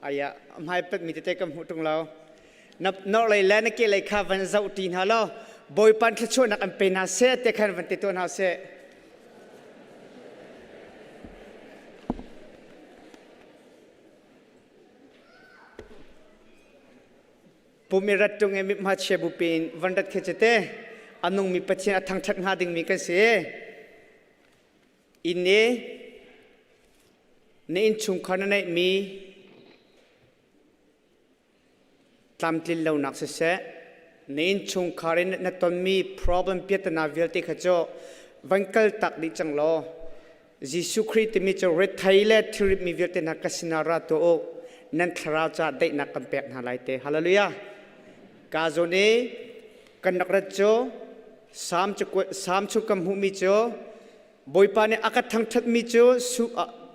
Aya, hmai pet mi tete kan hmuh ṭung lo. Na norlei le na kehlei kha van zoh ṭi hna law Bawipa thluachuahnak an pe hna seh te khan van ti tuah hna seh. Pum i rat ṭung i mithma chia bu piin van rat khi cu te a nungmi Pathian a thangṭhat hnga dingmi kan si. Inn i na innchungkhar na neihmi tlamtlin lonak siseh, na innchungkhar in na tonmi problem piahtana vialte kha cu van kal tak dih cang law Jesuh Khrih timi cu rethei le thilrit mi vialte hna ka sinah ra tuah u nan thlarau caah daihnak kan pek hna lai te. Hallelujah. Ka zawn i kan rak rat cu Salm cu Salm chung kan hmuhmi cu Bawipa nih a ka thangṭhatmi cu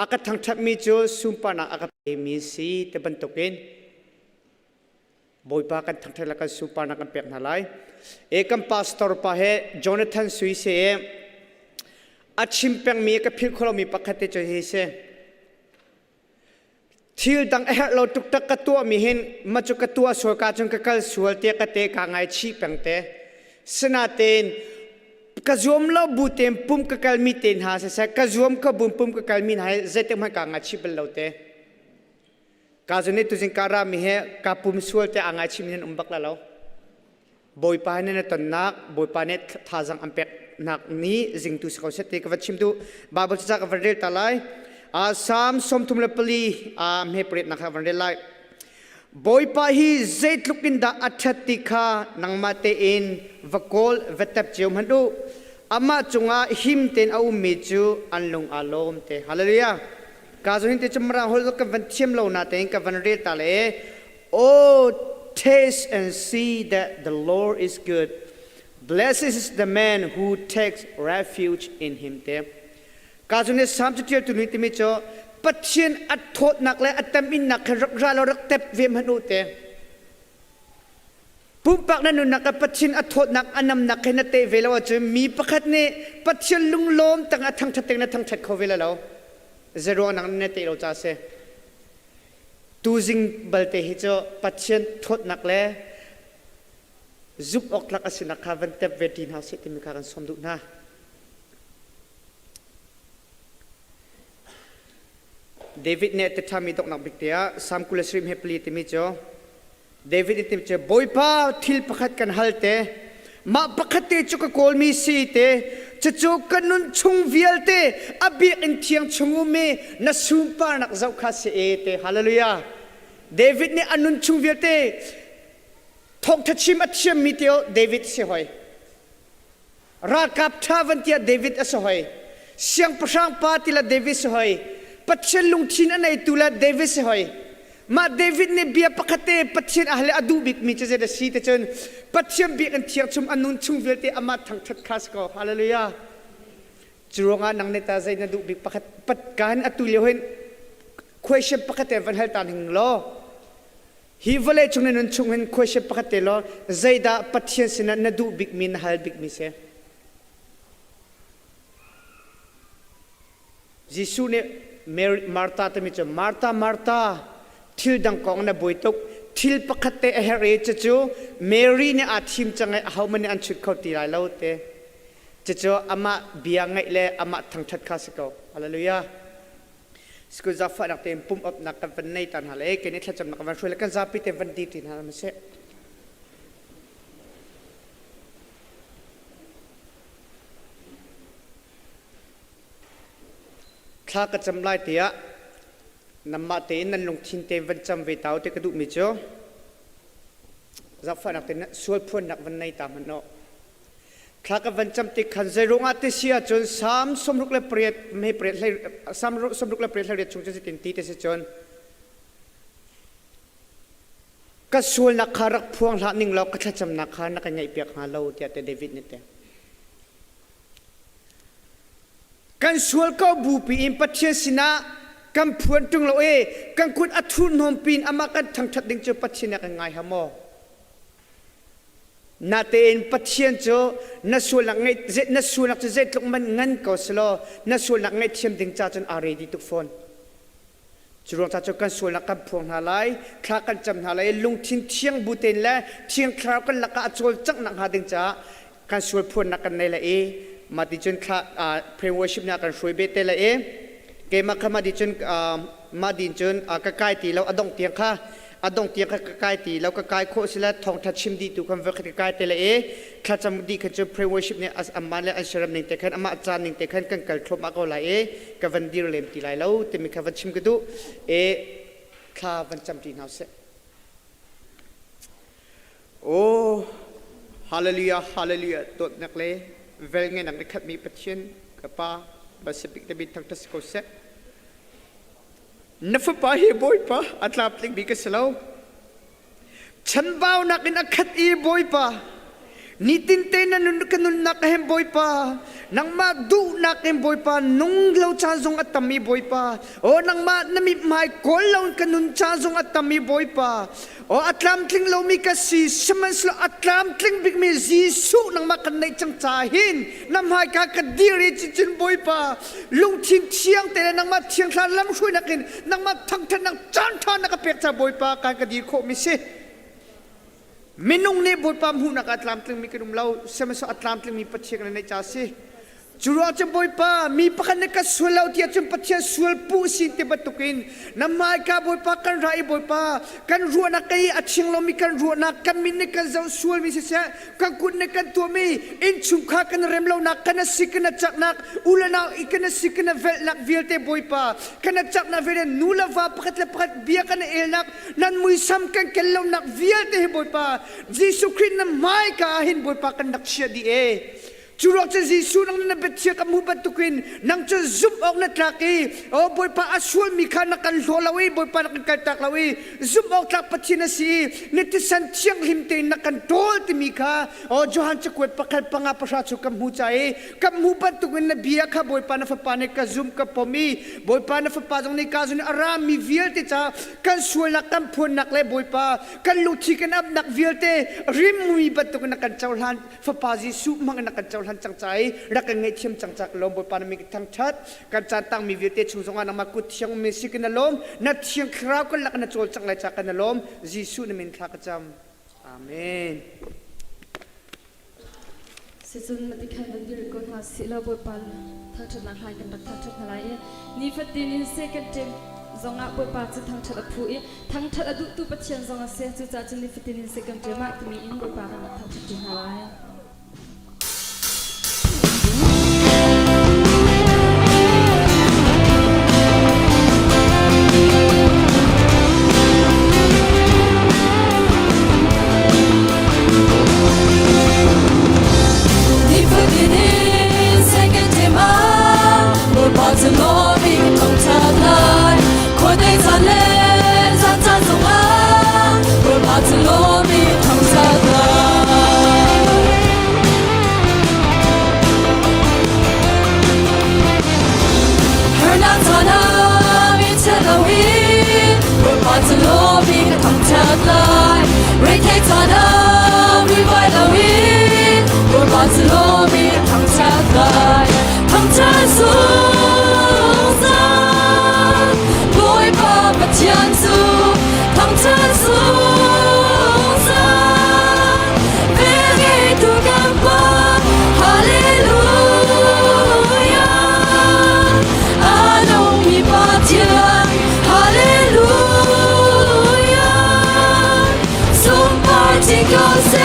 a ka thangṭhatmi cu sunparnak a ka pemi si ti bantukin Bawipa kan thangṭhat le kan sunparnak kan pek hna lai. E kan pastor pa he Jonathan Sui se a chim pengmi ka philh khawh lomi pakhat te cu hi si. Thil dang a herh lo tuktak ka tuahmi hin ma cu ka tuah sual ka cun ka kal sual tiah ka te ka ngaichih peng te. Sinatein ka zuam lo bu tein pum ka kalmi te hna siseh ka zuam ka bum pum ka kalmi hna hi zeitik hmanh kaa ngaichih bal lo te. Ka zun nih tuzing ka rami he ka pum sual te aa ngaichih mi nan um bak la lo. Bawipa nih na tonnak Bawipa nih thazang an peknak ni zingtu si ko seh ti ka va chim duh Bible ca ka van rel ta lai Psalm 34 a hme pariat nak kha van rel lai Bawipa hi zeitluk in dah a ṭhat ti kha nangmah tein va kawl va tep cio hmanh u amah cungah him tein a ummi cu an lung aa lawm te hallelujah ka zo hin te cu mara hol kan van thiam lo na tein ka van rel ta le Oh, taste and see that the Lord is good. Blessed is the man who takes refuge in him te. Ka cu nih Salm catial tu nih timi cu Pathian a thawtnak le a teminnak kha rak ra law rak tep ve hmanh u te. Pumpak na nunnak ah Pathian a thawtnak a namnak kha na teh ve lo ahcun mi pakhat nih Pathian lunglawm tang a thangṭhat teng na thangṭhat kho ve lo. Zeruang nang na teh lo ca si. Tuzing balte hi cu Pathian thawtnak le zumh awk tlak a sinak kha van tep ve ṭi hna usih timi kha kan sawm duh hna. David nih a ti ṭhami donghnak bik te ah Salm 27 he pali timi cu David nih tim cu Bawipa thil pakhat kan hal te mah pakhat te cu ka kawlmi si te cucu ka nun chung vialte a biakinn thiang chung um i na sunparnak zoh kha si e te hallelujah David nih a nun chung vialte thawngṭha chim a thiammi teo David si hoi Ralkap ṭha van tiah David a si hoi. Siangpahrang pa ti le David si hoi. Pathian lungthin a neitu le David si hoi. Mah David nih bia pakhat te Pathian a hal i a duh bikmi cu zei dah si ti cun Pathian biakinn thiang chung a nun chung vialte amah thangṭhat kha si ko. Hallelujah. Cu ruangah nang nih ta zei na duh bik pakhat pat ka hin atu lio hin question pakhat te van hal ta ning law Hi vawlei cung na nun chung hin question pakhat te law zeidah Pathian sinah na duh bikmi na hal bikmi si? Jesuh nih Mary, Martha timi cu Martha Martha thil dang kong na buai tuk thil pakhat te a herh i cucu Mary nih aa thim cang i ahohmanh nih an chut kho ti lai lo te cucu amah bia ngaih le amah thangṭhat kha si ko hallelujah School zaangfahnak tein pum upnak kan van nei ta hna le kan i thlacamnak kan van hruai le kan zapi tein van dir ti hna ma seh. Thla ka cam lai tiah namah tein nan lungthin tein van cam ve tau te ka duhmi cu zaangfahnak tein sual phuannak van nei ta hmanh aw. Thla ka van cam tik khan zeiruangah ti si ahcun Salm 68 mei pariat hlei Salm 68 hlei riat chung cu zeitin ti ti si cun ka sualnak kha rak phuang hlah ning law ka thlacamnak kha na ka ngaihpiak hnga lo tiah te David nih te. Kan sual ko bupi in Pathian sinah kan phuan ṭung lo i kan kut a thurhnawm pin amah kan thangṭhat ding cu Pathian nih a kan ngai ha maw? Natein Pathian cu na sualnak ngaih na sualnak cu zeitluk man ngan ko selaw na sualnak ngaihthiam ding ca cun aa ready tuk fawn. Cu ruang ca cu kan sualnak kan phuang hna lai, thla kan cam hna lai i lungthin thiang bu tein le thiang thlarau kan lakah a cawlcangh nakhnga ding caah kan sual phuannak kan nei lai i mah ti cun thla prayer worship nih a kan hruai beh te lai i keimah kha mah ti cun mah din cun ka kai ti lo a dongh tiang kha a dongh tiang kha ka kai ti lo ka kai khawh si le thawngtha chim dih tu khan voikhat ka kai te lai i thlacam dih khan cu prayer worship nih amah le an siaram ning te khan amah caan ning te khan kan kal thluahmah ko lai i ka van dir lem ti lai lo timi kha van chim ka duh i thla van cam ṭi hna usih. Oh, hallelujah, hallelujah, dawtnak le velngenak na khatmi Pathian ka Pa, Pacific na min thangṭhat si ko seh. Na fapa hi Bawipa a tlamtling bik ka si lo. Chanbaunak in a khat i Bawipa, nitinte na nun ka nunnak hem Bawipa, nangmah duhnak in Bawipa nung lo caan zong a tam i Bawipa, aw nangmah na mithmai kawl lo in ka nun caan zong a tam i Bawipa, aw a tlamtling lomi ka si, sihmanhsehlaw a tlamtling bikmi Jesuh nangmah kan neih cang caah hin na hmaika ka dir i cicin Bawipa, lungthin thiang te le nangmah thiangthla lamhruainak in nangmah thangṭhatnak caanṭha na ka pek ca Bawipa kan ka dir khawhmi si. Minung nih Bawipa hmuhnak ah tlamtlingmi kan um lo, sihmanhsehlaw a tlamtlingmi Pathian kan neih ca si. Cu ruang cun Bawipa, mi pakhat nih ka sual lo tiah cun Pathian sual puh sin ti bantukin na hmaika Bawipa kan ra i Bawipa kan ruahnak i a thiang lomi kan ruahnak kan min nih kan zoh sualmi siseh kan kut nih kan tuahmi innchungkhar kan rem lonak kan a si kan a caknak u le nau i kan a si kan a velhnak vialte Bawipa kan a caknak vialte nu le va pakhat le pakhat bia kan elnak nan muisam kan kel lonak vialte hi Bawipa Jesuh Khrih na hmaika ah hin Bawipa kan rak chiah dih e Cu ruang cu Jesuh nang na biachia ka hmuh bantukin nang cu zumh awk na tlak i o Bawipa a sualmi kha na kan hlaw lo i Bawipa na kan kaltak lo i zumh awk tlak Pathian a si i na thisen thianghlim tein na kan ṭawl timi kha o Johan cakuat pakhat panga pahra cu ka hmu ca i ka hmuh bantukin na bia kha Bawipa na fapa nih ka zumh ka pom i Bawipa na fapa zong nih ka zun i a rami vialte ca kan sualnak kan phuannak le Bawipa kan lungthi kan apnak vialte rimmi bantukin na kan cohlan Fapa Jesuh hmang in na kan cohlan cang ca i rak kan ngaihthiam cang ca ka lawm Bawipa na min ka thangṭhat kan caan tangmi vialte chung zongah nangmah kut thiang ummi si kan na lawm na thiang thlarau kan lak na cawl cang lai ca kan na lawm Jesuh na min thla ka cam Amen. Sicun mati khan van dir ko hna sih law Bawipa thangṭhatnak hla kan rak thangṭhat hna lai i nifatin in seh kan ṭem zongah Bawipa cu thangṭhat a phu i Thangṭhat a duhtu Pathian zong a si. Cucaah cun nifatin in seh kan ṭem ah timi in Bawipa kan rak thangṭhat ṭi hna lai. Nifatin in seh kan ṭem ah Bawipa cu lawm in thangṭhat lai. Khuadei caan le zan caan zongah Bawipa cu lawm in thangṭhat lai. Harnak caan ah mi chia loin Bawipa cu lawm in ka thangṭhat lai. Reithei caan ah vuivai loin Bawipa cu lawm in ka thangṭhat lai. Thangṭhat zungzal Bawipa Pathian cu thangṭhat zungzal Velngeitu kan Pa Hallelujah A nungmi Pathian Hallelujah Sunpar chin ko seh.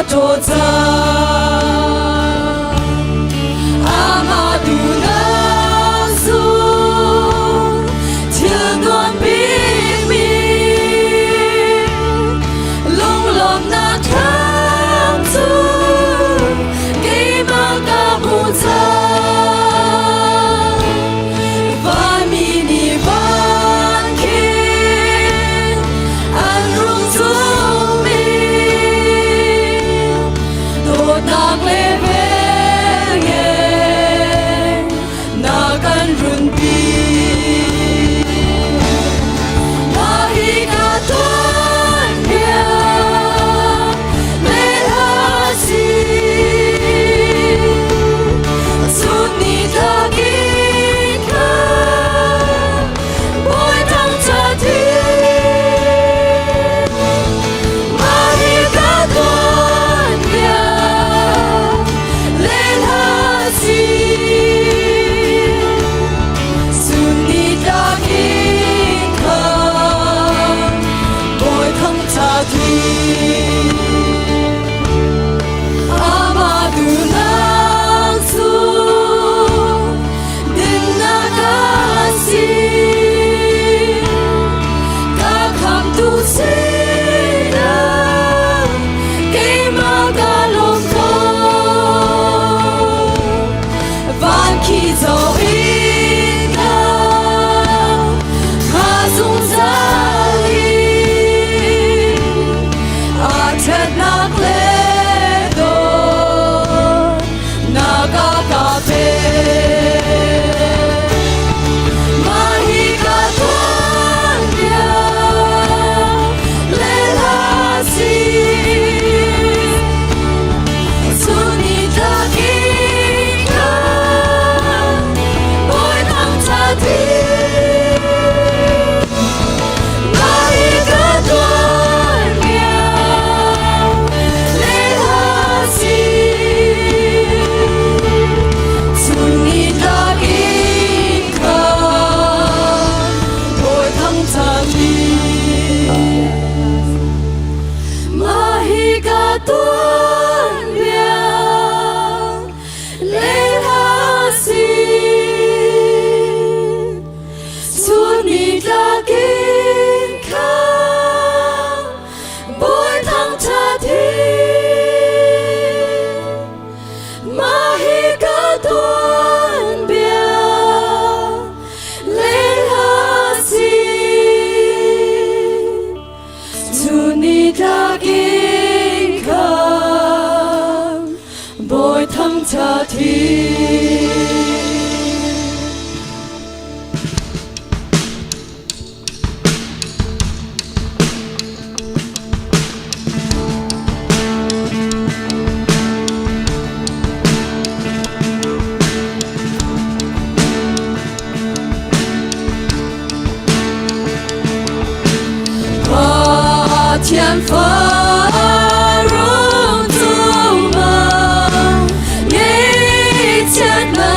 ṭaw cang. Amah duhnak zung thil nuam bikmi lunglawmhnak thlam cu keimah ka hmu cang. Vanmi nih van khin an rung cungmi dawtnak le velngeih na kan runpi. Mah hi ka tuanbia le hla si. Chun ni tlak in khan bawi thangṭhat hi. Mah hi ka tuanbia le hla si. Chun ni tlak in khan bawi thangṭhat hi. Amah duhnak cu dinnak a si. Ka khamtu sinah keimah ka lawm ko. Van khi zoh in ka hma zungzal i a ṭhatnak le dawtnak a ka pek. Mah hi ka tuanbia le hla si. Chun ni tlak in khan bawi thangṭhat hi. Mah hi ka tuanbia le hla si. Chun ni tlak in khan bawi thangṭhat hi. Mah hi ka tuanbia le hla si. Chun ni tlak in khan bawi thangṭhat hi. Mah hi ka tuanbia le hla si. Chun ni tlak in khan bawi thangṭhat hi. Pathian farung cungah ngeihchiatnak.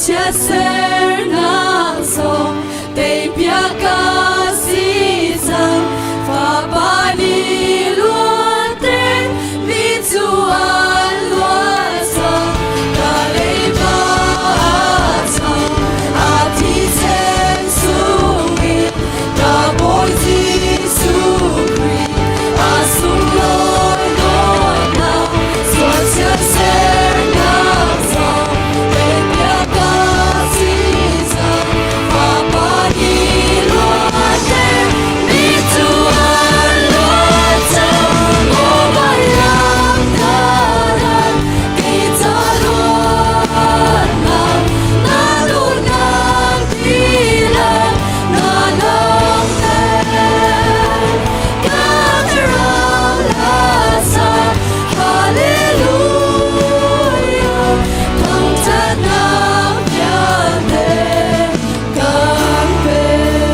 Chiatsernak zong teipiak ka si cang. Fapa nih luatte mi cu an luat cang. Ka leiba chang a thisen sungin ka Bawi Jesuh Khrih a sunglawi dawtnak sual chiatsernak zong teipiak ka si cang. Fapa nih luatte mi cu an luat cang. Maw vailam tharan kei ca luatnak na dawtnak tilam na langhter. Ka thlarau lasa Hallelujah thangṭhatnak vialte kan pek.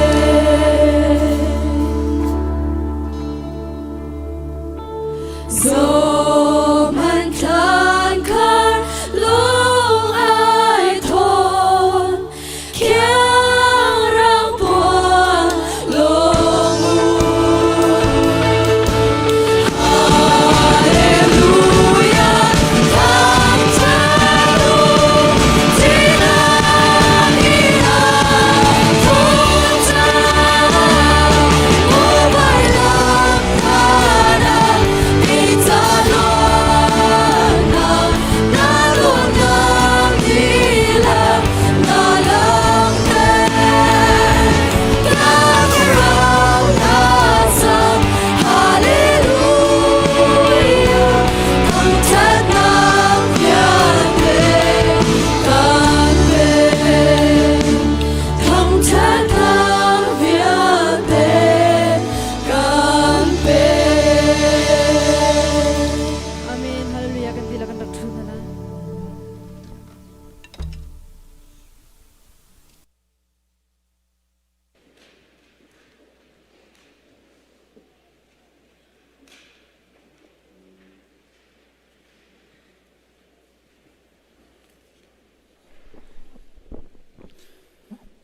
Zohhmanh thlan khar lung ai thawn, khiang rang puan lawng Hallelujah, thangṭhat u, thihnak in a thawn cang. Maw vailam thanak, kei ca luatnak, na dawtnak dihlak na langhter. Ka thlarau na sak, Hallelujah, thangṭhatnak vialte kan pek. Thangṭhatnak vialte kan pek. Amen. Hallelujah. Kan dihlak kan rak ṭhu hna lai.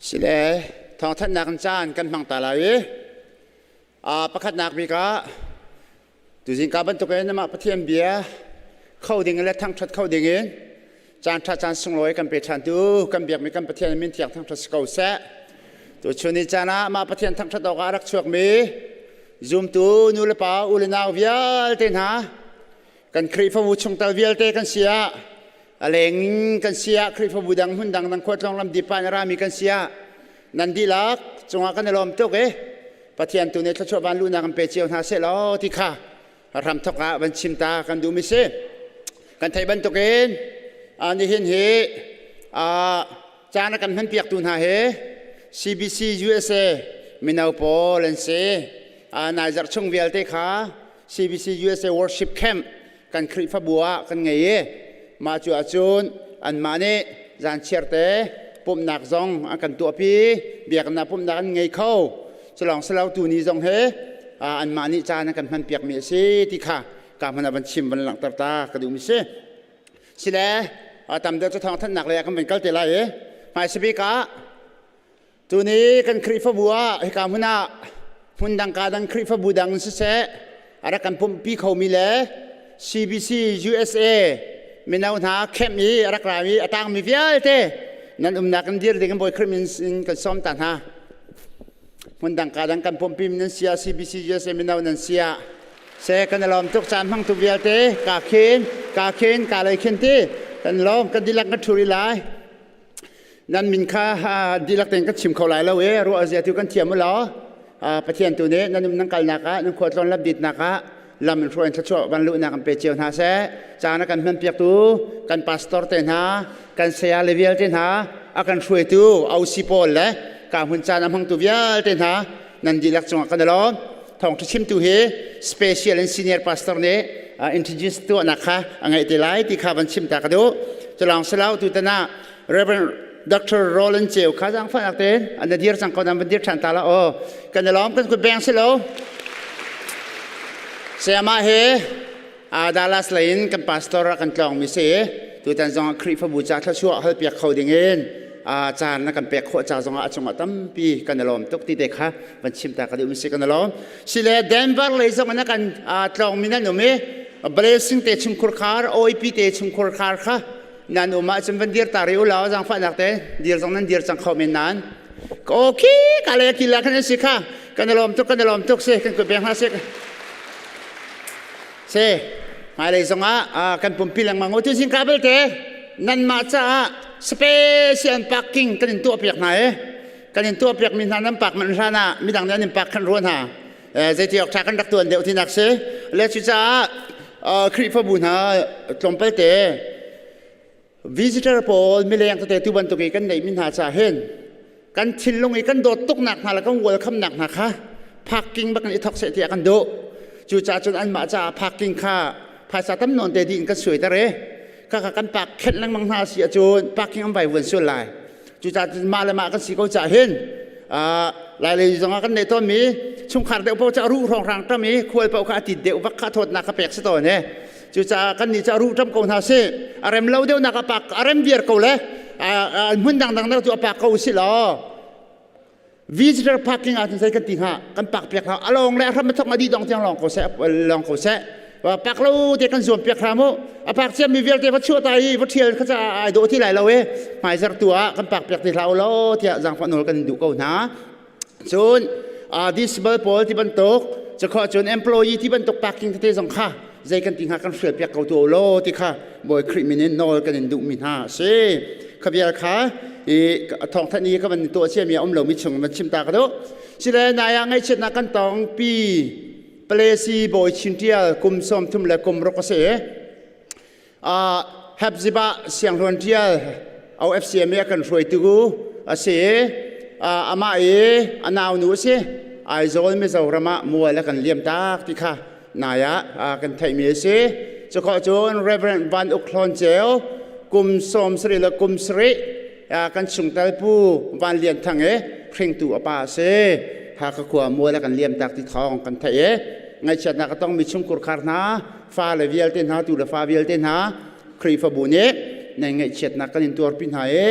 Sile thawngthanhnak in caan kan hmang ta lai i pakhatnak bik ah tuzing ka bantukin amah Pathian bia kho ding le thangṭhat kho ding in caan ṭha caan sunglawi kan pe ṭhan tu kan biakmi kan Pathian min thiang thangṭhat si ko seh. Tuchun ni caan ah amah Pathian thangṭhat awkah a rak chuakmi zumtu nu le pa u le nau vialte hna kan Khrihfabu chungtel vialte kan si ah a leng kan si ah Khrihfabu dang hmun dang dang khuatlawng lam dip ah na rami kan si ah nan dihlak cungah kan i lawm tuk i Pathian tu nih thluachuah van luhnak kan pe cio hna seh law ti kha ram thok ah van chim ta kan duhmi si. Kan theih bantukin nihin hi caan a kan hmanpiaktu hna hi CBC USA mino pawl an si. Nai zarh chung vialte kha CBC USA Worship Camp kan Khrihfabu ah kan ngei i mah cu ahcun anmah nih zan chiarte pumhnak zong an kan tuahpi, biaknak pumhnak an ngei kho. Culawng silo tuni zong he anmah nih caan an kan hmanpiakmi a si ti kha ka hmun ah van chim van langhter ta ka duhmi si. Sile tam deuh cu thawngthanhnak lei ah kan van kal te lai i hmaisabik ah Tuni kan Khrihfabu ah hika hmun ah hmun dang ka dang Khrihfabu dang siseh a rak kan pumhpi khomi le CBC USA mino hna camp i a rak rami a tangmi vialte nan umnak in dir ding in Bawi Khrih min in kan sawm ta hna. Hmun dang ka dang kan pumhpi nan sia CBC USA mino nan sia se kan lawm tuk caan hmang tu vialte ka khin ka khin ka lei khin ti kan lawm kan dilak kan thuri lai. Nan min kha dihlak tein kan chim kho lai lo i ruah zia tu kan thiam u law Pathian tu nih nan um nan kalnak ah nan khualtlawn lamditnak ah lam in hruai in thluachuah van luhnak an pe cio hna seh. Caan a kan hmanpiaktu kan pastor te hna, kan saya le vialte hna, a kan hruaitu OC pawl le ka hmun caan a hmangtu vialte hna nan dihlak cungah kan i lawm. Thawngṭha chimtu hi special and senior pastor nih introduce tuahnak kha a ngeih te lai ti kha van chim ta ka duh. Culawng silau tutan ah Reverend Dr. Roland Ceu kha zaangfahnak tein an dir cang ko nan van dir ṭhan ta la aw. Kan i lawm kan kut beng si lo. Sayama he Dallas lei in kan pastor a kan tlawng mi si. Tutan zong ah Khrihfabu ca thluachuah halpiak kho ding in caan na kan pek khawh ca zong ah a cungah tampi kan i lawm tuk ti te kha van chim ta ka duh si kan i lawm. Sile Denver lei zong in kan tlawngmi nan um i Blessing te chungkhur khar OEP te chungkhur khar kha nan um ahcun van dir ta ri u law zaangfahnak te dir zong nan dir cang kho men nan okay ka le kila khan si kha kan i lawm tuk kan i lawm tuk si kan kut beng hna si si hmailei zongah kan pumpi lengmang u tu zingka belte nanmah caah special parking kan in tuah piak hna e kan in tuah piak mi hna nan park manh hlan ah midang nih an in park khan rua hna zeiti awk ṭha kan rak tuan deuh tinak si le cucaah Khrihfabu hna tlawmpal te visitor pawl mileng tete tu bantuk i kan neihmi hna ca hin kan thinlung i kan dawt tuknak hna le kan welcome nak hna kha parking bak in i thok seh tiah kan duh cucaah cun anmah caah parking kha phaisa tam nawn te dih in kan suai ter i kha kan park khenh lengmang hna si ahcun parking an vai vuan sual lai cucaah cun mah le mah kan si ko caah hin lailei zongah kan neih tawnmi chungkhar deuh paoh cu a ruh hrawnghrang ṭam i khual paoh kha a tit deuh vak kha thawtnak ka pek si tawn e cucaah kan nih cu a ruh ṭam ko hna si a rem lo deuhnak a pak a rem viar ko le hmun dangdang deuh cu a pak ko si law visitor parking ah cun zei kan ti hnga kan pak piak hna along le a hram a thok a dih dong tiang lawng ko seh lawng ko seh pak lo te kan zuam piak hram u a pak ciam mi vialte va chuah ta i va thial kha ca ai dawh ti lai lo e hmaizar tu ah kan pak piak ti hlah u law tiah zaangfah nawl kan duh ko hna cun disable pawl ti bantuk cakho cun employee ti bantuk parking tete zong kha zei kan ti hnga kan hrial piak ko tu law ti kha Bawi Khrih min in nawl kan in duhmi hna a si. Kha vial kha i thawngthanh i ka van tuah ciami a um lomi chung van chim ta ka duh. Sile nai ah ngaihchiatnak kan tong pi Palesi Bawi Chin Tial kum 30 le kum ruk a si. Hepzibah Sianghluan Tial OFCM i a kan hruaitu a si. Amah i a naunu a si. Aizawl Mizoram ah mual a kan liam tak ti kha nai ah kan theihmi a si. Cukhawh cun Reverend Van Uk Hlawn Ceu kum 70 le kum sarih kan chungtel pu Van Lian Thang i hringtu a pa a si. Hakha khua mual a kan liam tak ti thawng kan theih i ngaihchiatnak a tongmi chungkur khar hna fa le vialte hna tu le fa vialte hna Khrihfabu nih nan ngaihchiatnak kan in tuarpi hna i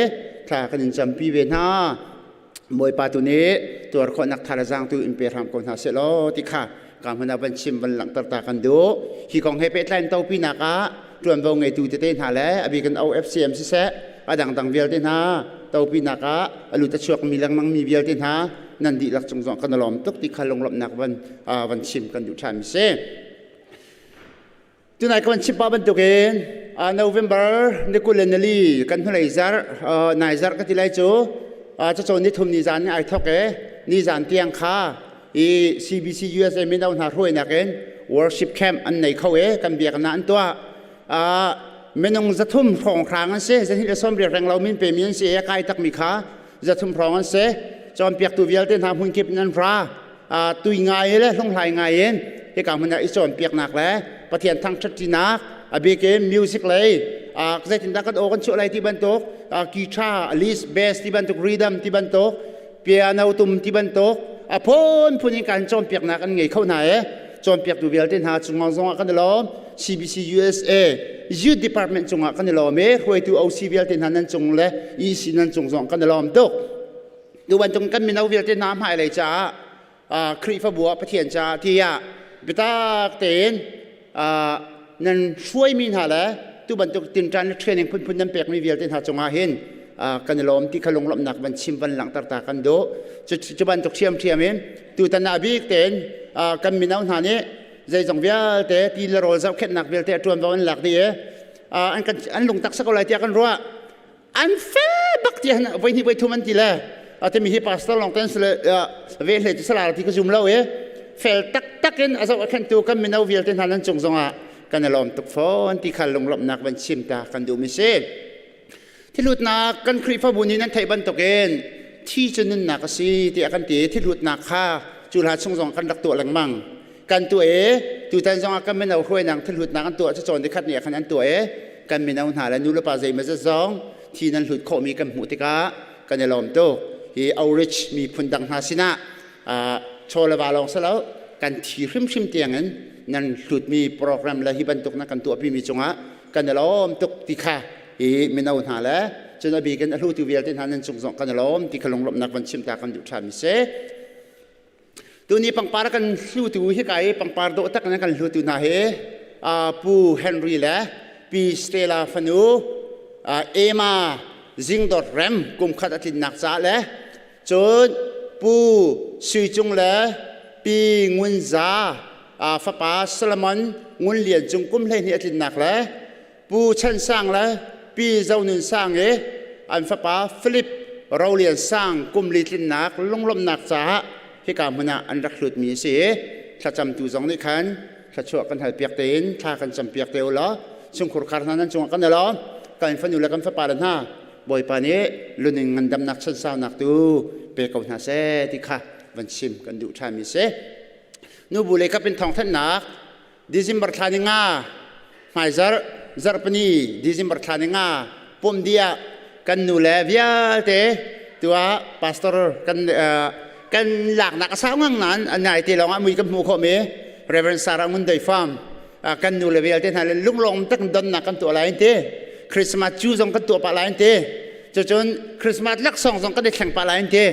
thla kan in campi ve hna. Bawipa tu nih tuar khawhnak thazaang tu in pe hram ko hna seh law ti kha ka hmun ah van chim van langhter ta kan duh. Hi kong he pehtlai in topi nak ah ṭuanvo ngeitu tete hna le a bik in OFCM siseh a dangdang vialte hna topi nak ah a lut a chuak mi lengmang mi vialte hna nan dihlak cung zong kan i lawm tuk ti kha lunglawmhnak van van chim kan duh ṭhan mi si. Tunai kan chim pah bantukin November ni 24 kan hnulei zarh nai zarh ka ti lai cu cacawn ni thum ni zan ai thok e ni zan tiang kha i CBC USA mino hna hruainak in worship camp an nei kho e kan biakna an tuah minung 300 hrawng hrang an si 290 reng lo min pe mi an si e kai tak mi kha 300 hrawng an si cawnpiaktu vialte hna hmunkip in an ra tui ngai le hlunghlai ngai in hika hmun ah i cawnpiaknak le Pathian thangṭhatṭinak a bik in music lei zeitindah kan aw kan chuah lai ti bantuk guitar lead bass ti bantuk rhythm ti bantuk piano tum ti bantuk a phunphun in kan cawnpiaknak an ngei kho hna e cawnpiaktu vialte hna cungah zongah kan i lawm CBC USA Youth Department cungah kan i lawm e hruaitu OC vialte hna nan cung le EC nan cung zong kan i lawm tuk Tu bantuk kan mino vialte hna hmailei caah Khrihfabu ah Pathian caah tiah biatak tein nan hruaimi hna le tu bantuk tinṭan le training phunphun nan pekmi vialte hna cungah hin kan i lawm ti kha lunglawmhnak van chim van langhter ta kan duh. Cu bantuk ṭhiamṭhiam in tutan ah bik tein kan mino hna nih zeizong vialte ti le rawl zohkhenhnak vialte a ṭuanvo an lak dih i an lungtak sak ko lai tiah kan ruah. An fel bak ti han voi hnih voi thum an ti le atimi hi pastor long ten sle ve hle ti sala ti ka zum lo e fel tak tak in azo a khentu kan mino vialte hna nan cung zongah kan i lawm tuk fawn ti khal lunglawmhnak van chim ta kan duh mi si thilutnak kan Khrihfabu nih nan theih bantukin thi cu nunnak a si tiah kan ti thilutnak kha cu hla chung zong kan rak tuah lengmang kan tuah i tutan zongah kan mino hruainak thilhlutnak an tuah cu cawn nikhat ni ah khan an tuah i kan mino hna le nu le pa zeimawzat zong thi nan hlut khawhmi kan hmuh tikah kan i lawm tuk hi outreach miphun dang hna sinah chaw le va lawng si lo kan thi hrimhrim tiangin nan hlutmi program le hi bantuk na kan tuahpi mi cungah kan i lawm tuk ti kha. I mino hna le cun a bik in a hlutu vialte hna nan cung zong kan i lawm ti kha lunglawmhnak van chim ta kan duh ṭhan mi si. Tuni pangpar kan hlutu hi ka i pangpar dawh tak in kan hlutu hna hi Pu Henry le Pi Stella fanu Emma Zingdawt Rem kum khat a tlinnak caah le cun Pu Sui Cung le Pi Ngun Za fapa Solomon Ngun Lian Cung kum 12 a tlinnak le Pu Chan Sang le Pi Zo Nun Sang i an fapa Philip Rolian Sang kum li tlinnak lunglawmhnak caah hika hmun ah an rak hlutmi a si i thlacamtu zong nih khan thluachuah kan halpiak tein thla kan campiak te u law chungkhur khar hna nan cungah kan i lawm. Kan fanu le kan fapa le hna Bawipa nih luning ngandamnak chansaunak tu pe ko hna seh ti kha van chim kan duh ṭhanmi si. Nubu lei kap in thawngthanhnak December thla ni nga hmaizarh zarhpini December thla ni nga pum dih ah kan nu le vialte tuah pastor kan kan laknak a sau ngang nain a nai te lawng ah mui kan hmuh khawh mi Reverend Sarah Ngun Doi Farm kan nu le vialte hna le lunglawm tak donnak kan tuah lai te Christmas cu zong kan tuah pah lai te cucun Christmas laksawng zong kan i thleng pah lai te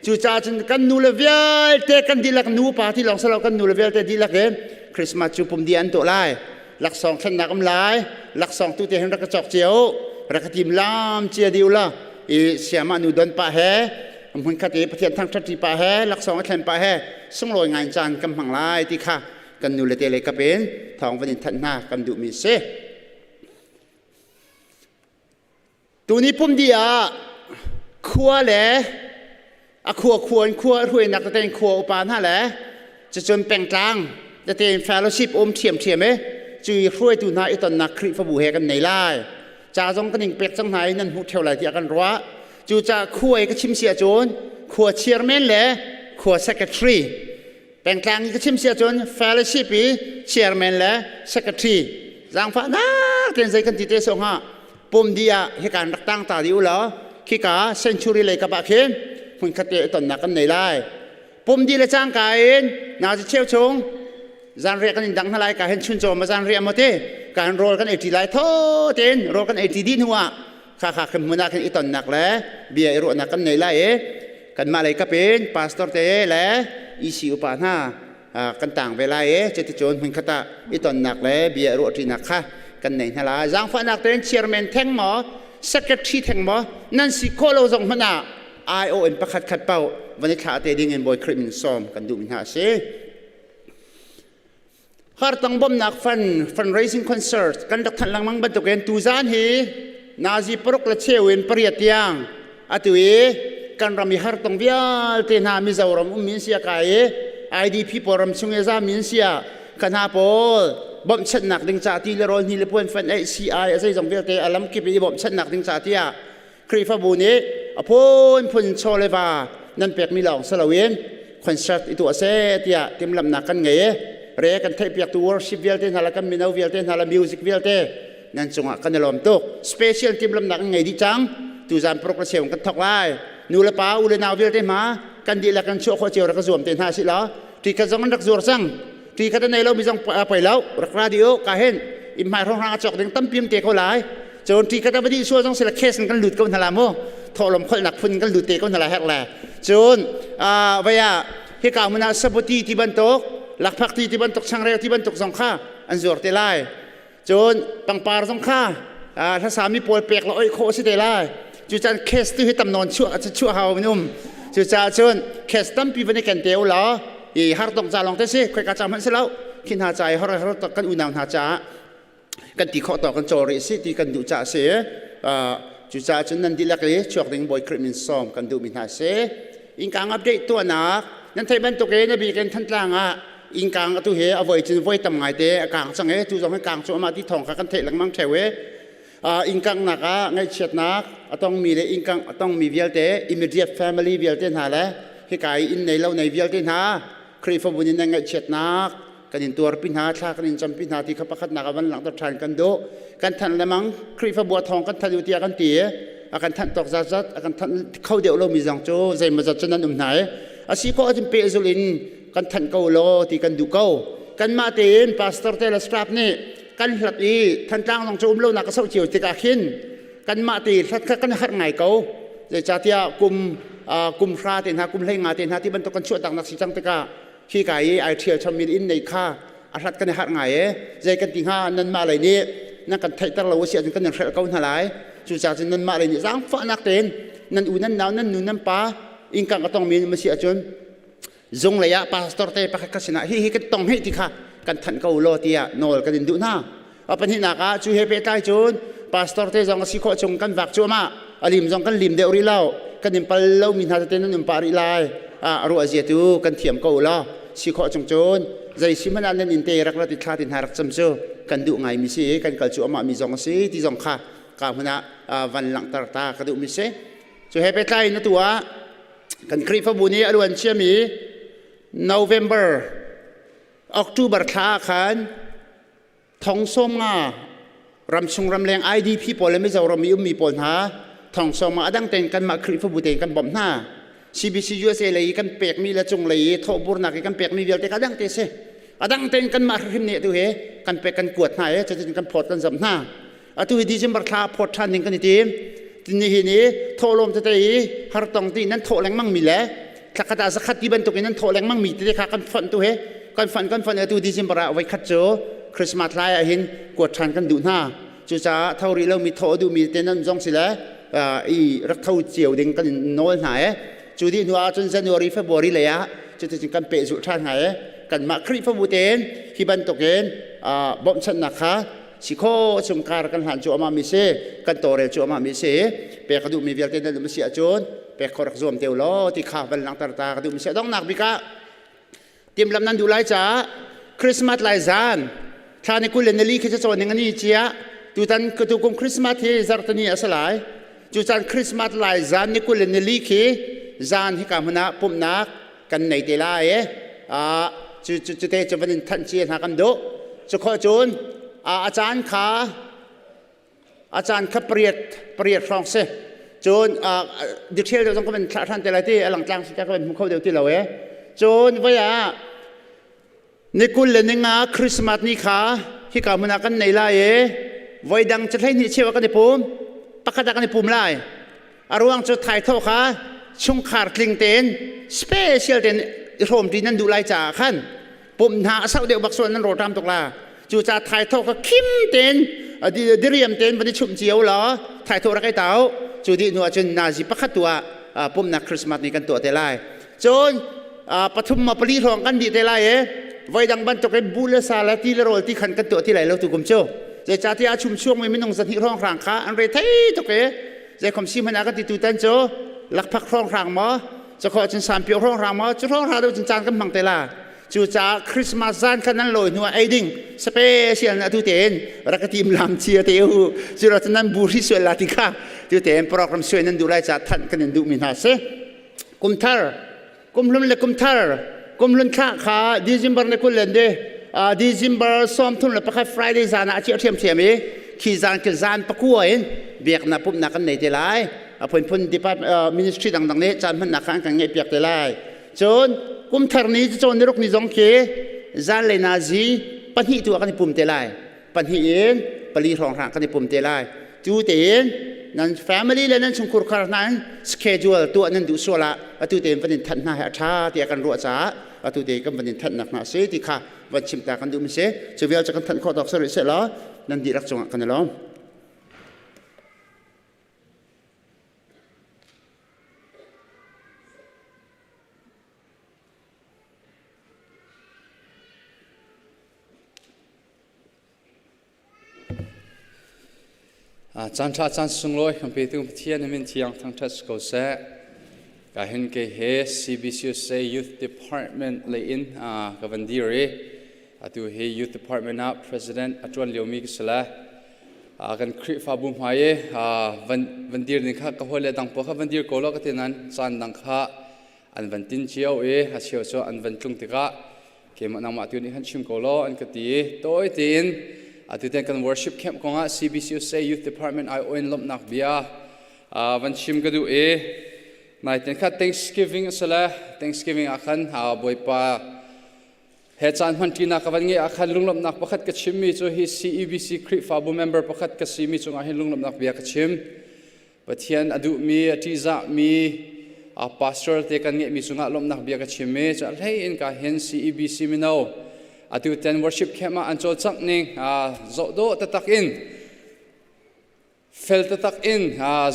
Cucaah cun kan nu le vialte kan dihlak nu pa ti lawng silo kan nu le vialte dihlak in Christmas cu pum di an tuah lai. Laksawng thlennak um lai. Laksawng tu te hin rak ka cawk cio. Rak ka tim lam cia diu la. I siama nu don pa he hmun khat i Pathian thangṭhat ṭi pa he laksawng a thlen pa he sunglawi ngai caan kan hmang lai ti kha kan nu le te le kap in thawng van in thanh hna kan duhmi si. Tuni pumdi ah khua le a khua khua in khua hruainak tete in khua upa hna le cucun pengtlang tete in fellowship um ṭhiamṭhiam i cui hruaitu hna i tonnak Khrihfabu he kan nei lai. Ca zong kan in pek cang hna i nan hmuh ṭheo lai tiah kan ruah. Cucaah khua i ka chim si ahcun khua chairman le khua secretary Pengtlang i ka chim si ahcun fellowship i chairman le secretary zaangfahnak tein zei kan ti te so hnga pum dih ah hika rak tang ta dih u law khika century lei kap ah khin hmunkhat te tonnak kan nei lai. Pum dih le cangka in na cheu chung zanriah kan in dang hna lai ka hen chun chawm ma zanriah maw te kan rawl kan ei ṭi lai tho tein rawl kan ei ṭi dih hnu ah kha kha khin hmun ah khin i tonnak le bia i ruahnak kan nei lai i kanmah lei kap in pastor te le EC upa hna kan tang ve lai i cuticun hmunkhat ah i tonnak le bia i ruahṭinak kha kan nei hna lai. Zaangfahnak tein chairman theng maw secretary theng maw nan si khawh lo zong hmanh ah IO in pakhat khat paoh van i thlah te ding in Bawi Khrih min sawm kan duhmi hna a si. Hartong bawmhnak fund fundraising concert kan rak thanh lengmang bantukin tuzaan hi nazi paruk le cheu in pariat tiang atu i kan ram i hartong vialte hna Mizoram um min sia ka i IDP pawl ram chung i zam min sia ka hna pawl bawmhchanhnak ding ca ti le rawl hni le puan fan ei CI a zeizong vialte a lam kip i bawmhchanhnak ding ca tiah Khrihfabu nih a phunphun chaw le va nan pekmi lawng si loin concert i tuah seh tiah timhlamhnak kan ngei i re kan theihpiaktu worship vialte hna le kan mino vialte hna le music vialte nan cungah kan i lawm tuk. Special timhlamhnak kan ngei dih cang. Tuzan paruk le cheu kan thawk lai. Nu le pa, u le nau vialte hma kan dihlak kan chuah khawh cio rak ka zuam te hna si law ti khat zong an rak zuar cang. Ti khat a nei lo mi zong poi lo rak ra dih u ka hin im hmai hrawng hrang a cawk ding tampi te ko lai. Cun ti khat a va dih sual zong sila case in kan lut ko hna la mu thawhlawm kholhnak phun kan lut te ko hna la herh le cun vaya hika hmun ah sabuti ti bantuk lakphak ti ti bantuk changreu ti bantuk zong kha an zuar te lai cun pangpar zong kha hlasami pawl pek la oi khawh si te lai cucan case tu hi tam nawn chuah chuah hau min um cucaah cun case tampi van i ken te u law i har tong ca lawng te si khoi ka ca hmanh si lo khi hna ca i hor hor kan unau hna caah kan ti khawh tawk kan cawl rih si ti kan duh caah si. Cucaah cun nan dihlak i chuak ding Bawi Khrih min sawm kan duhmi hna si. Innkang update tuahnak nan theih bantuk in a bik in Thantlang ah innkang atu hi a voi cun voi tam ngai te a kang cang i tu zong hi kang cuahmah ti thawng kha kan theih lengmang theo i innkangnak ah ngaihchiatnak a tongmi le innkang a tongmi vialte immediate family vialte hna le hika i inn nei lo nei vialte hna Khrihfabu nih nan ngaihchiatnak kan in tuarpi hna thla kan in campi hna ti kha pakhatnak a van langhter ṭhan kan duh. Kan thanh lemang Khrihfabu a thawng kan thanh u tiah kan ti i a kan thanh tawk zatzat a kan thanh kho deuh lomi zong cu zeimawzat cu nan um hna i a si khawh ahcun pehzulh in kan thanh ko law ti kan duh ko. Kanmah tein pastor te le staff nih kan hlat i Thantlang zong cu um lonak ka soh cio tikah khin. Kanmah te hlat kha kan harh ngai ko. Zeicahtiah kum kum hra te hna kum hlei nga te hna ti bantuk kan chuah taknak si cang tikah khi ka i ai ṭhial chommi inn nei kha a hlat kan i harh ngai e. Zei kan ti hnga nanmah lei nih nan kan theihter lo a si ahcun kan in hrelh ko hna lai. Cucaah cun nanmah lei nih zaangfahnak tein nan u nan nau nan nu nan pa innkang a tongmi nan si ahcun zung lei ah pastor te pakhat khat sinah hi hi kan tong hei ti kha kan thanh ko law tiah nawl kan in duh hna. A pahnihnak ah cu he pehtlai cun pastor te zong a si khawh chung kan vak cuahmah a lim zong kan lim deuh rih lo kan in pal lomi hna tete nan um pah rih lai a ruah zia tu kan thiam ko law si khawh chung cun zei si hmanh ah nan in te rak rat i thla ti hna rak cam cu kan duh ngai mi si kan kal cuahmah mi zong a si ti zong kha ka hmun ah van langhter ta ka duh mi si cu he pehtlai in atu ah kan Khrihfabu nih a luan ciami November October thla ah khan thong sawm nga ramchung ramleng IDP pawl le Mizoram i ummi pawl hna thong sawm nga adang tein kanmah Khrihfabu tein kan bawmh hna CBC USA lei i kan pekmi le cung lei i thawhburnak i kan pekmi vialte ka adang te si adang tein kanmah hrimhrim nih atu hi kan pek kan kuat hna i cutin kan phawt kan zamh hna atu hi December thla phawt ṭhan ding kan i tim ni hi ni thawhlawm tete i hartong ti nan thawh lengmang mi le thlakhat ah zakhat ti bantuk in nan thawh lengmang mi tete kha kan fonh tu he kan fonh kan fonh atu December ah voi khat cu Christmas lai ah hin kuat ṭhan kan duh hna cucaah tho rih lomi thawh duh mi te nan zong si le i rak tho cio ding kan in nawl hna e cu dih hnu ah cun January February lei ah cuticun kan pehzulh ṭhan hna e kanmah Khrihfabu tein hi bantukin bawmhchanhnak kha si kho chung kar kan hlan cuahmah mi si kan tawrel cuahmah mi si pek ka duhmi vialte nan um si ahcun pek kho rak zuam te law ti kha van langhter ta ka duhmi si donghnak bik ah timlam nan duh lai caah Christmas lai zan thla ni 20 le nili khi cawn ning ani cia tutan tukum Christmas hi zartani a si lai cucan Christmas lai zan ni 20 le nili khi zan hi ka hmun ah pumhnak kan nei te lai e cu cu te cu van in thanh cia hna kan duh cu khawh cun a caan kha a caan kha pariat pariat hrawng si cun detail deuh zong ka van thlah than te lai ti a langtlang si ka van hmu kho deuh ti lo e cun voi ah Ni 25 Christmas ni kha hika hmun ah kan nei lai i voidang cu 12 cheu ah kan i pum. Pakhat ah kan i pum lai. A ruang cu thaithawh kha chungkhar tling tein special tein i hrawmṭi nan duh lai caah khan pumh hna a sauh deuh bak sual nan rawlṭam tuk la. Cucaah thaithawh kha khim tein diriam tein van i chumh cio law thaithawh rak i tau. Cu dih hnu ah cun nazi pakhat tu ah pumhnak Christmas ni kan tuah te lai. Cun pathum ma pali hrawng kan dih te lai e voidang bantukin bu le sa le ti le rawl ti khan kan tuah ti lai lo tu kum cu zeicahtiah a chum chuangmi minung zahnih hrawng hrang kha an re thei tuk e zeikhom si hmanh ah kan ti tu tan cu lakphak hrawng hrang maw cakhawh cun sampio hrawng hrang maw cu hrawng hrang deuh cun caan kan hmang te la cucaah Christmas zan khan nan lawi hnu ah ei ding special na atu tein rak ka tim lam chia te u cu ra cun nan bu hri sual la ti kha tu tein program suai nan duh lai ca thanh kan in duh mi hna si Kumthar, kumhlun le kumthar, kumhlun thla kha December ni 20 le de December 31 Friday zan ah a chiah ṭhiamṭhiam i khi zan khi zan pakua in biaknak pumhnak kan nei te lai. A phunphun department ministry dangdang nih caan hmannak kha an kan ngeihpiak te lai. Cun kumthar ni cawn ni ruk ni zong khi zan le nazi pahnih tu ah kan i pum te lai. Pahnih in pali hrawnghrang kan i pum te lai. Cu tein nan family le nan chungkhur khar hna in schedule tuah nan duh sual ah atu tein van in thanh hna hi a ṭha tiah kan ruah caah atu te kan van in thanhnak hna a si ti kha van chim ta kan duh mi si. Cu vial cu kan thanh khawh tawk si rih seh law nan dihlak cungah kan i lawm. Caan ṭha caan sunglawi kan petu Pathian na min thiang thangṭhat si ko seh. Ka hin ke he CBCUSA Youth Department lei in ka van dir i atu hi Youth Department ah President a ṭuan liomi ka si le kan Khrihfabu hmai i van dir ding kha ka hawile dang pawl kha van dir ko law ka ti nain caan dang kha an van tin cio i a cheu cu an van tlung tikah keimah nangmah tu nih khan chim ko law an ka ti i tawi tein atu ten kan worship camp kongah CBCUSA Youth Department ai in lawmhnak bia van chim ka duh i nai ten kha Thanksgiving a si le Thanksgiving ah khan Bawipa. He caan hmanṭinak ka van ngeih ah khan lunglawmhnak pakhat ka chimmi cu hi CEBC Khrihfabu member pakhat ka simi cungah hin lunglawmhnak bia ka chim. Pathian a duhmi, a ṭihzahmi pastor te kan ngeihmi cungah lawmhnak bia ka chim i cu a hlei in ka hin CEBC mino atu ten worship camp ah an cawlcangh ning zoh dawh taktak in fel taktak in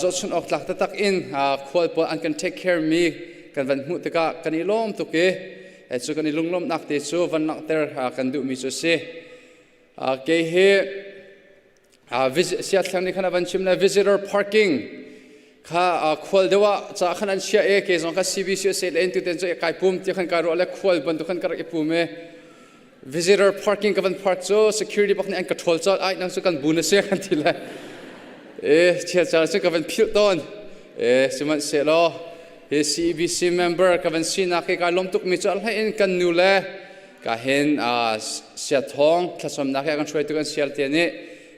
zohchunh awk tlak taktak in khual pawl an kan take care mi kan van hmuh tikah kan i lawm tuk i cu kan i lunglawmhnak te cu van langhter kan duhmi cu a si. Kei hi siathlang nih khan a van chim le visitor parking kha khual deuh ah ca khan an chiah i kei zong kha CBC a se le in tuten cu kai pum ti khan kai ruah le khual bantuk khan ka rak i pum i visitor parking ka van park cu security bak nih an ka ṭhawl colh ai nang cu kan bu na si kan ti le e chia caan cu ka van philh tawn e sihmanhsehlaw hi CEBC member ka van sinak hi kai lawm tuk mi cu a hlei in kan nu le ka hin siathawng thlacamnak he kan hruaitu kan sial te nih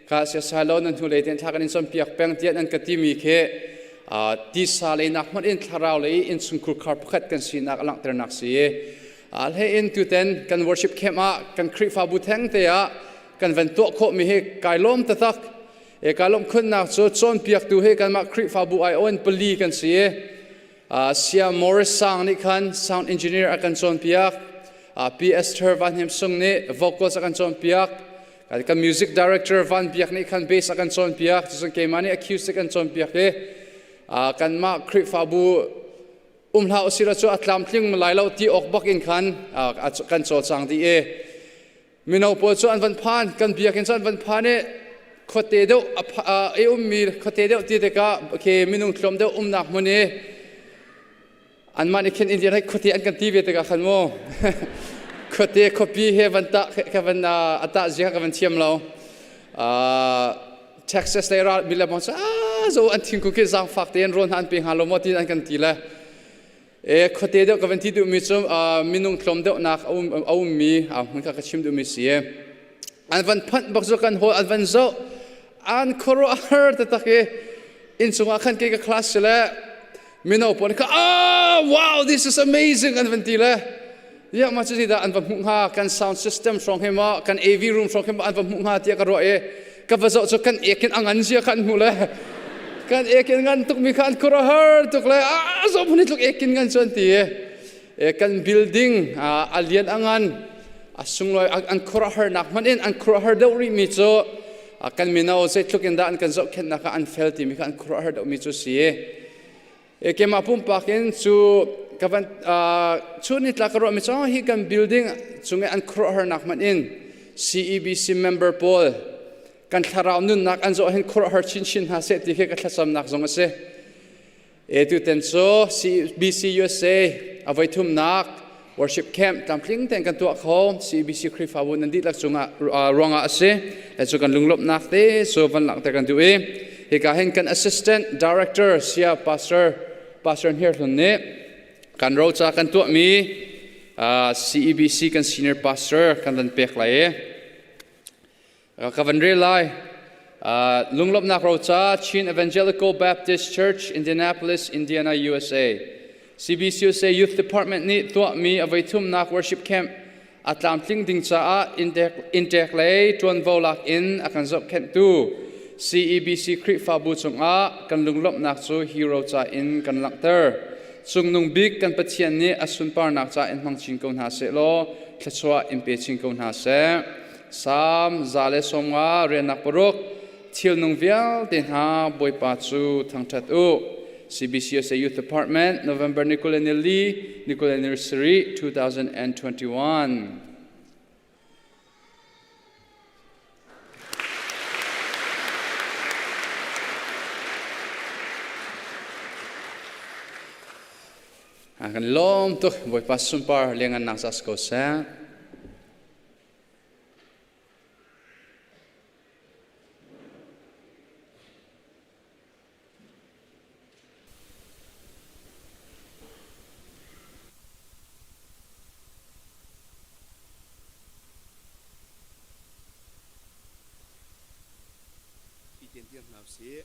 ka siasai lo nan hnu lei ten thla kan in cawnpiak peng tiah nan ka ti mi khi tisa lei nak hmanh in thlarau lei in chungkhur khar pakhat kan sinak a langhternak si hlei in tuten kan worship camp ah kan Khrihfabu theng te ah kan van tuah khawh mi hi kai lawm taktak e kai lawm khunnak cu cawnpiaktu hi kanmah Khrihfabu ai on pali kan si Sia Morris Sang nih khan sound engineer a kan cawnpiak P. Esther Van Hem Sung nih vocals a kan cawnpiak kan music director Van Biak nih khan bass a kan cawnpiak cun keimah nih acoustic an cawnpiak i kanmah Khrihfabu um hlah usih cu a tlamtling lai lo ti awk bak in khan kan cawlcang dih i mino pawl cu an van phan kan biakinn cu an van phan i khuate deuh a ummi khuate deuh ti tikah ke minung tlawm deuh umnak hmun i anmah nih khin Indian hai khuate an kan ti ve tikah khan mu khuate khuapi he van tah ka van a tah zia ka van thiam lo Texas lei ral mi le bang cu a zo an thingkung khi zaangfak tein rawl hna an pe hnga lo maw ti an kan ti le e khuate deuh ka van ti duhmi cu minung tlawm deuhnak a ummi hmun kha ka chim duhmi si an van phanh bak cu kan hawl an van zoh an khuaruahhar taktak i inchung ah khan ke ka class si le mino pawl kha ah wow this is amazing an van ti le ya ma cu dah an va hmuh hnga kan sound system hrawng hi ma kan AV room hrawng hi ma an va hmuh hnga tiah ka ruah i ka va zoh cu kan ekin a ngan zia kha an hmuh le kan ekin ngan tuk mi kha an khuaruahhar tuk le ah zo phun tluk ekin ngan cu an ti i kan building a lian a ngan a sunglawi an khuaruahharnak hmanh in an khuaruahhar deuh rih mi cu kan mino zeitluk in dah an kan zohkhenhnak ah an fel timi kha an khuaruahhar deuh mi cu si e keimah pumpak in cu ka van chun ni tla ka ruah mi cu hi kan building chung i an khuaruahharnak hmanh in CEBC member pawl kan thlarau nunnak an zawh hin khuaruahhar chinchin hna seh ti khi ka thlacamnak zong a si E tuten cu CBC USA a voithumnak worship camp tlamtling tein kan tuah kho CBC Khrihfabu nan dihlak cungah ruangah a si. E cu kan lunglawmhnak te cu van langhter kan duh i hika hin kan assistant director sia pastor pastor Hniar Hlun nih kan roca kan tuahmi CEBC kan senior pastor kan van pek lai i Ka van rel lai. Lunglawmhnak roca Chin Evangelical Baptist Church, Indianapolis, Indiana, USA. CBCUSA Youth Department nih tuahmi a voithumnak worship camp a tlamtling ding caah intek lei ṭuanvo lak in a kan zohkhenhtu CEBC Khrihfabu cungah kan lunglawmhnak cu hi roca in kan langhter. Cungnung bik kan Pathian nih a sunparnak ca in hmang chin ko hna sehlaw thluachuah in pe chin ko hna seh. Salm 150 riannak paruk thilnung vialte hna Bawipa cu thangṭhat u. CBCUSA Youth Department, November ni 24, ni 27, 2021. Kan lawm tuk Bawipa sunpar liangannak za si ko seh. I ten dir hna usih.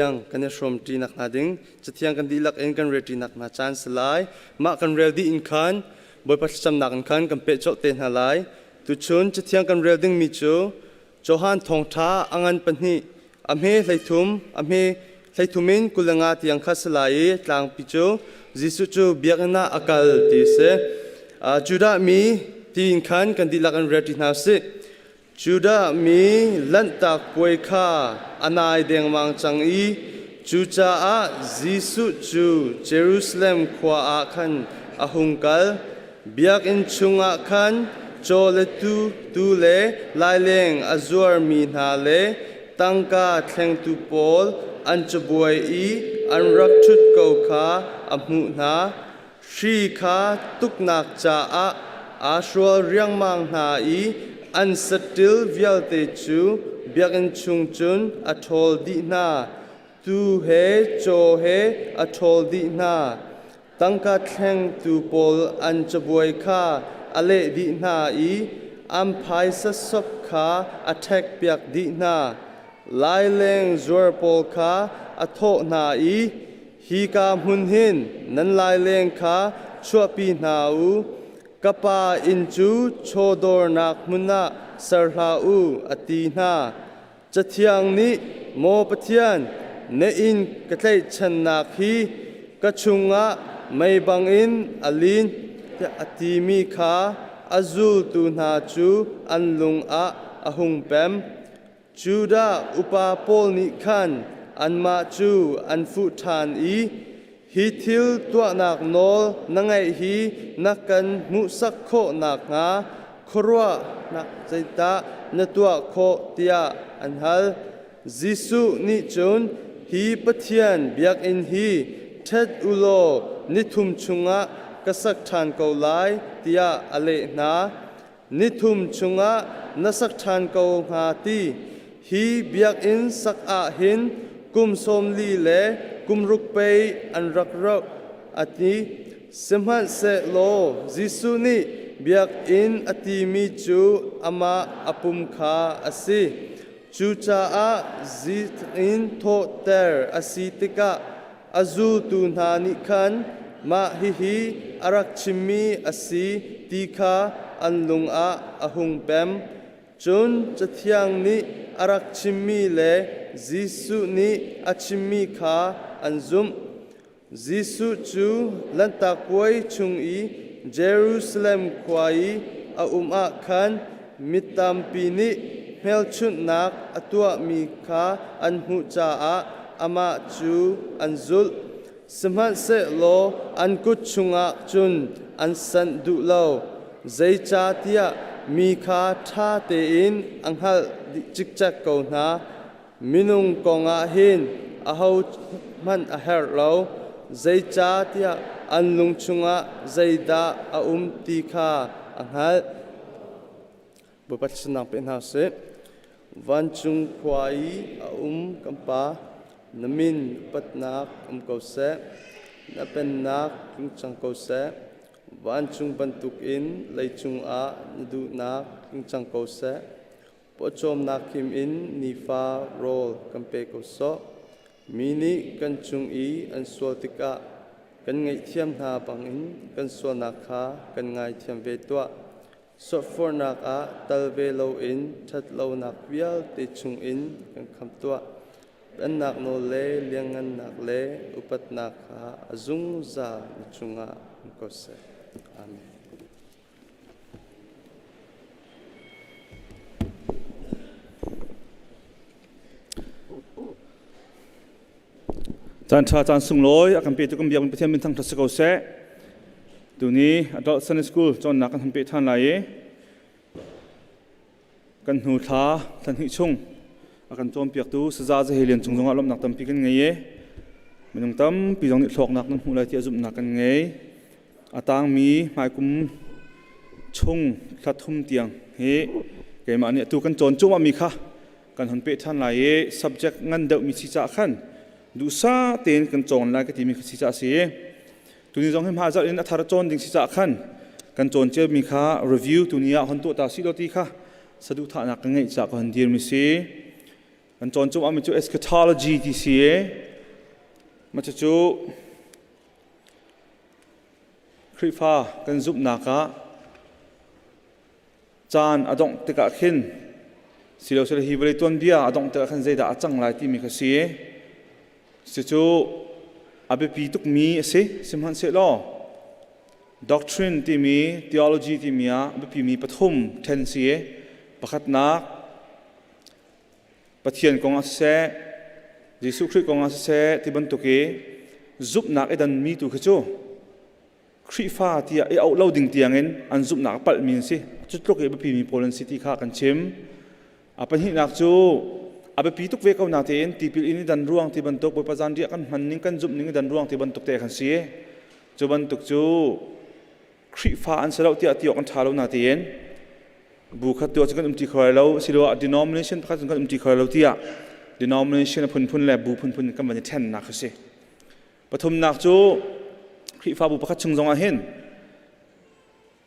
Cathiang kan i hrawmṭi nakhnga ding Cathiang kan dihlak in kan relṭi nakhnga caan si lai. Mah kan rel dih in khan Bawipa thlacamnak in khan kan peh colh te hna lai. Tuchun Cathiang kan rel dingmi cu Johan Thawngṭha a ngan pahnih a hme 13 a hme 13 in 25 tiang kha si lai i tlangpi cu Jesuh cu biakinn ah a kal ti a si. Judah mi tiin khan kan dihlak in relṭi hna usih. Judah mi Lanhtak Puai kha a nai dengmang cang i cucaah Jesuh cu Jerusalem khua ah khan a hung kal. Biakinn chungah khan caw le tuu le laileng a zuarmi hna le tangka thlengtu pawl an cabuai i an rak ṭhut ko kha a hmuh hna. Hri kha tuknak caah aa hrual riangmang hna i an saṭil vialte cu biakinn chung cun a ṭhawl dih hna. Tuu he caw he a ṭhawl dih hna. Tangka thlengtu pawl an cabuai kha a leh dih hna i an phaisa sop kha a ṭhekpiak dih hna. Laileng zuar pawl kha a thawh hna i, Hika hmun hin nan laileng kha chuahpi hna u. Ka pa inn cu chawdawrnak hmun ah ser hlah u, a ti hna. Cathiang nih, Maw Pathian, na inn ka tlaihchannak hi ka chungah mei bangin a lin, tiah a timi kha a zultu hna cu an lung ah a hung pem. Judah upa pawl nih khan anmah cu an fuh ṭhan i, Hi thil tuahnak nawl na ngeih hi na kan hmuhsak khawh nakhnga khuaruahnak zeidah na tuah khawh tiah an hal. Jesuh nih cun, Hi Pathian biakinn hi ṭhet u law nithum chungah ka sak ṭhan ko lai, tiah a leh hna. Nithum chungah na sak ṭhan ko hnga ti. Hi biakinn sak ah hin kum 40 le kum ruk pei an rak rauh, a ti. Sihmanhsehlaw Jesuh nih biakinn a timi cu amah a pum kha a si. Cucaah in thawhter a si tikah a zultu hna nih khan mah hihi a rak chimmi a si ti kha an lung ah a hung pem. Cun Cathiang nih a rak chimmi le Jesuh nih a chimmi kha an zumh. Jesuh cu Lanhtak Puai chung i Jerusalem khua i a um ah khan mi tampi nih hmelchunhnak a tuahmi kha an hmuh caah amah cu an zulh. Sihmanhsehlaw an kut chungah cun an sanh duh lo, zeicahtiah mi kha ṭha tein a hngalh dih cikcek ko hna. Minung kongah hin ahohmanh a herh lo, zeicahtiah an lung chungah zeidah a um ti kha a hngalh. Bawipa thlacannak pe hna usih. Vancung khua i a um kan Pa, na min upatnak um ko seh, na pennak tlung cang ko seh. Vancung bantukin leicung ah na duhnak tlung cang ko seh. Pawcawmnak him in nifa rawl kan pe ko sawh. Mi nih kan cung i an sual tikah kan ngaihthiam hna bangin kan sualnak kha kan ngaithiam ve tuah. Suahfornak ah tal ve loin ṭhatlonak vialte chungin kan khamh tuah. Pennak nawl le lianhngannak le upatnak kha a zungzal na cungah um ko seh. Amen. Caan ṭha caan sunglawi a kan petu kan biak Pathian min thangṭhat si ko seh. Tuni adult Sunday School cawnnak kan han peh ṭhan lai i kan hnu thla thla hnih chung a kan cawnpiaktu Saza Zahe Lian cung zongah lawmhnak tampi kan ngei i minung tampi zong nih hlawknak nan hmuh lai tiah zumhnak kan ngei. A tangmi hmaikum chung thla thum tiang hi keimah nih atu kan cawn cuahmahmi kha kan hun peh ṭhan lai i subject ngan deuhmi si caah khan duhsah tein kan cawn lai ka timi kha si caah a si. Tuni zong hi hma zarh in a thar cawn ding si caah khan kan cawn ciami kha review tuni ah hon tuah ta si lo ti kha saduhthahnak ka ngeih caah ka hon dirmi si. Kan cawn cuahmah mi cu eschatology ti si i mah cucu Khrihfa kan zumhnak ah caan a dongh tikah khin silosile hi vawlei tuanbia a dongh tikah khan zeidah a cang lai timi kha si. Cucu a biapi tukmi a si. Sihmanhsehlaw doctrine timi theology timi ah a biapimi pathum ṭhen si. Pakhatnak Pathian kong ah siseh, Jesuh Khrih kong ah siseh ti bantuk i zumhnak i danmi tu khi cu Khrihfa tiah i auh lo ding tiangin an zumhnak a palhmi an si. Cu tluk i biapimi pawl an si ti kha kan chim. A pahnihnak cu a biapi tuk ve ko natein tipil in i dan ruang ti bantuk Bawipa zanriah kan hman ning kan zumh ning i dan ruang ti bantuk te kan si. Cu bantuk cu Khrihfa an si lo tiah ti awk an ṭha lo natein bu khat tu ah cun kan umṭi kho lai lo asiloah denomination pakhat cun kan umṭi kho lai lo tiah denomination a phunphun le bu phunphun kan van i ṭhennak a si. Pathumnak cu Khrihfabu pakhat chung zongah hin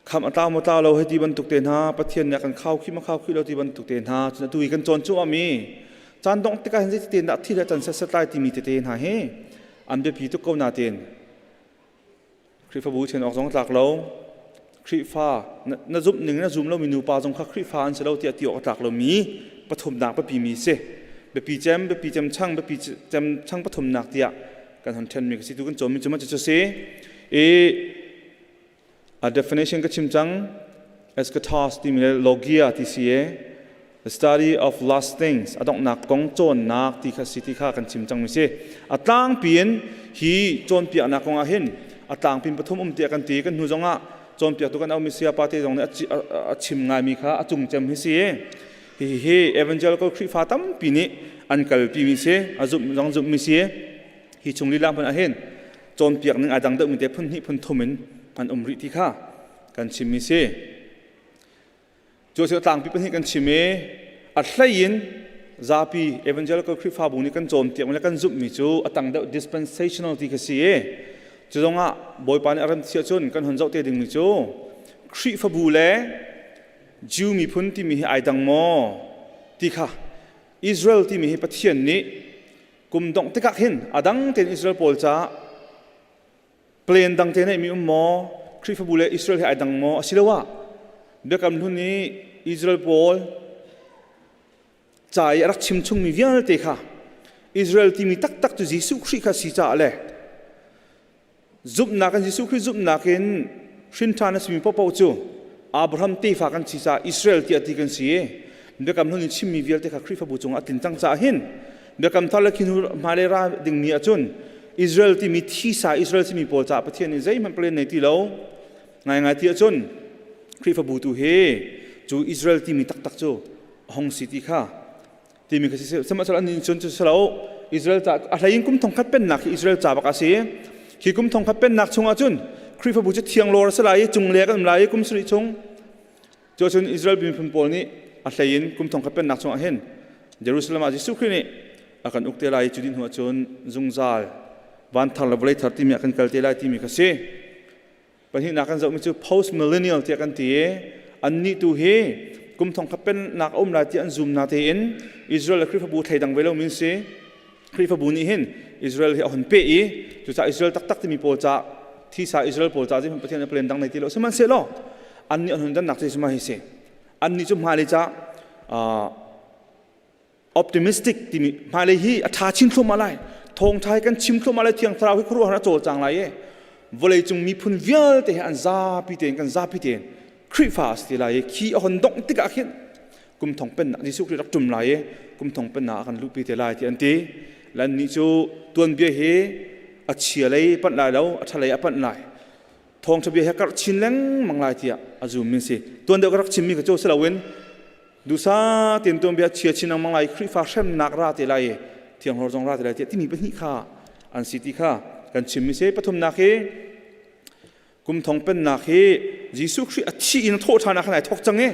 kham a tlau maw tlau lo hei ti bantuk te hna Pathian nih a kan khau khih ma khau khih lo ti bantuk te hna cun atu i kan cawn cuahmah mi caan dongh tikah hin zeiti tein dah thil a can setset lai timi tete hna hi an biapi tuk ko natein Khrihfabu ṭhen awk zong tlak lo. Khrihfa na zumh ning na zum lomi nupa zong kha Khrihfa an si lo tiah ti awk a tlak lomi pathumnak biapi mi si. Biapi cem, biapi cem chang, biapi cem chang pathumnak tiah kan hon ṭhenmi ka si tu kan cawmmi cu cu si. I a definition ka chim cang eschatos timi le logia ti si e The study of last things a donghnak kong cawnnak ti kha si ti kha kan chim cangmi si. A tlangpi in hi cawnpiaknak kong ah hin a tlangpi in pathum um tiah kan ti kan hnu zong ah cawnpiaktu kan aumi saya pa te zong nih a chim ngaimi kha a cung cem hi si. Hihi hi evangelical Khrihfa tampi nih an kalpi mi si, a zumh zong zumhmi si. Hi chung lila hmanh ah hin cawnpiak ning aa dang deuhmi te phun hnih phun thum in an um rih ti kha kan chimmi si. Cu a tlangpi pahnih kan chim i a hlei in zapi evangelical Khrihfabu nih kan cawnpiak le kan zumhmi cu a tang deuh dispensational ti kha si i cu zongah Bawipa nih a rem thiah cun kan hun zoh te dingmi cu Khrihfabu le Jew miphun timi hi ai dang maw ti kha Israel timi hi Pathian nih kum dongh tikah hin a dang tein Israel pawl caah Plan dang te neihmi um maw? Khrihfabu le Israel he ai dang maw? Asiloah Biakam Hlun i Israel pawl ca i a rak chim chungmi vialte kha Israel timi taktak cu Jesuh Khrih kha si caah le zumhnak in Jesuh Khrih zumhnak in hrin ṭhan a simi paohpaoh cu Abraham tefa kan si caah Israel tiah ti kan si i Biakam Hlun i chimmi vialte kha Khrihfabu cungah a tlin cang caah hin Biakam Thar le khi hnu hmailei ra dingmi ahcun Israel timi thisa Israel simi pawl caah Pathian nih zeihmanh plan nei ti lo. Ngaingai ti ahcun Khrihfabu tu hi cu Israel timi taktak cu a hong si ti kha timi kha si sihmanhsehlaw an nih cun cu si lo Israel ca a hlei in kum thongkhat pennak hi Israel ca bak a si. Khi kum thongkhat pennak chungah cun Khrihfabu cu thianglawr a si lai i cunglek an um lai i kum sarih chung Cu cun Israel miphun pawl nih a hlei in kum thongkhat pennak chungah hin Jerusalem ah Jesuh Khrih nih a kan uk te lai i cu dih hnu ahcun zungzal van thar le vawlei thar timi ah kan kal te lai timi kha si. Pahnihnak kan zohmi cu post millennial tiah kan ti i annih tu hi kum thongkhat pennak a um lai ti an zum na tein Israel le Khrihfabu thleidang ve lomi an si. Khrihfabu nih hin Israel hi a hun peh i cucaah Israel taktak timi pawl ca thisa Israel pawl ca zeihmanh Pathian a plan dang nei ti lo sihmanhsehlaw annih an hun dannak cu hi si annih cu hmailei ca optimistic timi hmailei hi a ṭha chin thluahmah lai thawngṭha hi kan chim thluahmah lai thiang thlarau hi khuaruahhar a cawlcang lai i vawleicung miphun vialte hi an zapi tein kan zapi tein Khrihfa a si ti lai i khi a hon dongh tikah khin kum thong pennak Jesuh Khrih rak ṭum lai i kum thong pennak ah kan luhpi te lai ti an ti. Lan nih cu tuanbia hi a chia lei panh lai lo, a ṭha lei a panh lai. Thawngṭha bia hi a karh chin lengmang lai tiah a zum min si. Tuan deuh ka rak chimmi kha cu si loin dusa tein tuanbia chia chin lengmang lai Khrihfa hremnak ra te lai i thianghlor zong ra te lai tiah timi pahnih kha an si ti kha kan chimmi si. Pathumnak hi Kum thong pennak hi Jesuh Khrih a thih in a thawh ṭhan ah khan ai thawk cang i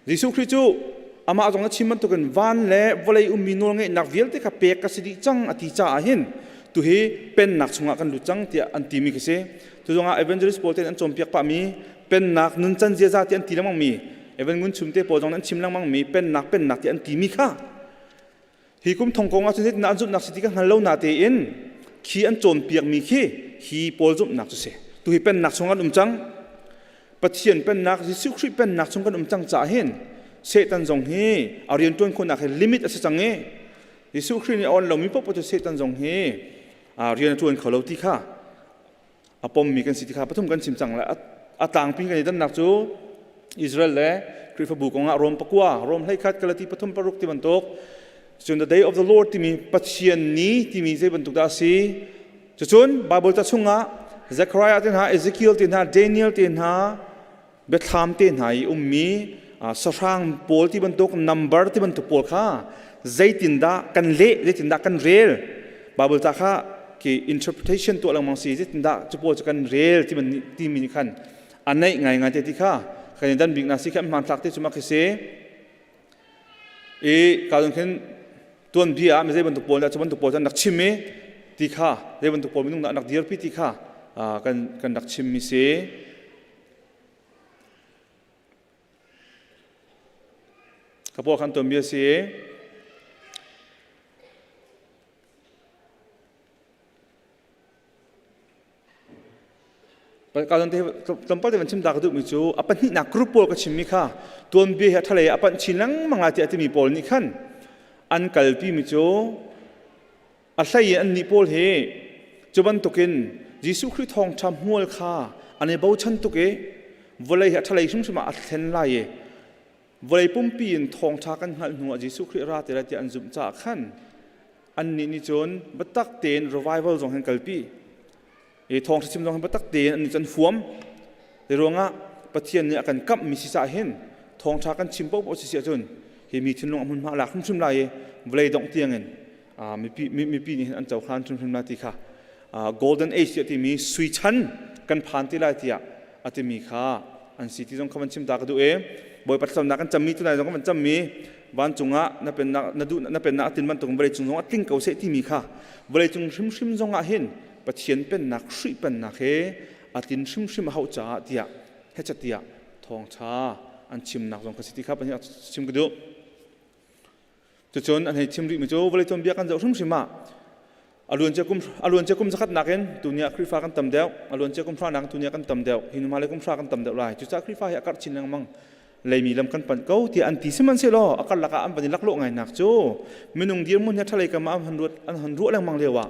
Jesuh Khrih cu amah zong a chim bantukin van le vawlei ummi nawlngeihnak vialte kha pek ka si dih cang a ti caah hin tuhi pennak chungah kan lut cang tiah an timi khi si. Tu zongah evangelist pawl te an cawnpiak pahmi pennak nuncan ziaza ti an ti lengmang mi Evan Ngun Chum te pawl zong an chim lengmang mi pennak pennak ti an timi kha. Hi kum thong kong ah cun zeitindah an zumhnak si ti ka hngal lo na tein khi an cawnpiakmi khi hi pawl zumhnak cu si. Tu hi pennak chung an um cang. Pathian pennak Jesuh Khrih pennak chung kan um cang caah hin Satan zong hi a rian ṭuan khawhnak hi limit a si cang i Jesuh Khrih nih a on lomi paoh cu Satan zong hi rian a ṭuan kho lo ti kha a pommi kan si ti kha pathum kan chim cang le a tlangpi kan i dannak cu Israel le Khrihfabu kongah Rom pakua, Rom 11, Galati pathum paruk ti bantuk cun the day of the Lord timi Pathian ni timi zei bantuk dah a si cucun Bible ca chungah Zechariah te hna Ezekiel te hna Daniel te hna biathlam te hna i ummi sahrang pawl ti bantuk number ti bantuk pawl kha zeitindah kan leh zeitindah kan rel Bible ca kha ki interpretation tuah lengmang si zeitindah cu pawl cu kan rel ti timi nih khan a neih ngai ngai te ti kha kan i dan bik na si kha hmanthlak te cu mak khi si i ka zong khin tuanbia ah mi zei bantuk pawl dah cu bantuk pawl cu an rak chim i ti kha zei bantuk pawl minung dah an rak dirpi ti kha kan kan rak chim mi si. Ka paw khan tuanbia si. Ka te tlawmpal te van chim ta ka duhmi cu a pahnihnak group pawl ka chimmi kha tuanbia hi a thalei a panh chin lengmang lai tiah timi pawl nih khan an kalpi mi cu A hlei in annih pawl hi cu bantukin Jesuh Khrih thawngṭha hmual kha an i bochan tuk i vawlei hi a ṭhalei hrimhrim ah a thlen lai i vawlei pumpi in thawngṭha kan hngalh hnuah Jesuh Khrih ra te lai tiah an zumh caah khan annih nih cun biatak tein revival zong hin kalpi i thawngṭha chim zong hin biatak tein annih cu an huam. Hi ruangah Pathian nih a kan kamhmi si caah hin thawngṭha kan chim paohpaoh si si ahcun hi mi thinlung a hmunhma a lak hrimhrim lai i vawlei dongh tiangin mipi mipi nih hin an cohlan hrimhrim lai ti kha golden age tiah timi sui chan kan phan ti lai tiah a timi kha an si ti zong kha van chim ta ka duh i Bawipa thlacamnak kan cammi tunai zong kan van cammi vancung ah na pennak na duh na pennak a tin bantuk vawlei cung zong ah tling ko seh timi kha vawlei cung hrimhrim zong ah hin Pathian pennak Khrih pennak he a tlin hrimhrim a hauh caah tiah hechet tiah thawngṭha an chimnak zong kha si ti kha pahnih chim ka duh. Cucun an hei chim rihmi cu vawlei tuanbia kan zoh hrimhrim ah a luancia kum zakhat nakin tuni ah Khrihfa kan tam deuh, a luancia kum hra nakin tuni ah kan tam deuh, hi hnu hmailei kum hra kan tam deuh lai. Cucaah Khrihfa hi a karh chin lengmang. Leimi lam kan panh ko tiah an ti sihmanhsehlaw a karlak ah an van i laklawh ngainak cu minung dirhmun hi ṭhalei kam ah an ruat an han ruah lengmang lio ah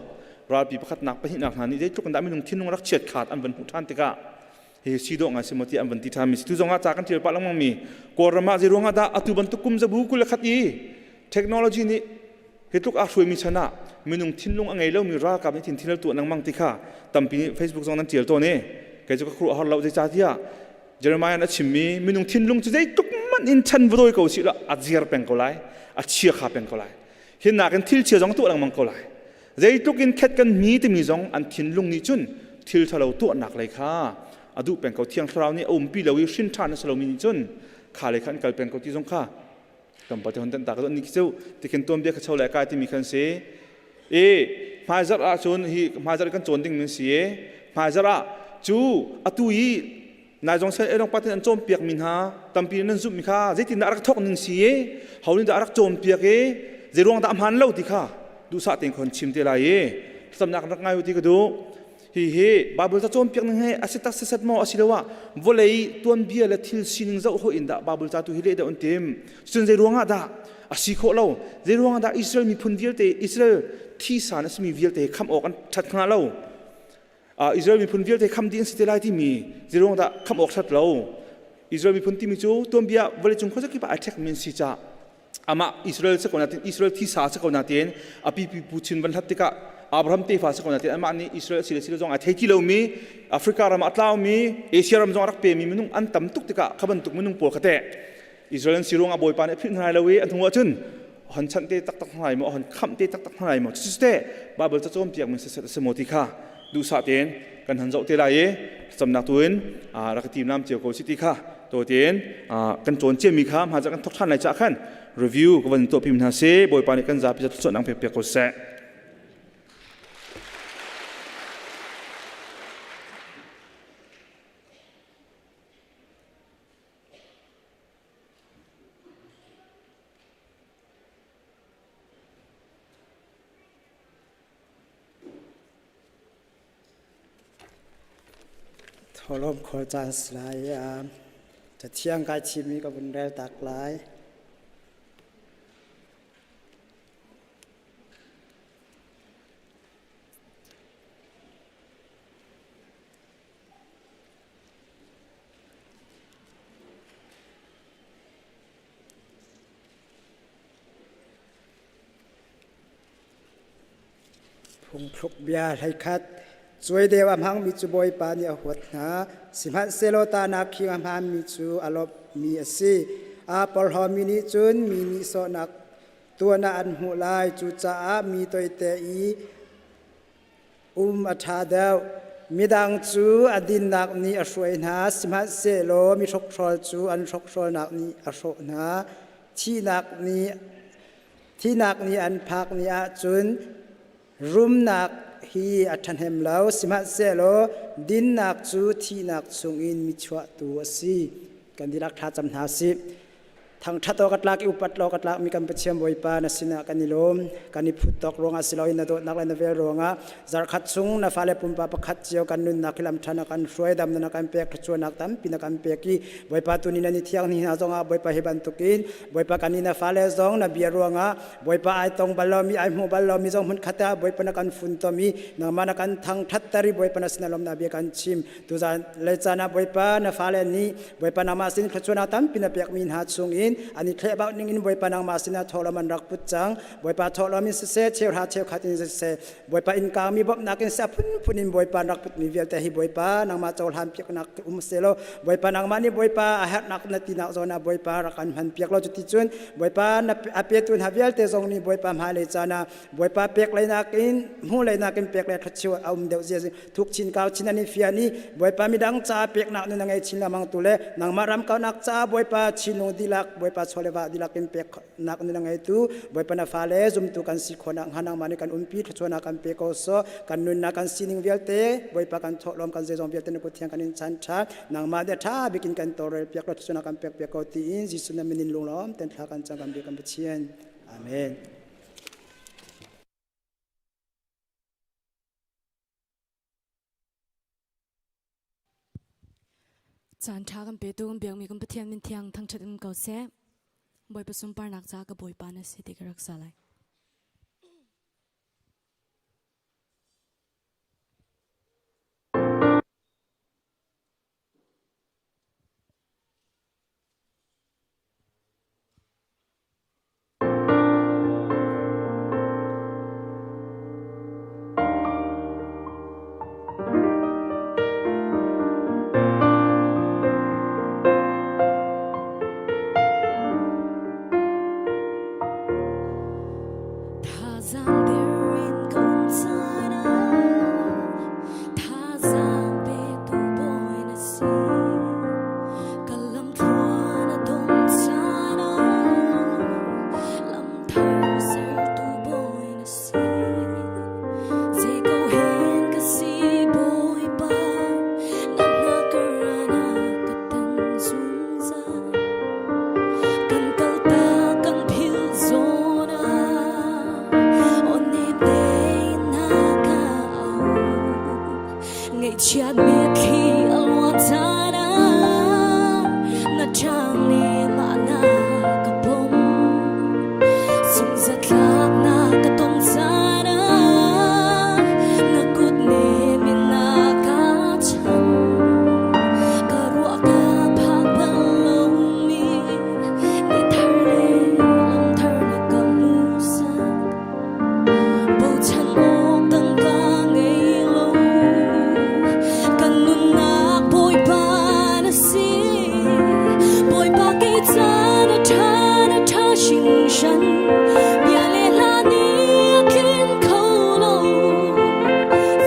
ralpi pakhatnak pahnihnak hna nih zeitluk in dah minung thinlung rak chiat khaat an van hmuh ṭhan tikah hi si dawh ngai si maw tiah an van ti ṭhan mi si tu zong ah ca kan ṭial pah lengmang mi Kawlram ah zeiruang ah dah atu bantuk kum zabu 21 i technology nih hi tluk aa hruaimi chan ah minung thinlung a ngei lomi ralkap nih thin thin tuah lengmang ti kha tampi nih Facebook zong nan ṭial tawn i kei cu ka khuaruah har lo zeicahtiah Jeremiah a chimmi minung thinlung cu zeitluk hmanh in chan va dawi ko sih law a ziar peng ko lai a chia kha peng ko lai hi nakin thil chia zong tuah lengmang ko lai zeitluk in khet kan mi timi zong an thinlung nih cun thil ṭhalo tuahnak lei kha a duh peng ko thiang thlarau nih a umpi lo i hrin ṭhan a si lomi nih cun kha lei kha an kal peng ko ti zong kha tlawmpal te hon tan ta ka ni cu tikhin tuanbia kha cho le kai timi khan si i hmaizarh ah cun hi hmaizarh kan cawn ding min si i hmaizarh ah cu atu i naizong sel elong patin an cawnpiak mi hna tampi nan zumh mi kha zeitin dah rak thok ning si i ho nih dah rak cawnpiak i zeiruang dah a hmaan lo ti kha duhsah tein khon chim te lai i thlacamnak rak ngai u ti ka duh Hihi Bible ca cawnpiak ning hi a si tak sisat maw asiloah vawlei tuanbia le thil sining zoh hawih in dah Bible ca tu hi leh deuh an tim. Cun zei ruangah dah a si khawh lo? Zei ruangah dah Israel miphun vialte Israel thisa na simi vialte khamh awk an ṭhat hnga lo? Israel miphun vialte kham dih an si te lai timi zei ruang dah khamh awk ṭhat lo? Israel miphun timi cu tuanbia vawleicung khuazakip ah ai ṭhekmi an si caah amah Israel si ko nain Israel thisa si ko nain a pipi pu chin van hlat tikah Abraham tefa si ko nain amah nih Israel si le si lo zong ai thei ti lomi Africa ram ah a tlaumi Asia ram zong a rak pemi minung an tam tuk tikah kha bantuk minung pawl kha teh Israel an si ruangah Bawipa nih a philh hna lai lo i a hnu ahcun hon chanh te taktak hna lai maw hon khamh te taktak hna lai maw cucu teh Bible ca cawnpiak min siseh a si maw ti kha duhsah tein kan han zoh te lai i thlacamnak tu in rak i timlam cio ko si ti kha to tein kan cawn ciami kha hmaizarh kan thok ṭhan lai caah khan review ka van tuahpi hna si Bawipa nih kan zapi thluachuahnak pek piak ko seh. Tholom khawl caan si lai. Cathiang kai thimmi ka vun rel tak lai. Phungthluk bia 11 Cuai deu a hmangmi cu Bawipa nih a huat hna, sihmanhsehlaw tahnak khing a hmaanmi cu a lawmhmi a si. Aa porhlawmi nih cun mi nihsawhnak tuan ah an hmuh lai, cucaah mi toite i um a ṭha deuh. Midang cu a dinnak nih a hruai hna, sihmanhsehlaw mi hrokhrawl cu an hrokhrawlnak nih a hrawh hna. Thihnak nih an phak ni ahcun rumnak hi a ṭhahnem lo, sihmanhsehlaw dinnak cu thihnak chungin mi chuahtu a si. Kan dihlak thlacam hna sih. Thangṭhat awk a tlak i upat awk a tlakmi kan Pathian Bawipa na sinah kan i lawm. Kan i phut tawk ruangah si loin na dawtnak le na vel ruangah zarhkhat chung na fale pumpak pakhat cio kan nunnak hi lamṭhan a kan hruai, damnak na kan pek, thluachuahnak tampi na kan pek i Bawipa tuni nan i thiang ni hna zongah Bawipa hi bantukin Bawipa kan i na fale zong na bia ruangah Bawipa ai tong bal lomi ai hmu bal lomi zong hmunkhat ah Bawipa na kan funtom i nangmah na kan thangṭhatter i Bawipa na sinah lawmnak bia kan chim. Tuzan le caan ah Bawipa na fale nih Bawipa nangmah sin thluachuahnak tampi na pekmi hna chungin an i thlehbauh ningin Bawipa nangmah sinah thawhlawm an rak put cang. Bawipa thawhlawm in siseh, cheuhra cheukhat in siseh, Bawipa innkang mi bawmhnak in seh, phunphun in Bawipa an rak putmi vialte hi Bawipa nangmah cohlan piaknak um selaw Bawipa nangmah nih Bawipa a herhnak na tinak zawn ah Bawipa rak an hman piak lo cuticun Bawipa na a petu hna vialte zong nih Bawipa hmailei caan ah Bawipa pek leinak in hmuh leinak in pek le thluachuah a um deuh zia thuk chin kau chin an i fian i Bawipa midang ca peknak nun a ngei chin lengmang tu le nangmah ram kaunak ca Bawipa chinlung dihlak Bawipa chawleva dihlak in peknak nun a ngeitu Bawipa na fale zumtu kan si khawhnak hnga nangmah nih kan umpi thluachuahnak kan pe ko so kan nunnak kan sining vialte Bawipa kan thawhlawm kan zeizong vialte na kut thiang kan in chan tha nangmah nih tha bikin kan tawlrel piak lo thluachuahnak kan pek piak ko tiin Jesuh na min in lunglawm ten thla kan cam kan bia kan Pathian Amen. Caan ṭha kan petu kan biakmi kan Pathian min thiang thangṭhat in ko seh. Bawipa sunparnak ca ka Bawipa na si ti ka rak sa lai. Thazaang der in ka um caan ah thazaang petu bawi na si. Ka lamthluan a dong caan ah lamthar sertu bawi na si. Zei ko hen ka si Bawipa, na hnakkar ah ka tan zungzal. Kan kaltak kan philh zawn ah aw nem tein na ka auh. Ngaihchiat mitthli a luan caan ah na ṭang nih mah na ka bawmh. Sungzatlak na ka tong caan ah na kut nem in na ka chanh. Ka ruah ka phak bal lomi ni thar le lam thar na ka hmuhsak. Bochan awk dang ka ngei lo. Kan nunnak Bawipa na si. Bawipa kei ca na ṭha na ṭha hringhran. Bia le hla nih a tlin kho lo.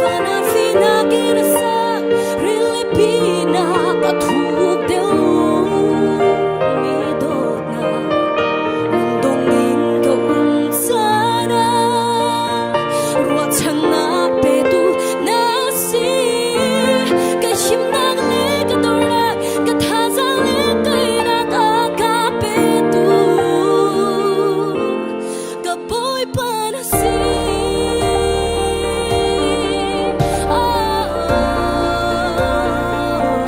Van ah fihnak in a sak, rilipi nak a thuk deuh. Mi dawtnak Lungdong in ka um caan ah ruahchannak petu na si. Ka himnak le ka dornak, ka thazaang le teinak a ka petu. Ka Bawipa na si. Oh, oh, oh.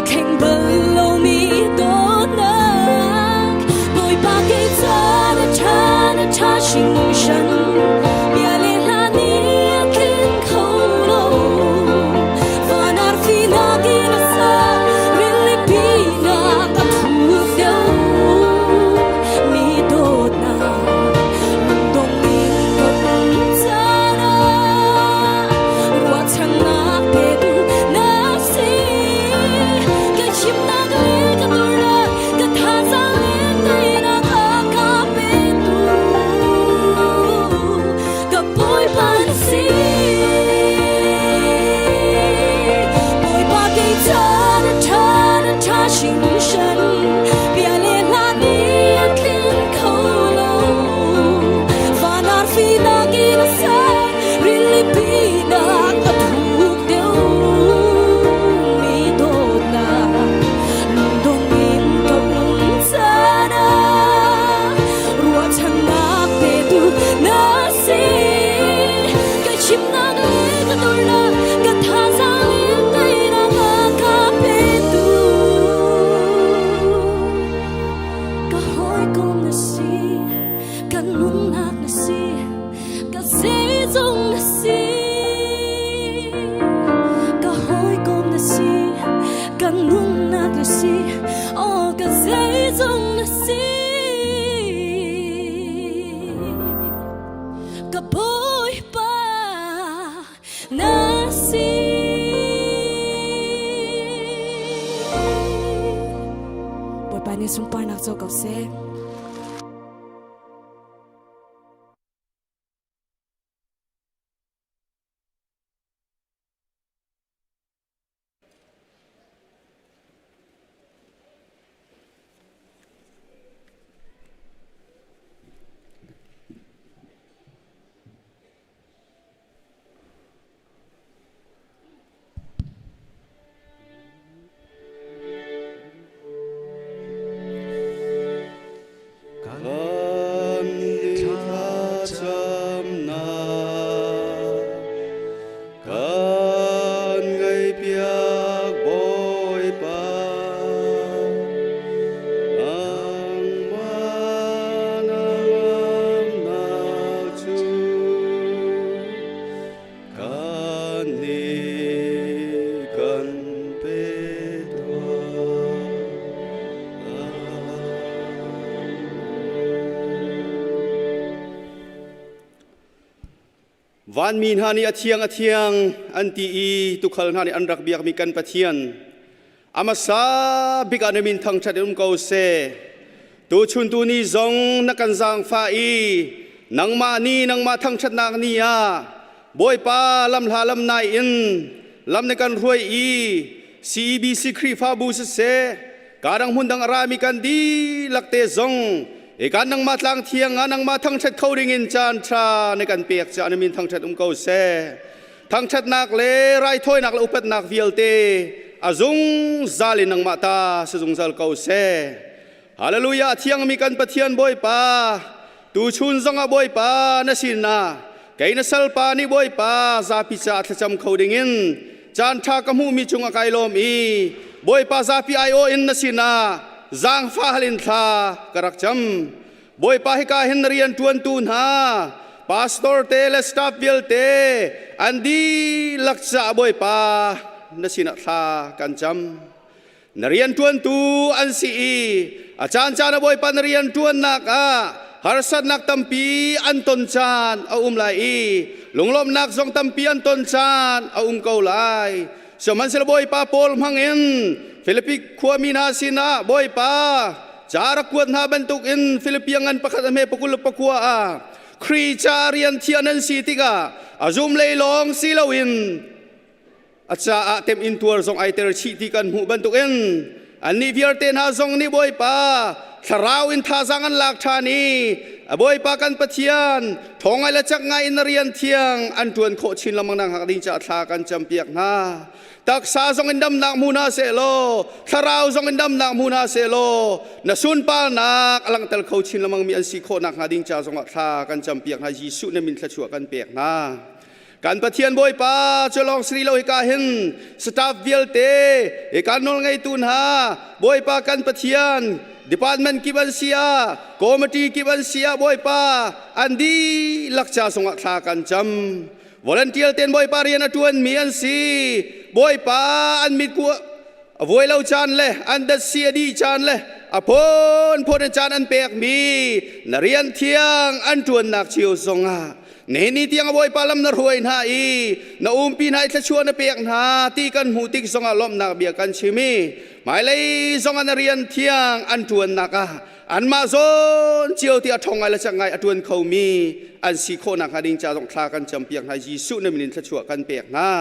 Aa thleng bal lomi dawtnak Bawipa kei ca na ṭha na ṭha hringhran Bia le hla nih a tling kho lo Van arfi nakin a sang rilipi nak a thuk deuh Mi dawtnak lungdong in ka um caan ah ruahchannak petu na si. Ka himnak le ka dornak, ka thazaang le teinak a ka petu. Ka Bawipa na si. Bawipa kei ca na ṭha na ṭha hringhran. Bia le hla nih a tling kho lo. Van arfi nakin a sang, rilipi nak a thuk deuh. Mi dawtnak lungdong in ka um caan ah ruahchannak petu na si. Ka himnak le ka dornak, ka thazaang le teinak a ka petu. Ka hawikom na si, ka nunnak na si, ka zeizong na si. Ka hawikom na si, ka nunnak na si, oh ka zeizong na si. Ka Bawipa na si. Bawipa nih sunparnak co ko seh. Kan thlacamnak kan ngaihpiak Bawipa nangmah na ngamnak cu kan nih kan pe tuah. Vanmi hna nih a thiang a thiang an ti i tuukhal hna nih an rak biakmi kan Pathian a hmasa bik ah na min thangṭhat in um ko seh. Tuchun tu ni zong na kan zaangfah i nangmah ni nangmah thangṭhatnak ni ah Bawipa lamhla lamnai in lam na kan hruai i CEBC Khrihfabu siseh kadang hmun dang a rami kan dihlak te zong ika nangmah tlang thiang ah nangmah thangṭhat kho ding in caan ṭha na kan pek caah na min thangṭhat um ko seh. Thangṭhatnak le raithawinak le upatnak vialte a zungzal in nangmah ta si zungzal ko seh. Hallelujah thiangmi kan Pathian Bawipa tuchun zongah Bawipa na sinah kei na salpa nih Bawipa zapi caah thlacam kho dingin caan ṭha ka hmuhmi cungah kai lawm i Bawipa zapi aiawh in na sinah zaangfah hal in thla ka rak cam. Bawipa hika hin na rian ṭuantu hna pastor te le staff vialte an dihlak caah Bawipa na sinah thla kan cam. Na rianṭuantu an si i a caancaan a Bawipa na rianṭuannak ah harsatnak tampi an ton caan a um lai i lunglawmhnak zong tampi an ton caan a um ko lai. Sihmanhsehlaw Bawipa Paul hmangin Filipi khuami hna sinah Bawipa ca rak kuat hna bantukin Filipi a ngan pakhat a hme pakul le pakua ah Khrih ca rian thiah nan si tikah a zum lei lawng si loin a caah temh tuar zong ai ter chih ti kan hmuh bantukin annih vialte hna zong nih Bawipa thlarau in thazaang an lak ṭhan i a Bawipa kan Pathian thawng ngai le cak ngai in na rian thiang an ṭuan khawh chin lengmang nak hnga ding caah thla kan campiak hna taksa zong in damnak hmu hna seh law thlarau zong in damnak hmu hna seh law na sunparnak a langhter kho chin lengmang mi an si khawh nak hnga ding ca zongah thla kan campiak hna Jesuh na min thluachuah kan pek hna. Kan Pathian Bawipa cu lawng sri lo hika hin staff vialte hika nawl ngeitu hna Bawipa kan Pathian department kip an si ah committee kip an si ah Bawipa an dihlak ca sungah thla kan cam. Volunteer ten Bawipa rian a ṭuan mi an si. Bawipa an mit ku a vuai lo caan le an datsi a dih caan le a phunphun in caan an pek mi na rian thiang an ṭuannak cio zongah nihin ni tiang a Bawipa lam na hruai hna i na umpi hna i thluachuah na pek hna ti kan hmuh tik zongah lawmhnak bia kan chim i hmailei zongah na rian thiang an ṭuannak ah anmah zawn cio ti a ṭhong ngai le cak ngai a ṭuan khomi an si khawh nakhnga ding ca zong thla kan campiak hna. Jesuh na min in thluachuah kan pek hna.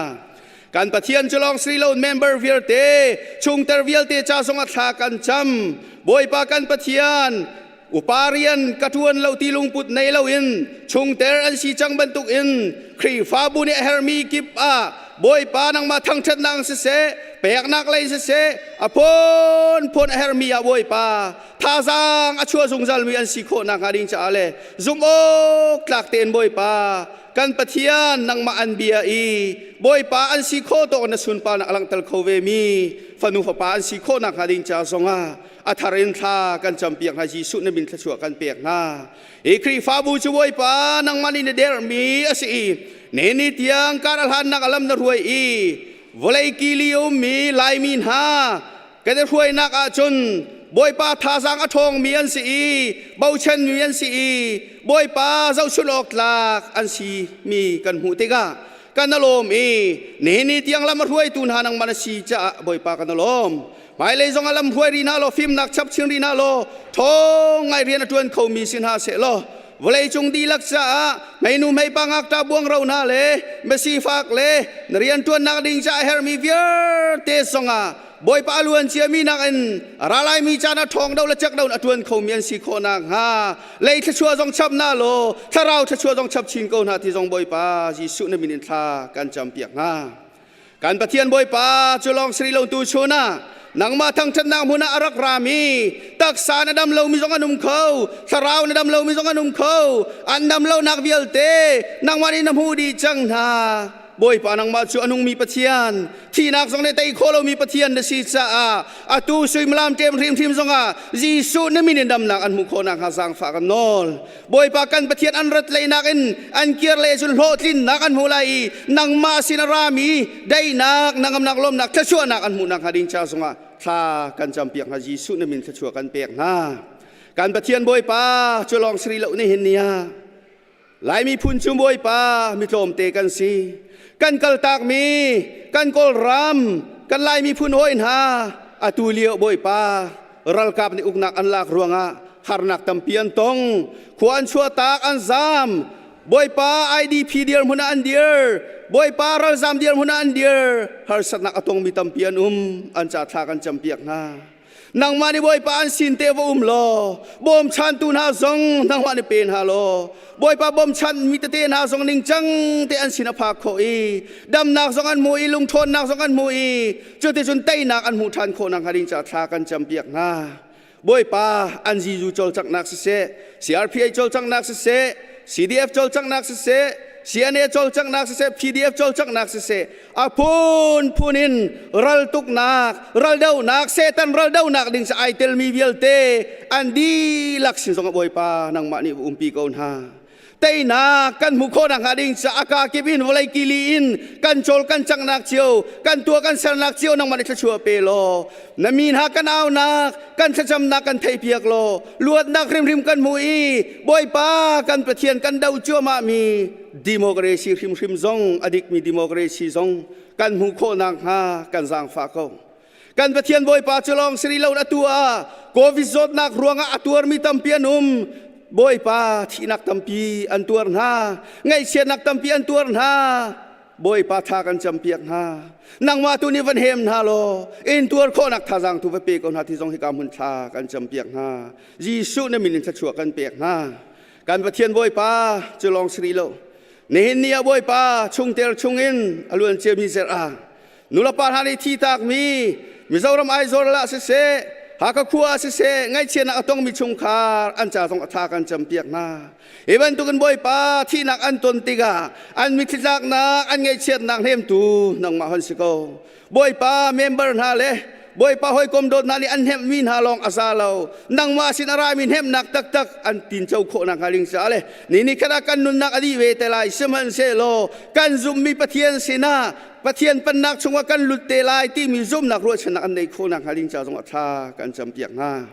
Kan Pathian cu lawng si lo member vialte chungter vialte ca zong a thla kan cam. Bawipa kan Pathian, upa rian ka ṭuan lo ti lungput nei loin chungter an si cang bantuk in Khrihfabu nih a hermi kip ah Bawipa nangmah thangṭhatnak siseh, peknak lei siseh, a phunphun a hermi ah Bawipa thazaang a chuah zungzalmi an si khawh nakhnga ding caah le zumh awk tlak tein Bawipa kan Pathian nangmah an bia i Bawipa an si khawh tawk na sunparnak a langhter kho ve mi fanu fapa an si khawh nakhnga ding ca zongah a thar in thla kan campiak hna. Jesuh na min thluachuah kan pek hna. Hi Khrihfabu cu Bawipa nangmah nih na dermi a si i ne ni tiang kar a hlannak a lam na hruai i vawlei kili a ummi Laimi hna kan i hruainak ahcun Bawipa thazaang a ṭhawngmi an si i bochanmi an si i Bawipa zohchunh awk tlak an si mi kan hmuh tikah kan alawm i nihin ni tiang lam a hruaitu hna nangmah na si caah Bawipa kan alawm. Hmailei zong ah lam hruai rih hna law, fimnak chap chin rih hna law, ṭhawng ngai rian a ṭuan khomi si hna seh law vawleicung dihlak caah hmeinu hmeipa ngakṭah buangro hna le misifak le na rianṭuannak ding caah a herhmi vialte zongah Bawipa a luan ciami nakin a ra laimi caan ah ṭhawng do le cek do in a ṭuan khomi an si khawh nakhnga lei thluachuah zong chap hna law thlarau thluachuah zong chap chin ko hna ti zong Bawipa Jesuh na min in thla kan campiak hna. Kan Pathian Bawipa cu lawng siri lo tu chun ah nangmah thangṭhatnak hmun ah a rak rami taksa na dam lomi zong an um kho, thlarau na dam lomi zong an um kho, an dam lonak vialte nangmah nih na hmuh dih cang hna. Bawipa nangmah cu a nungmi Pathian, thihnak zong nih tei khawh lomi Pathian na si caah atu suimilam ṭem hrimhrim zongah Jesuh na min in damnak an hmuh khawh nakhnga zaangfah kan nawl. Bawipa kan Pathian an rat leinak in an kir le cun hlawhtlinnak an hmu lai i nangmah sin a rami daihnak, nangamnak, lawmnak, thluachuahnak an hmuh nakhnga ding ca zongah thla kan campiak hna. Jesuh na min thluachuah kan pek hna. Kan Pathian Bawipa cu lawng siri lo nihin ni ah Lai miphun cu Bawipa mi tlawmte kan si. Kan kaltakmi kan Kawlram kan Lai miphun hawi hna atu lio Bawipa ralkap nih uknak an lak ruangah harnak tampi an tong. Khua an chuahtak an zam. Bawipa IDP dirhmun ah an dir. Bawipa ralzam dirhmun ah an dir. Harsatnak a tongmi tampi an um. An ca thla kan campiak hna. Nangmah nih Bawipa an sin te va um law bawmchantu hna zong nangmah nih pe hna law Bawipa bawmchan mi tete hna zong ningcang te an sin a phak khawh i damnak zong an hmu i lungṭhawnnak zong an hmu i cuticun teinak an hmuh ṭhan khawh nakhnga ding caah thla kan campiak hna. Bawipa an Zizu cawlcanghnak siseh, CRPA cawlcanghnak siseh, CDF cawlcanghnak siseh, CNA cawlcanghnak siseh, PDF cawlcanghnak siseh, a phunphun in raltuknak, raldohnak, Satan raldohnak ding ai telmi vialte an dihlak sin zongah Bawipa nangmah nih umpi ko hna. Teinak kan hmuh khawh nakhnga ding caah ka kip in vawlei kili in kan cawl kan canghnak cio, kan tuah kan sernak cio nangmah nih thluachuah pe law na mi hna kan aunak, kan thlacamnak kan theihpiak law luatnak hrimhrim kan hmu i Bawipa kan Pathian kan do cuahmah mi democracy hrimhrim zong a dikmi democracy zong kan hmuh khawh nakhnga kan zaangfah ko. Kan Pathian Bawipa cu lawng si rih lo atu ah COVID zawtnak ruangah a tuarmi tampi an um. Bawipa thihnak tampi an tuar hna, ngaihchiatnak tampi an tuar hna. Bawipa tha kan campiak hna. Nangmah tu nih van hem hna law in tuar khawhnak thazaang tu va pe ko hna ti zong hika hmun thla kan campiak hna. Jesuh na min in thluachuah kan pek hna. Kan Pathian Bawipa cu lawng si rih lo. Nihin ni ah Bawipa chungtel chungin a luan ciami zerh ah nulepa hna nih thi takmi Mizoram Aizawl ah siseh, Hakha khua siseh ngaihchiatnak a tongmi chungkhar an ca zong a tha kan campiak hna. Hi bantukin Bawipa thihnak an ton tikah an mitthli tlaknak an ngaihchiatnak hnemtu nangmah hon si ko. Bawipa member hna le Bawipa hawikom dawt hna nih an hnemhmi hna lawng a za lo. Nangmah sin a rami hnemhnak taktak an tinco khawh nakhnga ding caah le ni ni khat ah kan nunnak a dih ve te lai sihmanhsehlaw kan zumhmi Pathian sinah Pathian pennak chungah kan lut te lai timi zumhnak ruahchannak an neih khawh nakhnga ding ca zongah thla kan campiak hna.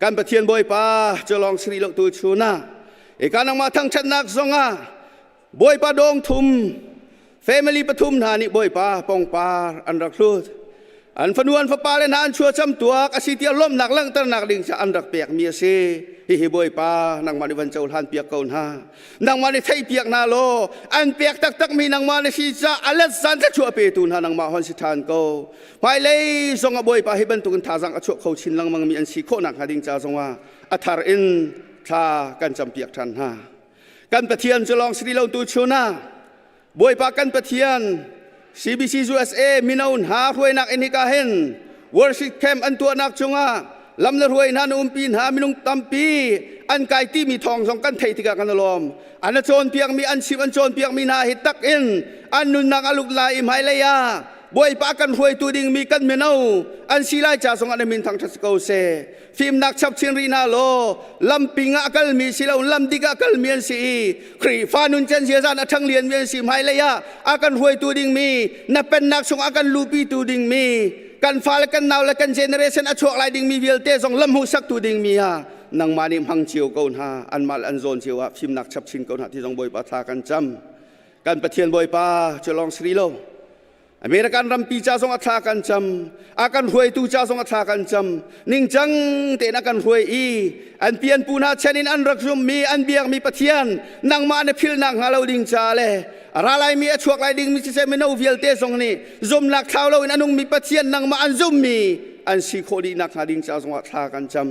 Kan Pathian Bawipa cu lawng si rih lo tu chun ah ika nangmah thangṭhatnak zongah Bawipa dawng thum family pathum hna nih Bawipa pongpar an rak hlut. An fanu an fapa le hna an chuacam tuak a si tiah lawmhnak langhternak ding ca an rak pekmi a si. Hihi Bawipa nangmah nih van cohlan piak ko hna. Nangmah nih theihpiak hna law an pek taktakmi nangmah na si caah a let zan thluachuah petu hna nangmah hon si ṭhan ko. Hmailei zongah Bawipa hi bantukin thazaang a chuah kho chin lengmangmi an si khawh nakhnga ding ca zongah a thar in thla kan campiak ṭhan hna. Kan Pathian cu lawng si lo tu chun ah Bawipa kan Pathian CBC USA mino hna hruainak in hika hin worship camp an tuahnak cungah lam na hruai hna na umpi hna minung tampi an kai timi thawng zong kan theih tikah kan lawm an a cawnpiakmi an chim an cawnpiakmi hna hi tak in an nunnak a luk lai i hmailei ah Bawipa kan hruaitu dingmi kan mino an si lai ca zongah na min thangṭhat si ko seh fimnak chap chin rih hna law lamping ah a kalmi si lo lam dik ah a kalmi an si i Khrihfa nun can ziazan a ṭhang lianmi an si hmailei ah a kan hruaitu dingmi na pennak chung a kan luhpitu dingmi kan fale kan nau le kan generation a chuak lai dingmi vialte zong lam hmuhsaktu dingmi ah nangmah nih hmang cio ko hna anmah le an zawn cio ah fimnak chap chin ko hna ti zong Bawipa thla kan cam kan Pathian Bawipa cu lawng si lo American rampi ca zong a thla kan cam a kan hruaitu ca zong a thla kan cam ningcang tein a kan hruai i an pianpu hna chan in an rak zummi an biakmi Pathian nangmah na philnak hnga lo ding ca le a ra laimi a chuak lai dingmi siseh mino vialte zong nih zumnak thlau loin a nungmi Pathian nangmah an zummi an si khawh dih nak hnga ding ca zongah thla kan cam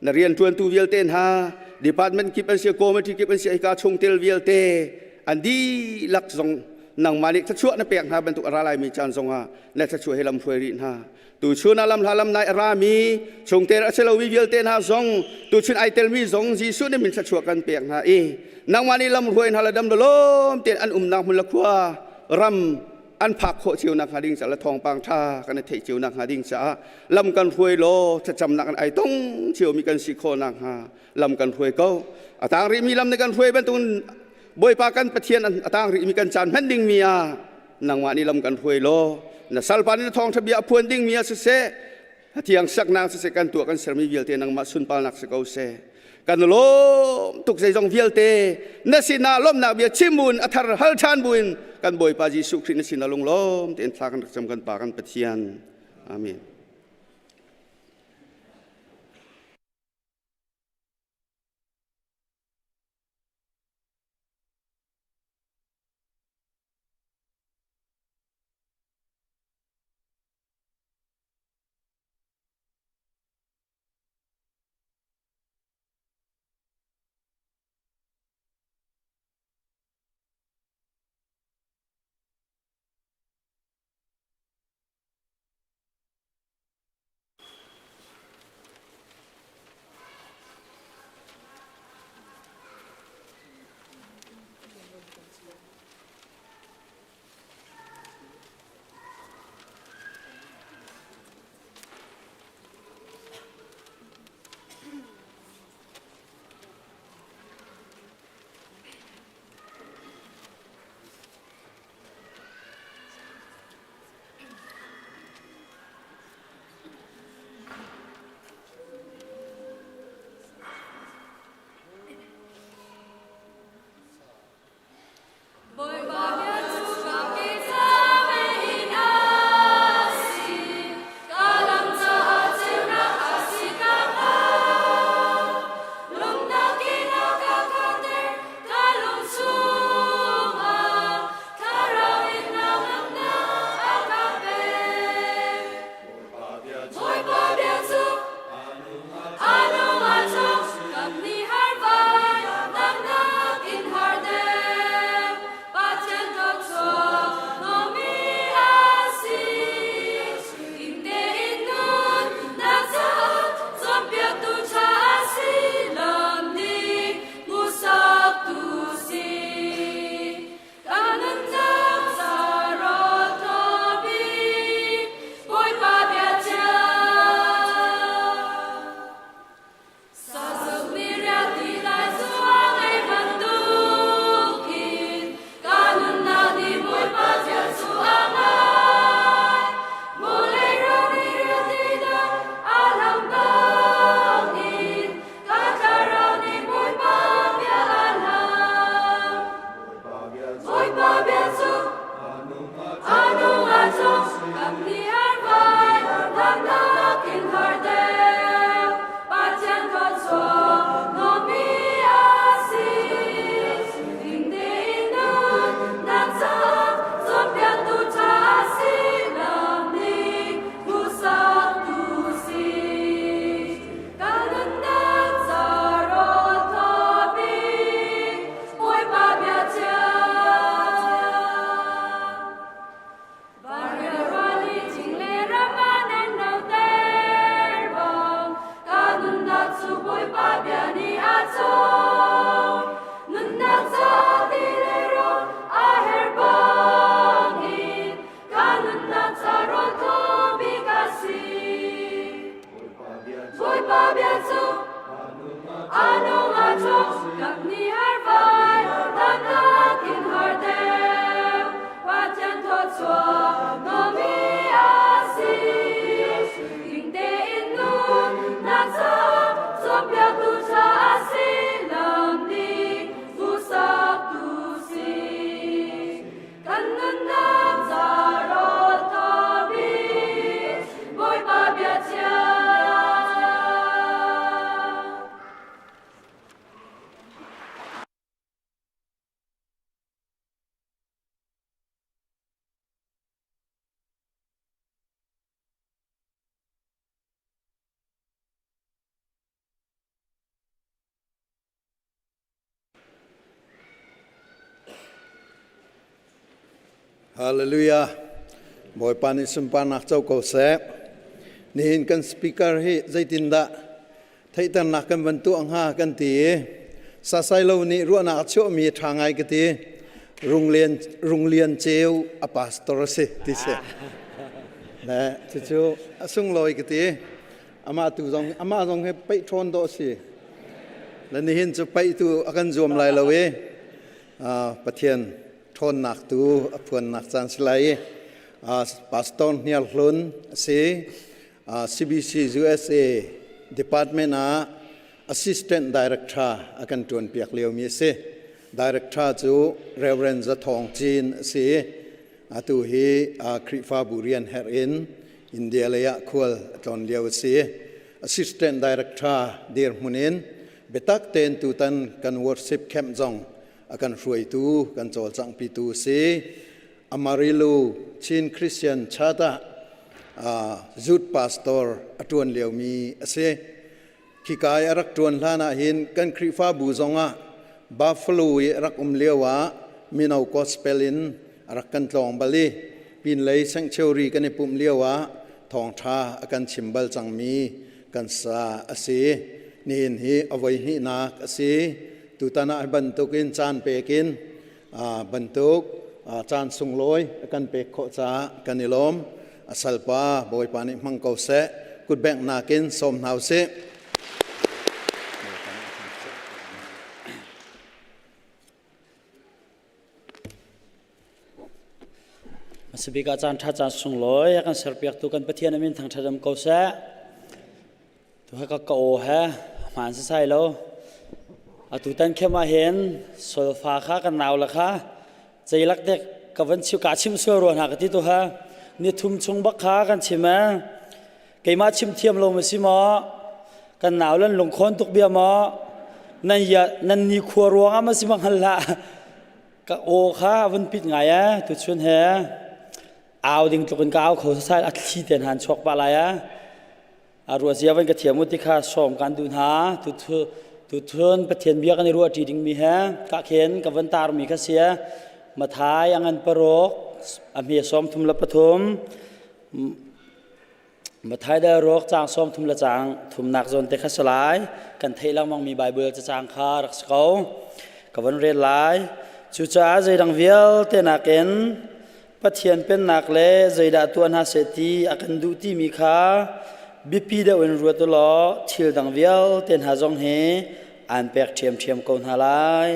na rianṭuantu vialte hna department kip an si committee kip an si hika chungtel vialte an dihlak zong nangmah nih thluachuah na pek hna bantuk a ra laimi caan zongah na thluachuah hi lam hruai rih hna tuchun ah lam hla lam nai a rami chungtel a si lomi vialte hna zong tuchun ai telmi zong Jesuh nih min thluachuah kan pek hna i nangmah nih lam hruai hna le dam lawm tein an umnak hmun le khua ram an phak khawh cio nak hnga ding caah le thawngpang ṭha kan i theih cio nak hnga ding caah lam kan hruai law thlacamnak an ai tong ciomi kan si khawh nak hnga lam kan hruai ko a tang rihmi lam nih kan hruai bantukin Bawipa kan Pathian a tang rihmi kan caan hman dingmi ah nangmah nih lam kan hruai law na salpa nih na thawngṭha bia a phuan dingmi ah siseh Hatiang saknak siseh kan tuah kan sermi vialte nangmah sunparnak si ko seh. Kan lawm tuk zeizong vialte na sinah lawmhnak bia chim buin a thar hal ṭhan buin kan Bawipa Jesuh Khrih na sinah lunglawm tein thla kan rak cam kan Pa kan Pathian. Amen. Lam ni har vai, lam nak in har deuh, Pathian thawchuah nuammi a si. Ding tein nun nak caah cawnpiaktu ṭha a si. Lam ning hmuhsaktu si. Kan nunnak ca rawl thaw bik, Bawipa bia thiang. Bawipa bia cu a nung a ṭhawng, kap ni har vai, damnak in har deuh. Pathian thawchuah nomi a si. Ding tein nunnak caah cawnpiaktu ṭha a si. Lam ning hmuhsaktu si. Kan nunnak ca rawl thaw bik, Bawipa bia thiang. Hallelujah. Bawipa nih sunparnak co ko seh. Nihin kan speaker hi zeitindah theihternak kan van tuah hnga kan ti i sasai lo nih ruahnak a chuahmi a ṭha ngai ka ti. Runglian Runglian Ceu a pastor a si ti si. Le cucu a sunglawi ka ti. Amah tu zong amah zong hi paih ṭhawn dawh a si. Le nihin cu paih tu a kan zuam lai lo i Pathian ṭhawnnak tu a phuannak caan si lai i Pastor Hniar Hlun a si. CBC USA Department ah Assistant Director a kan ṭuanpiak liomi a si. Director cu Reverend Za Thawng Cin a si. Atu hi Khrihfabu rian herh in India lei ah khual a tlawn lio a si. Assistant Director dirhmun in biatak tein tutan kan worship camp zong a kan hruaitu, kan cawlcanghpitu a si. Amarillo Chin Christian Church ah youth pastor a ṭuan liomi a si. Khika i a rak ṭuan hlan ah hin kan Khrihfabu zongah Buffalo i a rak um lio ah mino gospel in a rak kan tlawng bal i pinlei sanctuary kan i pumh lio ah thawngṭha a kan chim bal cangmi kan sa a si. Nihin hi a voi hnihnak a si. Tutan ah hi bantukin caan pek in bantuk caan sunglawi a kan pek khawh caah kan i lawm. A salpa Bawipa nih hmang ko seh. Kutbengh nakin sawm hna usih. Masabik ah caan ṭha caan sunglawi a kan serpiaktu kan Pathian amin thangṭhat um ko seh. Tu he ka ka aw he hmaan sasai lo. Atu tan khem ah hin solfa kha kan nau la kha ceilak dek ka van chim ka chim sual rua hna ka ti tu ha ni thum chung bak kha kan chim e keimah chim thiam lo ma si maw kan nau lan lungkhawn tuk bia maw nan ya nan ni khua ruang ah ma si ma hngal hlah ka aw kha vun pit ngai e tu chun he au ding tluk in ka au kho sasai a thli ten han chuak pa lai e A ruah zia van ka thiam u ti kha sawm kan duh hna. Tuthun Pathian bia kan i ruah ṭi dingmi he ka khen ka van tarmi kha si. Mathai a ngan paruk a hme 33 Mathai dal rawk caang 30 le caang thumnak zawn te kha si lai. Kan theih lengmangmi Baibal cacang kha rak si ko. Ka van rel lai. Cucaah zeidang vialte nakin Pathian pennak le zeidah tuah hna seh ti a kan duh timi kha biapi deuh in ruat u law thil dang vialte hna zong hi aan pek ṭhiamṭhiam ko hna lai.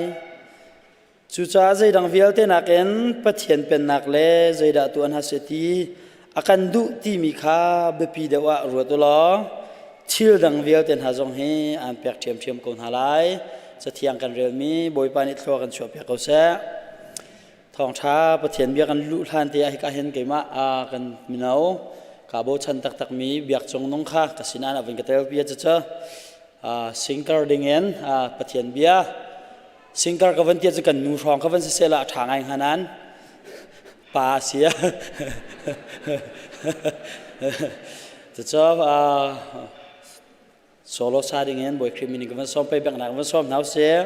Cucaah zeidang vialte nakin Pathian pennak le zeidah tuah hna seh ti a kan duh timi kha biapi deuh ah ruat u law thil dang vialte hna zong hi aan pek ṭhiamṭhiam ko hna lai. Cathiang kan relmi Bawipa nih thlua kan chuahpiak ko seh. Thawngṭha Pathian bia kan luh hlan te ah hika hin keimah kan mino ka bochan taktakmi biak cung nung kha ka sinah a vun ka tel bia cu singkar dingin Pathian bia singkar ka van tia cu kan nu hrawng ka van si sela a ṭha ngai hnga nan pa sia cucu solo sa dingin Bawi Khrih min in ka van sawm pei biaknak van sawm hna usih.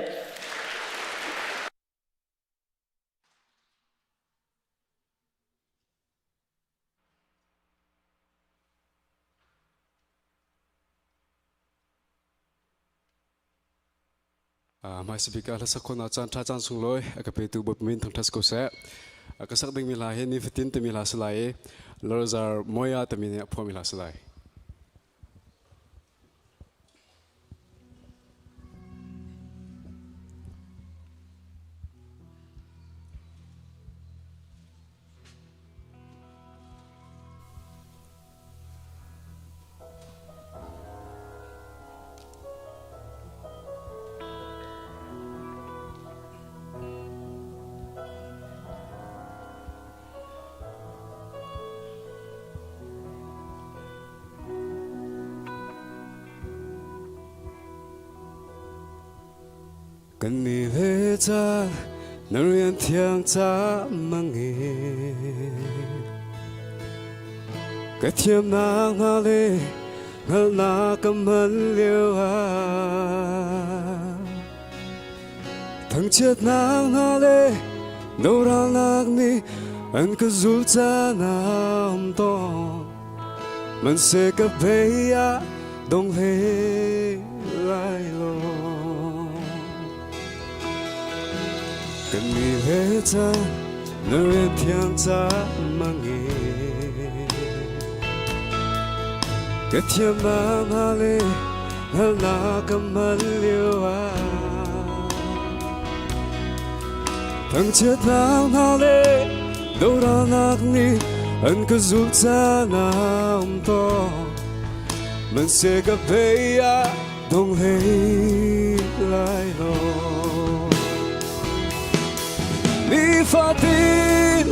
Hmaisa bik ah hlasak khawhnak caan ṭha caan sunglawi a ka petu Bawipa min thangṭhat ko seh. Ka sak dingmi hla hi nifatin timi hla si lai i Lawlzar Moya timi nih a phuahmi hla si lai. Kan ni le caan na rian thiang ca mangi Ka thiamnak hna le hngalhnak ka hman lio ah Thangchiatnak hna le doralnak nih an ka zul caan ah um tawn Hmanhseh ka bei ah dong hlei lai lo. Kan mi le ca na rian thiang ca mangi Ka thiamnak hna le hngalhnak ka hman lio ah Thangchiatnak hna le doralnak nih an ka zulh caan ah um tawn Hmanhseh ka bei ah dong hlei lai lo. Nifatin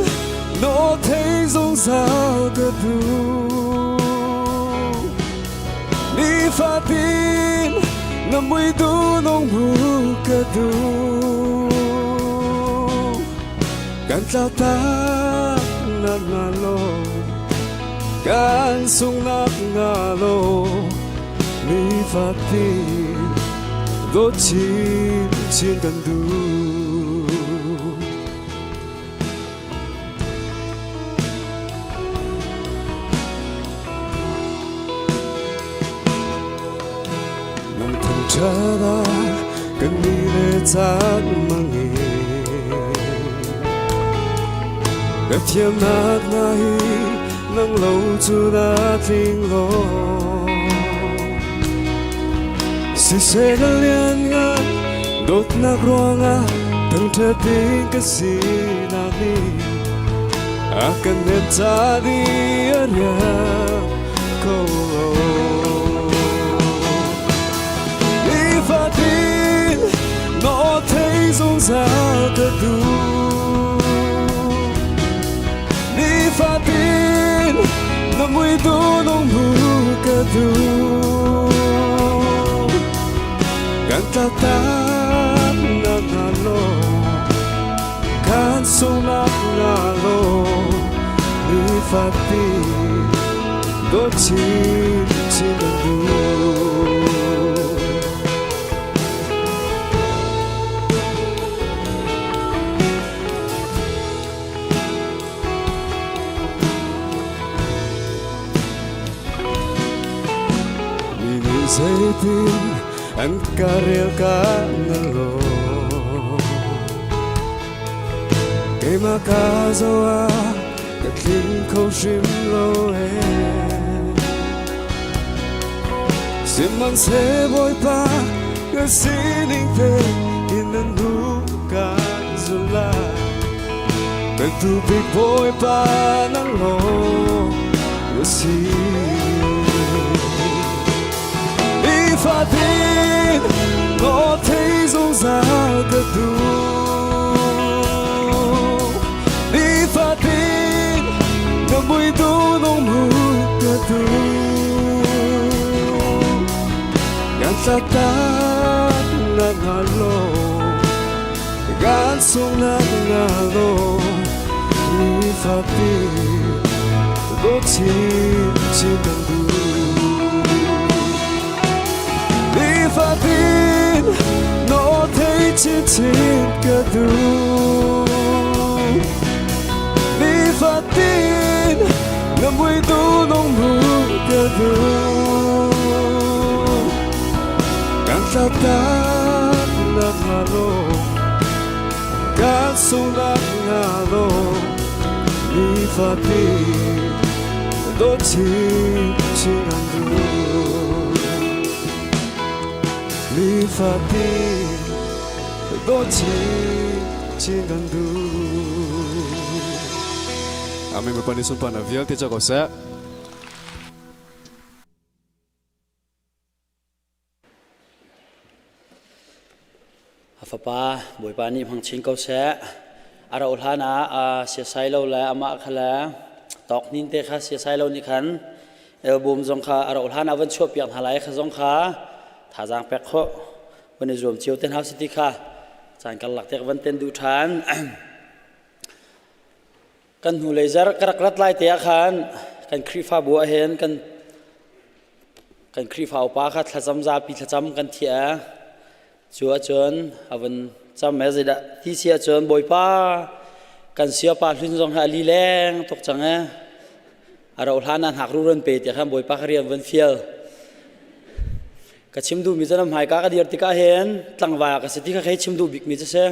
no thei zungzal ka duh. Nifatin na mui du nong mu ka duh. Kan tlau tak na na lo kan sungnak nga lo nifatin dawt chin chin kan duh. Nang thangṭhat ah kan ni le caan mangi Ka thiamnak hna hi nang lo cu na tling lo Siseh ka lian ngan dawtnak ruangah thangṭhat ding ka sinak nih a kan nem ca di a riak ko lo. Nifatin na thei zungzal ka duh. Nifatin na mui du nong mu ka duh. Kan tatan na na lo kan sungnak na lo nifatin dawt chin chin kan duh. Mi nih zeitin an ka rel ka na lo keimah ka zoh ah ka tling kho hrim lo he Sihmanhseh Bawipa ka sining te in nan hnu ka zul lai Pektu bik Bawipa nang lawng na si. Nifatin ngaw thei zungzal ka duh. Na mui tu nong mu ka tu Gan sa ta na nga lo Gan sung na nga lo Ni fa ti Do chi chi kan du Ni fa tin No thei chi chi ka du Ni fa tin Na mui tu nong mu ka du Kan sa ta na nga lo Kan sung na nga lo Ni fa tin Do chi chi kan du Ni fa tin Do chi chi kan du Amen. Bapak ni sunparnak vialte co ko seh. A fapa Bawipa nih hmang chin ko seh. A rauh hlan ah siasai lo le amah kha le tawk hnin te kha siasai lo nih khan album zong kha a rauh hlan ah van chuah piak hna lai kha zong kha thazaang pek khawh van i zuam cio te hna si ti kha caan karlak te van ten duh ṭhan. Kan hnulei zarh ka rak rat lai te ah khan kan Khrihfabu ah hin kan kan Khrihfa upa kha thlacam zapi thlacam kan thiah. Cu ahcun a vun cam he zeidah ti si ahcun Bawipa kan siapa hlun zong hi a lileng tuk cang e. A rauh hlan ah hnak ru ran pe tiah khan Bawipa kha rian vun fial. Ka chim duhmi cu na hmaika ka dir tikah hin tlangval ka si ti kha khei chim duh bikmi cu si.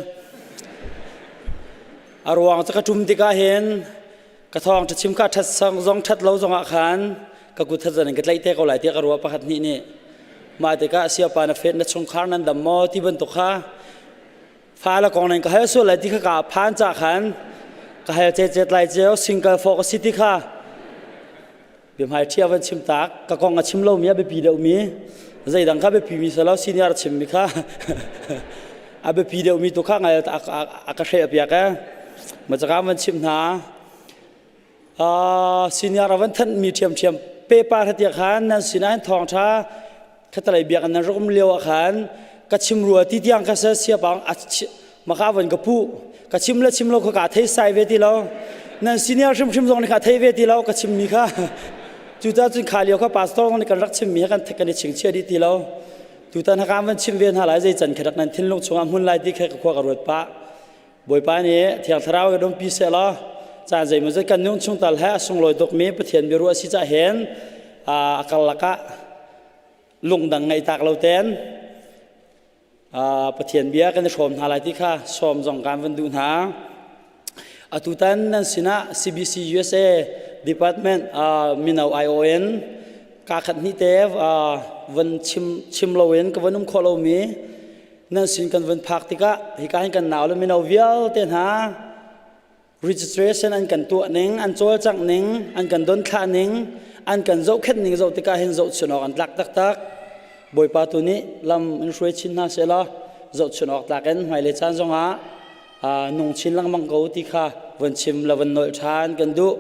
A ruang cu ka ṭum tikah hin ka thawng ṭha chim kha ṭhat zong ṭhat lo zongah khan ka kut hat zan in ka tlaih te ko lai tiah ka ruah pakhat hnih nih. Mah tikah siapa na fet na chungkhar nan dam maw ti bantuk kha fa le kong nan ka hal sual lai ti kha ka phan ca khan ka hal cetcet lai ceo single fawk a si ti kha biahmai ṭhia van chim tak ka kong a chim lomi a biapi deuhmi zeidang kha biapi mi salo senior chimmi kha a biapi deuhmi tu kha ngai a ka hreh piak e ma caka van chim hna senior a van thanh mi ṭhiamṭhiam pepa hratia khan nan sinah hin thawngṭha khatalei biakinn nan rak um lio ah khan ka chim rua ti tiang kha se siapang a maka van ka pu ka chim le chim lo kha ka thei sai ve ti lo nan senior hrimhrim zong nih kha thei ve ti lo ka chim mi kha cucaah cun kha lio kha pastor zong nih kan rak chim mi kan kan i chingchia dih ti lo tutan hakam van chim ve hna lai zei can kha rak nan thinlung chungah hmun lai ti kha ka khua ka ruat pah Bawipa nih Thiang Thlarau kan umpi sehlaw caan zeimawzat kan nung chung tal he a sunglawi tukmi Pathian biaruah si cah hin a karlak ah lungdang ngeih tak lo ten Pathian bia kan i hrawm hna lai ti kha sawm zong kan van duh hna. Atutan nan sinah CBC USA Department mino ION ka khat hnih te van chim chim loin ka van um khawh lomi Nan sin kan vun phak tikah hika hin kan nau le mino vialte hna registration an kan tuah ning, an cawlcangh ning, an kan donthlah ning, an kan zohkhenh ning zoh tikah hin zohchun awk an tlak taktak. Bawipa tu nih lam in hruai chin hna sehlaw zohchun awk tlak in hmailei caan zongah nung chin lengmang ko ti kha von chim le von nolh ṭhan kan duh.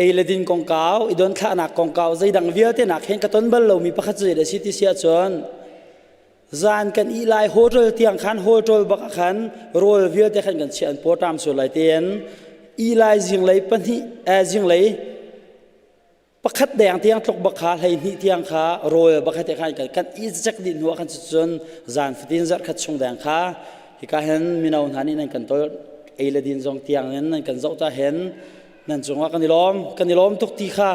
Ei le din kongkau, i donthlahnak kongkau zeidang vialte nak hin ka ton bal lomi pakhat cu zeidah a si ti si ahcun zan kan ih lai hotel tiang khan hotel bak ah khan rawl vialte khan kan chiah an pawṭam sual lai tein ih lai zinglei pahnih eh zinglei pakhat deng tiang tluk bak kha 12 tiang kha rawl bak te khan kan i cek dih hnu ah khan cun zan fatin zarh khat chung deng kha hika hin mino hna nih nan kan tol ei le din zong tiang in nan kan zoh ta hin nan cungah kan i lawm kan i lawm tuk ti kha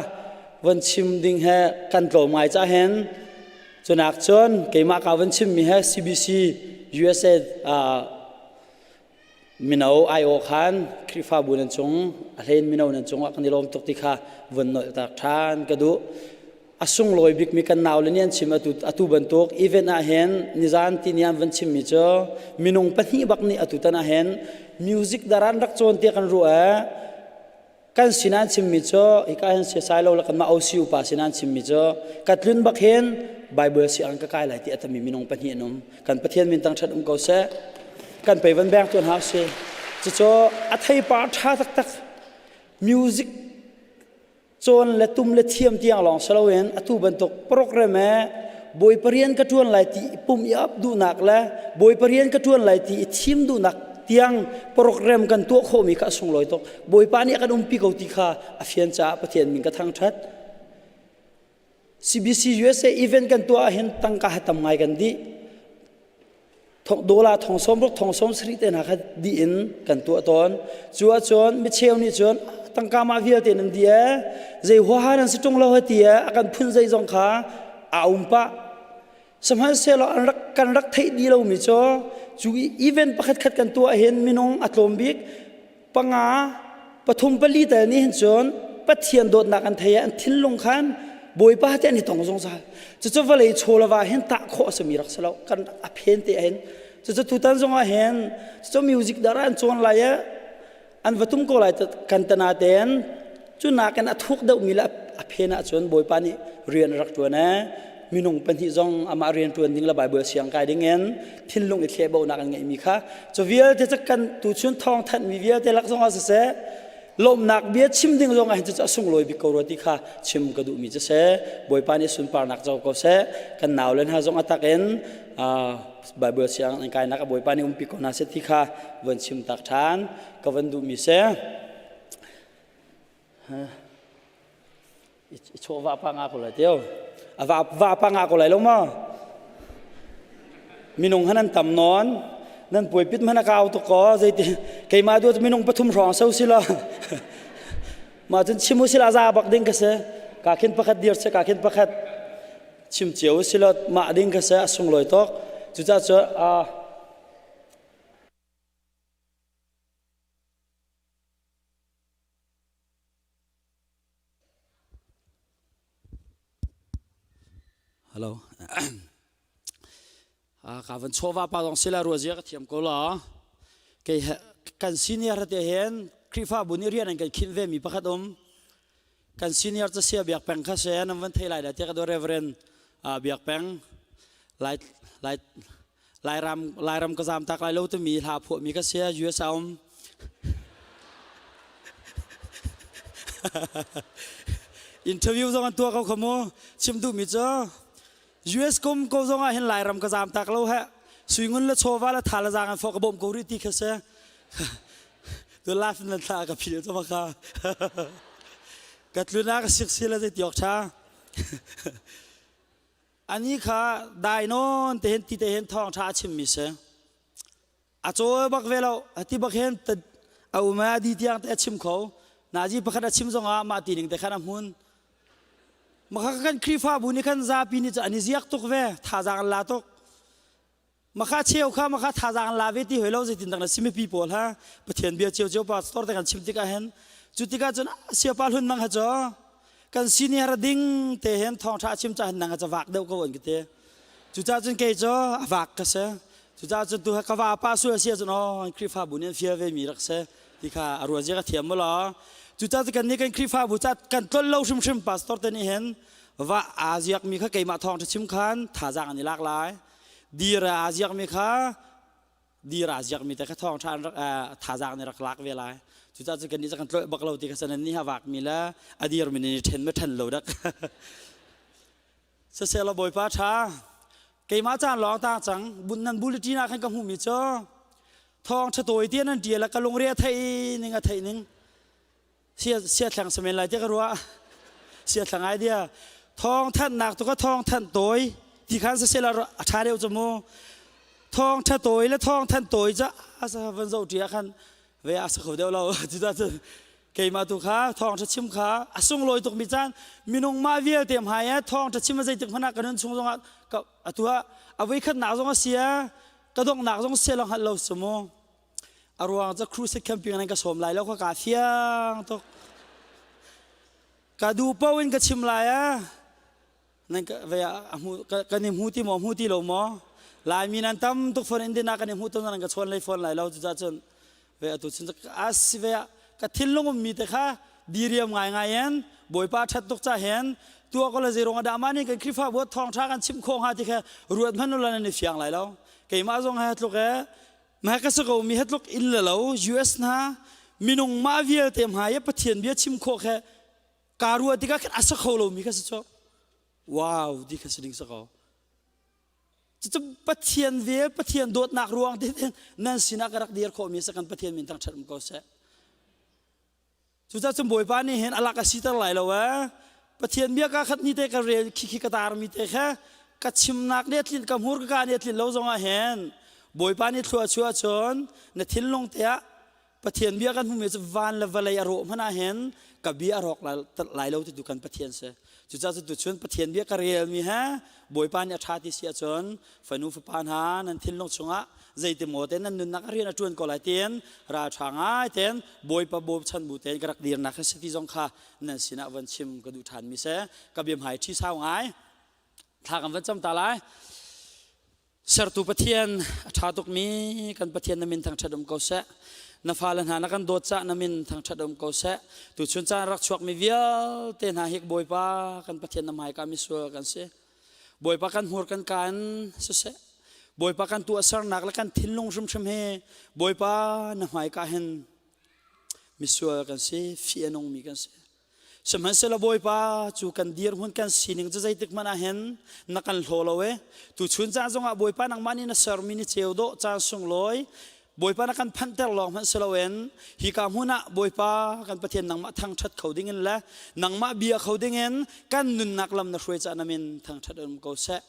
van chim ding he kan tlawm ngai ca hen cunak cun keimah ka van chim mi he CBC USA mino IO khan Khrihfabu nan cung a hlein mino nan cungah kan i lawm tuk ti kha von nolh tak ṭhan ka duh a sunglawi bikmi kan nau le nih an chim atu atu bantuk event ah hin nizan ti ni an van chimmi cu minung pahnih bak nih atu tan ah hin music daran rak cawn tiah kan ruah kan sin an chimmi cu hika hin siasai lo le kanmah OC upa sin an chimmi cu ka tlun bak hin Bible si ang ka kai lai ti atami minung pahnih an um kan Pathian min tang that um ko seh kan pei van beng tuan hau si cucu a theipar tha taktak music. Cawn le tum le thiam tiang lawng si loin atu bantuk program he Bawipa rian ka ṭuan lai ti i pum i ap duhnak le Bawipa rian ka ṭuan lai ti i thim duhnak tiang program kan tuah khawhmi kha a sunglawi tuk. Bawipa nih a kan umpi ko ti kha a fian caah Pathian min ka thangṭhat. CBC USA event kan tuah ahhin tangka ha tam ngai kan dih. Dola thong sawm ruk thong sawm sarih te hna kha dih in kan tuah tawn. Cu ahcun micheu nih cun tangka mah vialte nan di ee zei huaha nan si ṭung lo ti ee a kan phun zei zong kha a um pah. Sihmanhsehlaw an rak kan rak theih dih lomi cu cu event pakhat khat kan tuah hin minung a tlawm bik panga pathum pali tal nih hin cun Pathian dawtnak an thei i an thinlung khan Bawipa te an i tong zungzal. Cucu vawlei chawlava hin tah khawh a simi rak si lo. Kan a phen te hin. Cucu tutan zong ah hin cucu music dar an cawn lai i an va tum ko lai kan tana ten cu nakin a thuk deuhmi le a phen ahcun Bawipa nih rian a rak ṭuan ee. Minung pahnih zong amah rian ṭuan ding le Baibal siang kai ding in thinlung i thlehbonak an ngeihmi kha cu vialte cu kan tuchun thawng thanhmi vialte lak zong ah siseh lawmhnak bia chim ding zong ah hin cu a sunglawi bik ko rua ti kha chim ka duhmi cu si. Bawipa nih sunparnak co ko seh. Kan naule hna zong a tak in Baibal siang an kainak a Bawipa nih umpi ko hna seh ti kha von chim tak ṭhan ka van duhmi si. I chaw va pa nga ko lai teo. A va va pa nga ko lai lo ma? Minung han an tam non. Nan puai pit man a kau to ko zeiti keimah du minung pathum hrawng so si lo. Ma cun chim u sila za bak ding ka si. Ka khin pakhat dir se ka khin pakhat chim cio si lo mah ding ka si a sunglawi tuk. Cucaah cu Hello. Ka van chawva pa zong sila rua zia ka thiam ko la. Kei kan senior te hen Khrihfabu nih rian an kan khinh ve mi pakhat um. Kan senior ca sia biak peng kha se nan van thei lai da te ka do Reverend biak peng lai lai Lairam Lairam ka zam tak lai lo timi hla phuah mi ka sia US a um. Interview zong an tuah ko kha mu. Chim duh mi cu US kum ko zong ah hin Lairam ka zam tak lo he. Suingun le chawva le tha le zaang an fawk ka bawm ko rih ti kha si. Tu life nan thla ka phil cu ka. Ka tlun ah ka sik si le zei tiok tha. Ani kha dai nawn te hin ti te hin thawng ṭha a chimmi si. A cawl bak ve lo. Ti bak hin a um a di tiang te a chim kho. Nazi pakhat a chim zongah mah ti ning te khan a hmun. Maka kan Khrihfabu nih khan zapi nih cu an i ziak tuk ve. Thazaang an la tuk. Maka cheu kha maka thazaang la ve ti hoi lo zeitin dak na si mipi pawl ha Pathian bia cio cio pastor te kan chim tikah hin cu tikah cun siapa hlun nang ha cho kan senior ding te hen thawngtha chim cha hin nang ha cha vak deuh ko an ki te cucaah cun kei cu a vak ka si cucaah cun tu ka va pa sual sia cun oh Khrihfabu nih an fial ve mi rak si ti kha a ruah zia ka thiam mu law cucaah kan nih kan Khrihfabu ca kan tlol lo hrimhrim pastor te nih hin va aa ziak mi kha keimah thawngtha chim khan thazaang an i lak lai dir aa ziakmi kha dir aa ziakmi te kha thawng ṭha an rak thazaang nih rak lak ve lai. Cucaah cu kannih cu kan tlawih bak lo ti kha sanan nih a vakmi le a dirmi nih ṭhen ma ṭhen lo dak. Siselaw Bawipa ṭha keimah caan lawng tang cang bun nan bulletin ah khan ka hmuhmi cu thawng ṭha tawi te nan ṭial ka lungre a theih ning a theih ning sia thlang samen lai ti ka ruah sia thlang ai dia thawng thanhnak tu ka thawng thanh tawi ti khan sasela a tha deuh chu mu thawng tha tawi le thawng thanh tawi cha asa van zo tia khan ve a sa kho deuh lo ti ta cun keimah tu kha thawng tha chim kha a sunglawi tuk mi caan minung mah vialte hmai ah thawng tha chim a zeitik hmanh ah ka nun chung zongah ka atu ah a voikhat nak zong a sia ka donghnak zong sia lo hngalh lo su mu A ruang cu crusade camping nan ka sawm lai lo kha kaa fiang tuk. Ka duh paoh in ka chim lai ah nan ka ve a hmu kan i hmu ti maw hmu ti lo maw Laimi nan tam tuk fawn Indian ah kan i hmu tawn nan ka chawn lei fawn lai lo cucaah cun ve atu cun as ve ka thinlung ummi te kha diriam ngai ngai in Bawipa ṭhat tuk ca hin tua ko le zeirong ah dah mah nih kan Khrihfabu thawngṭha kan chim khawh hnga ti kha ruat hmanh u la nan i fiang lai lo keimah zong he tluk e Mah ka si ko mi he tluk inn le lo US hna minung mah vialte hmai i Pathian bia chim khawh khe. Ka ruah tikah khan a sa kho lomi kha si cu. Wow ti kha si ding sa ko. Cucu Pathian vel, Pathian dawtnak ruang te nan sinah ka rak dir khawhmi sa kan Pathian min thangṭhat um ko seh. Cucaah cun Bawipa nih hin a lak a siter lai lo ee. Pathian bia ka khat ni te ka rel khi khi ka tarmi te kha ka chimnak nih a tlin ka hmur ka ka nih a tlin lo zongah hin Bawipa nih thlua chuah cun na thinlung te ah Pathian bia kan hmuhmi cu van le vawlei a rawh hmanh ah hin ka bia a rawk lai lo ti tu kan Pathian si. Cucaah cu tuchun Pathian bia ka relmi he Bawipa nih a ṭha ti si ahcun fanu fapa hna nan thinlung chungah zeiti maw te nan nunnak a rian a ṭuan ko lai tiin ralṭha ngai tein Bawipa bochan bu tein ka rak dirnak hi si ti zong kha nan sinah van chim ka duh ṭhanmi si. Ka biahmai ṭhi sau ngai. Thla kan van cam ta lai. Sertu Pathian a ṭha tukmi kan Pathian na min thangṭhat um ko seh. Na fale hna na kan dawt cah na min thangṭhat um ko seh. Tuchun caan rak chuakmi vialte hna hi Bawipa kan Pathian na hmaika misual kan si. Bawipa kan hmur kan kaa in siseh. Bawipa kan tuahsernak le kan thinlung hrimhrim hi Bawipa na hmaika hin misual kan si, fih a nungmi kan si. Sihmanhsehlaw Bawipa cu kan dirhmun kan sining cu zeitik hmanh ah hin na kan hlaw lo e. Tuchun caan zongah Bawipa nangmah nih na sermi ni ceu dawh caan sunglawi Bawipa na kan phanhter lawng hmanh si loin hika hmun ah Bawipa kan Pathian nangmah thangṭhat kho dingin le nangmah bia kho dingin kan nunnak lam na hruai caan amin thangṭhat um ko seh.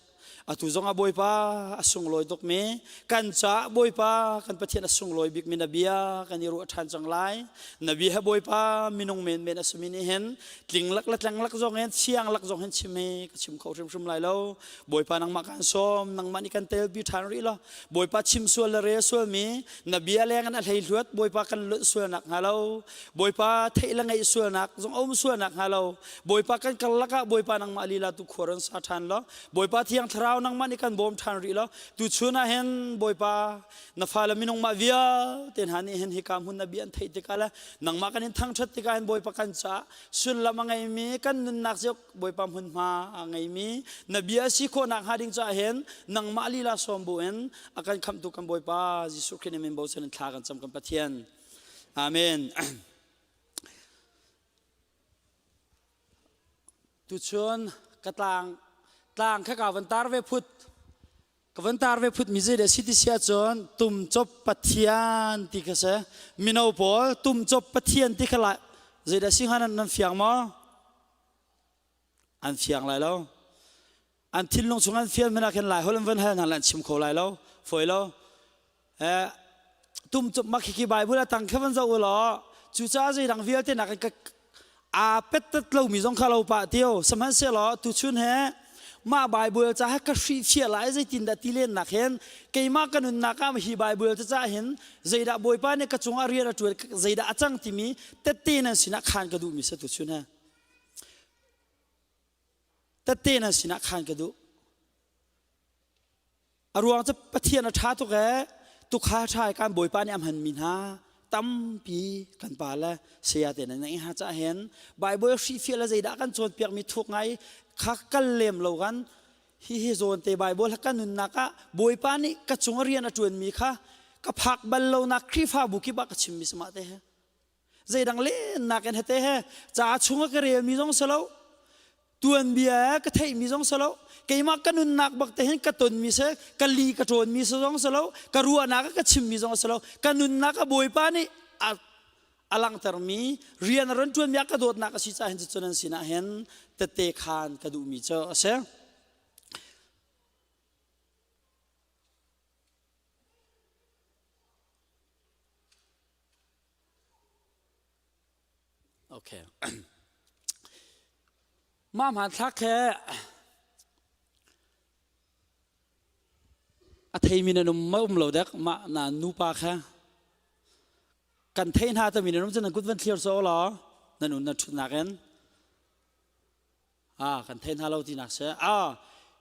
Atu zongah Bawipa a sunglawi tukmi kan caah Bawipa kan Pathian a sunglawi bikmi na bia kan i ruah ṭhan cang lai. Na bia he Bawipa minung menmen a simi nih hin tling lak le tleng lak zong hin siang lak zong hin chim hi ka chim kho hrimhrim lai lo. Bawipa nangmah kaan sawm, nangmah nih kan telpi ṭhan rih law Bawipa chim sual le rel sualmi na bia leng in a hleihluat Bawipa kan lunh sualnak hnga lo. Bawipa theih le ngaih sualnak zong a um sualnak hnga lo. Bawipa kan karlak ah Bawipa nangmah lila tu khua ron sa ṭhan law Bawipa Thiang Thlarau nangmah nih kan bawm ṭhan rih law tuchun ah hin Bawipa na fale minung mah vialte hna nih hin hika hmun na bia an theih tikah le nangmah kan in thangṭhat tikah hin Bawipa kan caah sullam a ngeimi kan nunnak cio Bawipa hmunhma a ngeimi na bia si khawhnak hnga ding caah hin nangmah lila sawm bu in a kan khamhtu kan Bawipa Jesuh Khrih min bochan in thla kan cam kan Pathian. Amen. Tuchun ka tlang tlang kha ka van tar ve phut ka van tar ve phut mi zei dah si ti si ahcun tumcop Pathian ti kha si mino pawl tumcop Pathian ti kha lai zei dah si hnga nan nan fiang maw an fiang lai lo an thinlung chung an fian hmanh ah khin lai holh an van hal hna le an chim kho lai lo fawi lo eh tum cu mak khi Bible a tang kha van zoh u law cucaah zeidang vialte nak ka aa pettet lomi zong kha lo pah tio sihmanhsehlaw tuchun he mah Bible ca he ka hrihfiah lai zeitin dah ti len nak hin keimah ka nunnak ah hi Bible ca hin zeidah Bawipa nih ka cungah rian a ṭuan zeidah a cang timi tette nan sinah khan ka duhmi sa tuchun he tette nan sinah khan ka duh A ruang cu Pathian a ṭha tuk ee tukha ṭha i kan Bawipa nih a hmanmi hna tampi kan pa le saya te nan ngeih hna caah hin Bible hrihfiah le zeidah kan cawnpiakmi thuk ngai kha kal lem lo kan hi hi zawn te Bible kan nunnak ah Bawipa nih ka cung a rian a ṭuanmi kha ka phak bal lonak Khrihfabu kip ah ka chimmi si mah te he zeidang lennak in hete he ca chung a ka relmi zong si lo tuanbia ka theihmi zong si lo keimah ka nunnak bak te hin ka tonmi si ka li ka ṭawnmi si zong si lo ka ruahnak ka chimmi zong si lo ka nunnak a bawipa nih a a langhtermi rian a ron ṭuanmi a ka dawtnak a si caah hin cucu nan sinah hin tette khaan ka duhmi cu a si. Okay. Mah hmanthlak he a theimi nan um ma um lo dek mah na nupa kha kan thei hna tami nan um cu nan kut van thlir so law nan un nan ṭhutnak in Ah kan thei hna lo tinak si. Ah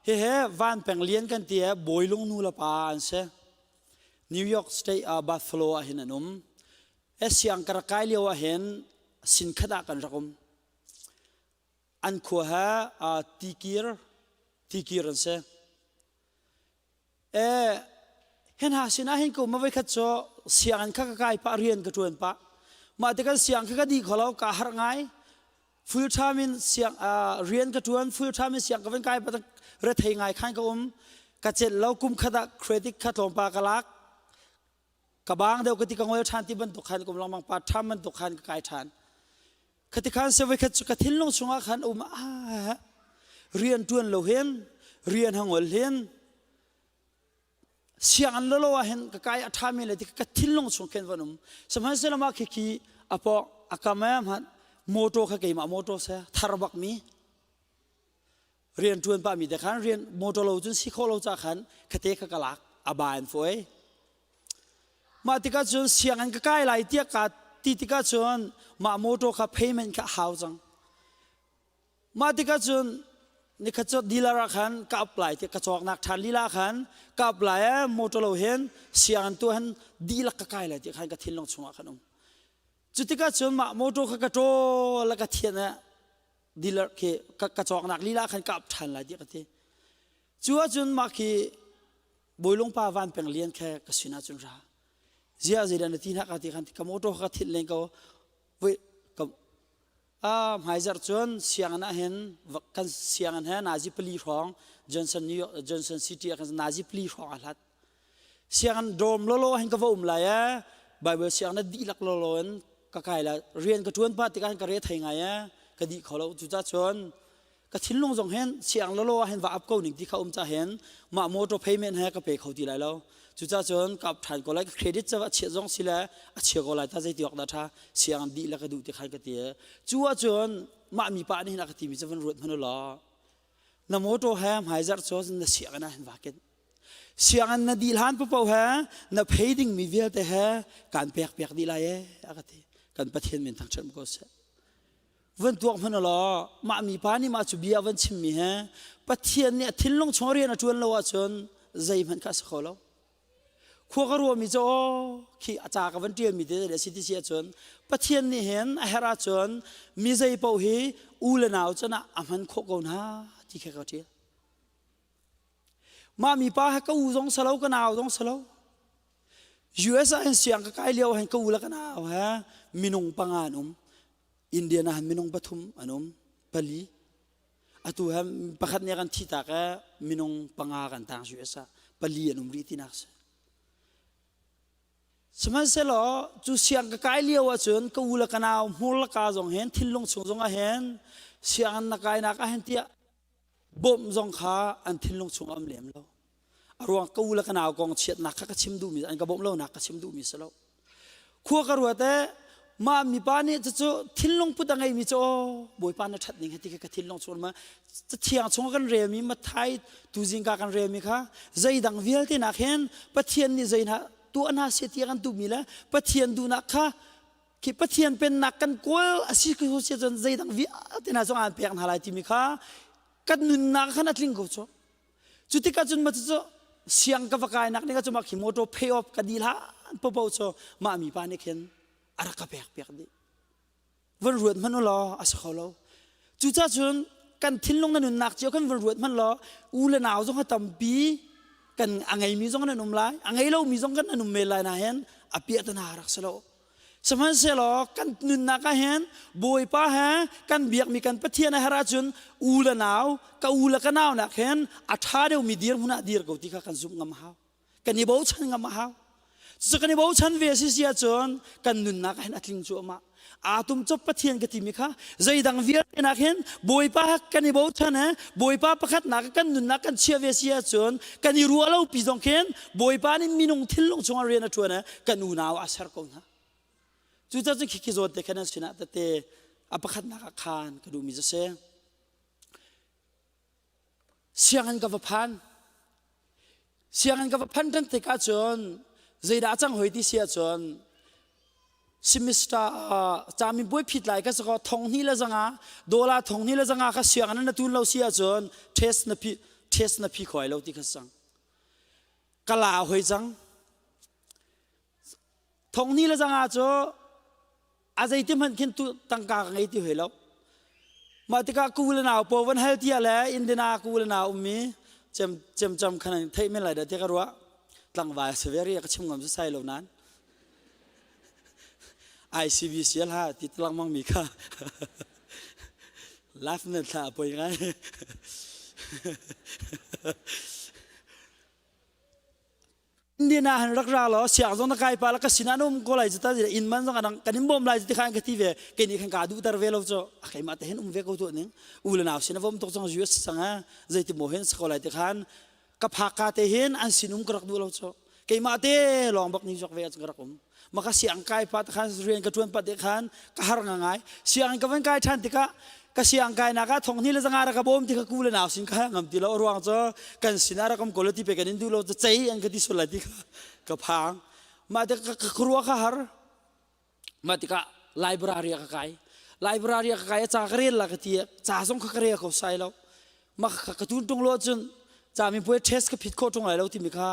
hihi van peng lian kan ti i Bawilung nu le pa an si. New York State ah Buffalo ah hin an um. Siang ka rak kai lio ah hin sin khat ah kan rak um. An khua he tikir tikir an si. Eh hin ha sinah hin ko ma voi khat cu sianginn kha ka kai pah rian ka ṭuan pah. Mah tikah siang kha ka dih kho lo ka harh ngai. Full time in siang rian ka tuan full time in siang ka van kai pat rethei ngai khan ka um ka chet lo kum khat ah credit kha tlawmpa ka lak ka bang deuh ka ti ka ngol than ti bantuk khan kum lengmang part time bantuk khan ka kai than khati khan se voi khat cu ka thinlung chungah khan um ah rian tuan lo hin rian hangol hin siang an lolo ah hin ka kai a ṭha mi le ti ka thinlung chung khin van um sihmanhsehlaw mah khi khi a pawh a kam eh hmanh motor kha keimah motor se thar bak mi rian ṭuan pah mi te khan rian motor lo cun si kho lo ca khan khate kha ka lak a ba in fuai mah tikah cun sianginn ka kai lai tiah ka ti tikah cun mah motor kha payment kha a hau cang Mah tikah cun nikhat cu dealer ah khan ka apply ti ka cawknak ṭhan lila khan ka apply eh motor lo hin sianginn tu han dihlak ka kai lai ti khan ka thinlung chungah khan um. Cu tikah cun mah motor kha ka ṭawl ka thian eh dealer khi ka, ka cawknak lila khan ka up ṭhan lai ti ka ti. Cu ahcun mah khi Bawilung pa Van Peng Lian khe ka sin ahcun ra. Zia zeidah na ti hna ka ti khan ka motor kha ka thit len ko. Voi ka A hmaizarh cun sianginn ah hin kan sianginn he nazi pali hrawng Johnson New York Johnson City ah khan nazi pali hrawng a hlat. Sianginn dorm lolo hin ka va um lai ee. Bible sianginn na dihlak lolo in ka kai la rian ka ṭuan pah tikah hin ka re thei ngai ee ka dih kho lo cucaah cun ka thinlung zong hin siang lolo ah hin va ap ko ning ti kha um ca hin mah motor payment he ka pe kho ti lai lo cucaah cun ka ap ṭhan ko lai ka credit ca a chiah zong si le a chia ko lai ta zei ti awk dah ṭha siang dih le ka duh ti khan ka ti cu ahcun mah mi pa nih hin a ka timi cu van ruat hmanh law na motor he hmaizarh cu na sianginn ah hin va ken sianginn na dih hlan paoh he na phei ding mi vialte he kan pek piak dih lai e a ka ti kan Pathian min thangṭhat ko seh van tuak hmanh law mah mi pa nih mah cu bia van chimmi he Pathian nih a thinlung chung rian a ṭuan lo ahcun zeihmanh kha a si kho lo khua ka ruahmi cu aw khi a ca ka van ṭialmi te le si ti si ahcun Pathian nih hin a herh ahcun mi zei paoh hi u le nau can ah a hman khawh ko hna ti kha ka ṭial mah mi pa he ka u zong salo ka nau zong salo US ah hin siang ka kai lio hin ka u le ka nau he minung panga an um Indian ah minung pathum an um pali atu he pakhat nih kan thi tak e minung panga kan tang US ah pali an um rih tinak si sihmanhsehlaw cu siang ka kai lio ahcun ka u le ka nau hmur le ka zong hin thinlung chung zong ah hin sianginn na kai nak ah hin tiah bawmh zong kha an thinlung chung am lem lo a ruang ka u le ka nau kong chiatnak kha ka chim duhmi an ka bawmh lonak ka chim duhmi si lo khua ka ruat e mah mipa nih cucu thinlung put a ngeimi cu aw bawipa na ṭhat ning hati ka thinlung chung ma cathiang chung kan relmi Mathai tuzing ka kan relmi kha zeidang vialte nak hin Pathian nih zei hna tuah hna se ti kan duhmi le Pathian duhnak kha khi Pathian pennak kan kawl a si ko si cun zeidang vialte hna zong aan pek hna lai timi kha kan nunnak khan a tling ko cu cu tikah cun ma cu siang ka va kai nak ning cu ma khi motor pay off ka dil han popo cu mah mi pa nih khin a rak ka pek piak dih van ruat hmanh u law a si kho lo cucaah cun kan thinlung na nunnak cio kan van ruat hmanh law u le nau zong a tampi kan a ngeimi zong nan um lai a ngei lomi zong kan nan um men lai na hin a piahtana rak si lo Sihmanhsehlaw kan nunnak ah hin Bawipa he kan biakmi kan Pathian a herh ahcun u le nau ka u le ka nau nak hin a ṭha deuhmi dirhmun ah dir ko ti kha kan zumh ngam a hau. Kan i bochan ngam a hau. Cucu kan i bochan ve a si si ahcun kan nunnak ah hin a tling cuahmah. Aa tum cop Pathian ka timi kha zeidang vialte nak hin Bawipa kan i bochan he Bawipa pakhatnak kan nunnak kan chiah ve si ahcun kan i ruah lo pi zong khin Bawipa nih minung thinlung chungah rian a ṭuan i kan unau a ser ko hna. Cucaah cun khikhi zawn te khan an sinah tete a pakhatnak ah khan ka duhmi cu si. Sianginn ka va phan. Sianginn ka va phan ṭan tikah cun zeidah a cang hoi ti si ahcun semester caminpuai phit lai ka sakaw thong hnih le zanga dollar thong hnih le zanga kha sianginn na tun lo si ahcun test na phi test na phi khoi lo ti kha sang ka la hoi cang thong hnih le zanga cu a zeiti hmanh khin tu tangka ka ngei ti hoi lo mah tikah ku le nau po van hal tia le indina ku le nau ummi cem cem cam khan theih men lai da ti ka ruah tlangval severi ka chim ngam su sai lo nan ICBCL ha ti tlangmang mi kha. Life nan thla a poi ngai. Indian ah han rak ra law siang zong na kai pa la ka sin an um ko lai ta in man zong anang kan in bom lai ti khan ka ti ve ke ni khan ka du tar ve lo cho keimah te hin um ve ko tu ning u le nau sin a vom tok chang US sanga zeiti mo hen sako lai ti khan ka phak ka te hin an sin um ka rak du lo cho keimah te long bak ni jok ve ka rak um maka siang kai pa khan rian ka tuan pa te khan ka har nga ngai siang ka van kai than tikah ka siang kai na ka thong ni le zanga ra ka bom ti ka ku le nau sin ka ngam ti lo ruang cho kan sin ara kam ko ti pe kan in du lo chei an ka ti sul lai ti ka ka phang ma te ka khruwa ka har ma tika library ka kai library ka kai cha ka rel la ka ti cha zong ka re ko sai lo ma ka ka tun tung lo chun cha mi pue test ka phit kho tung lai lo ti mi kha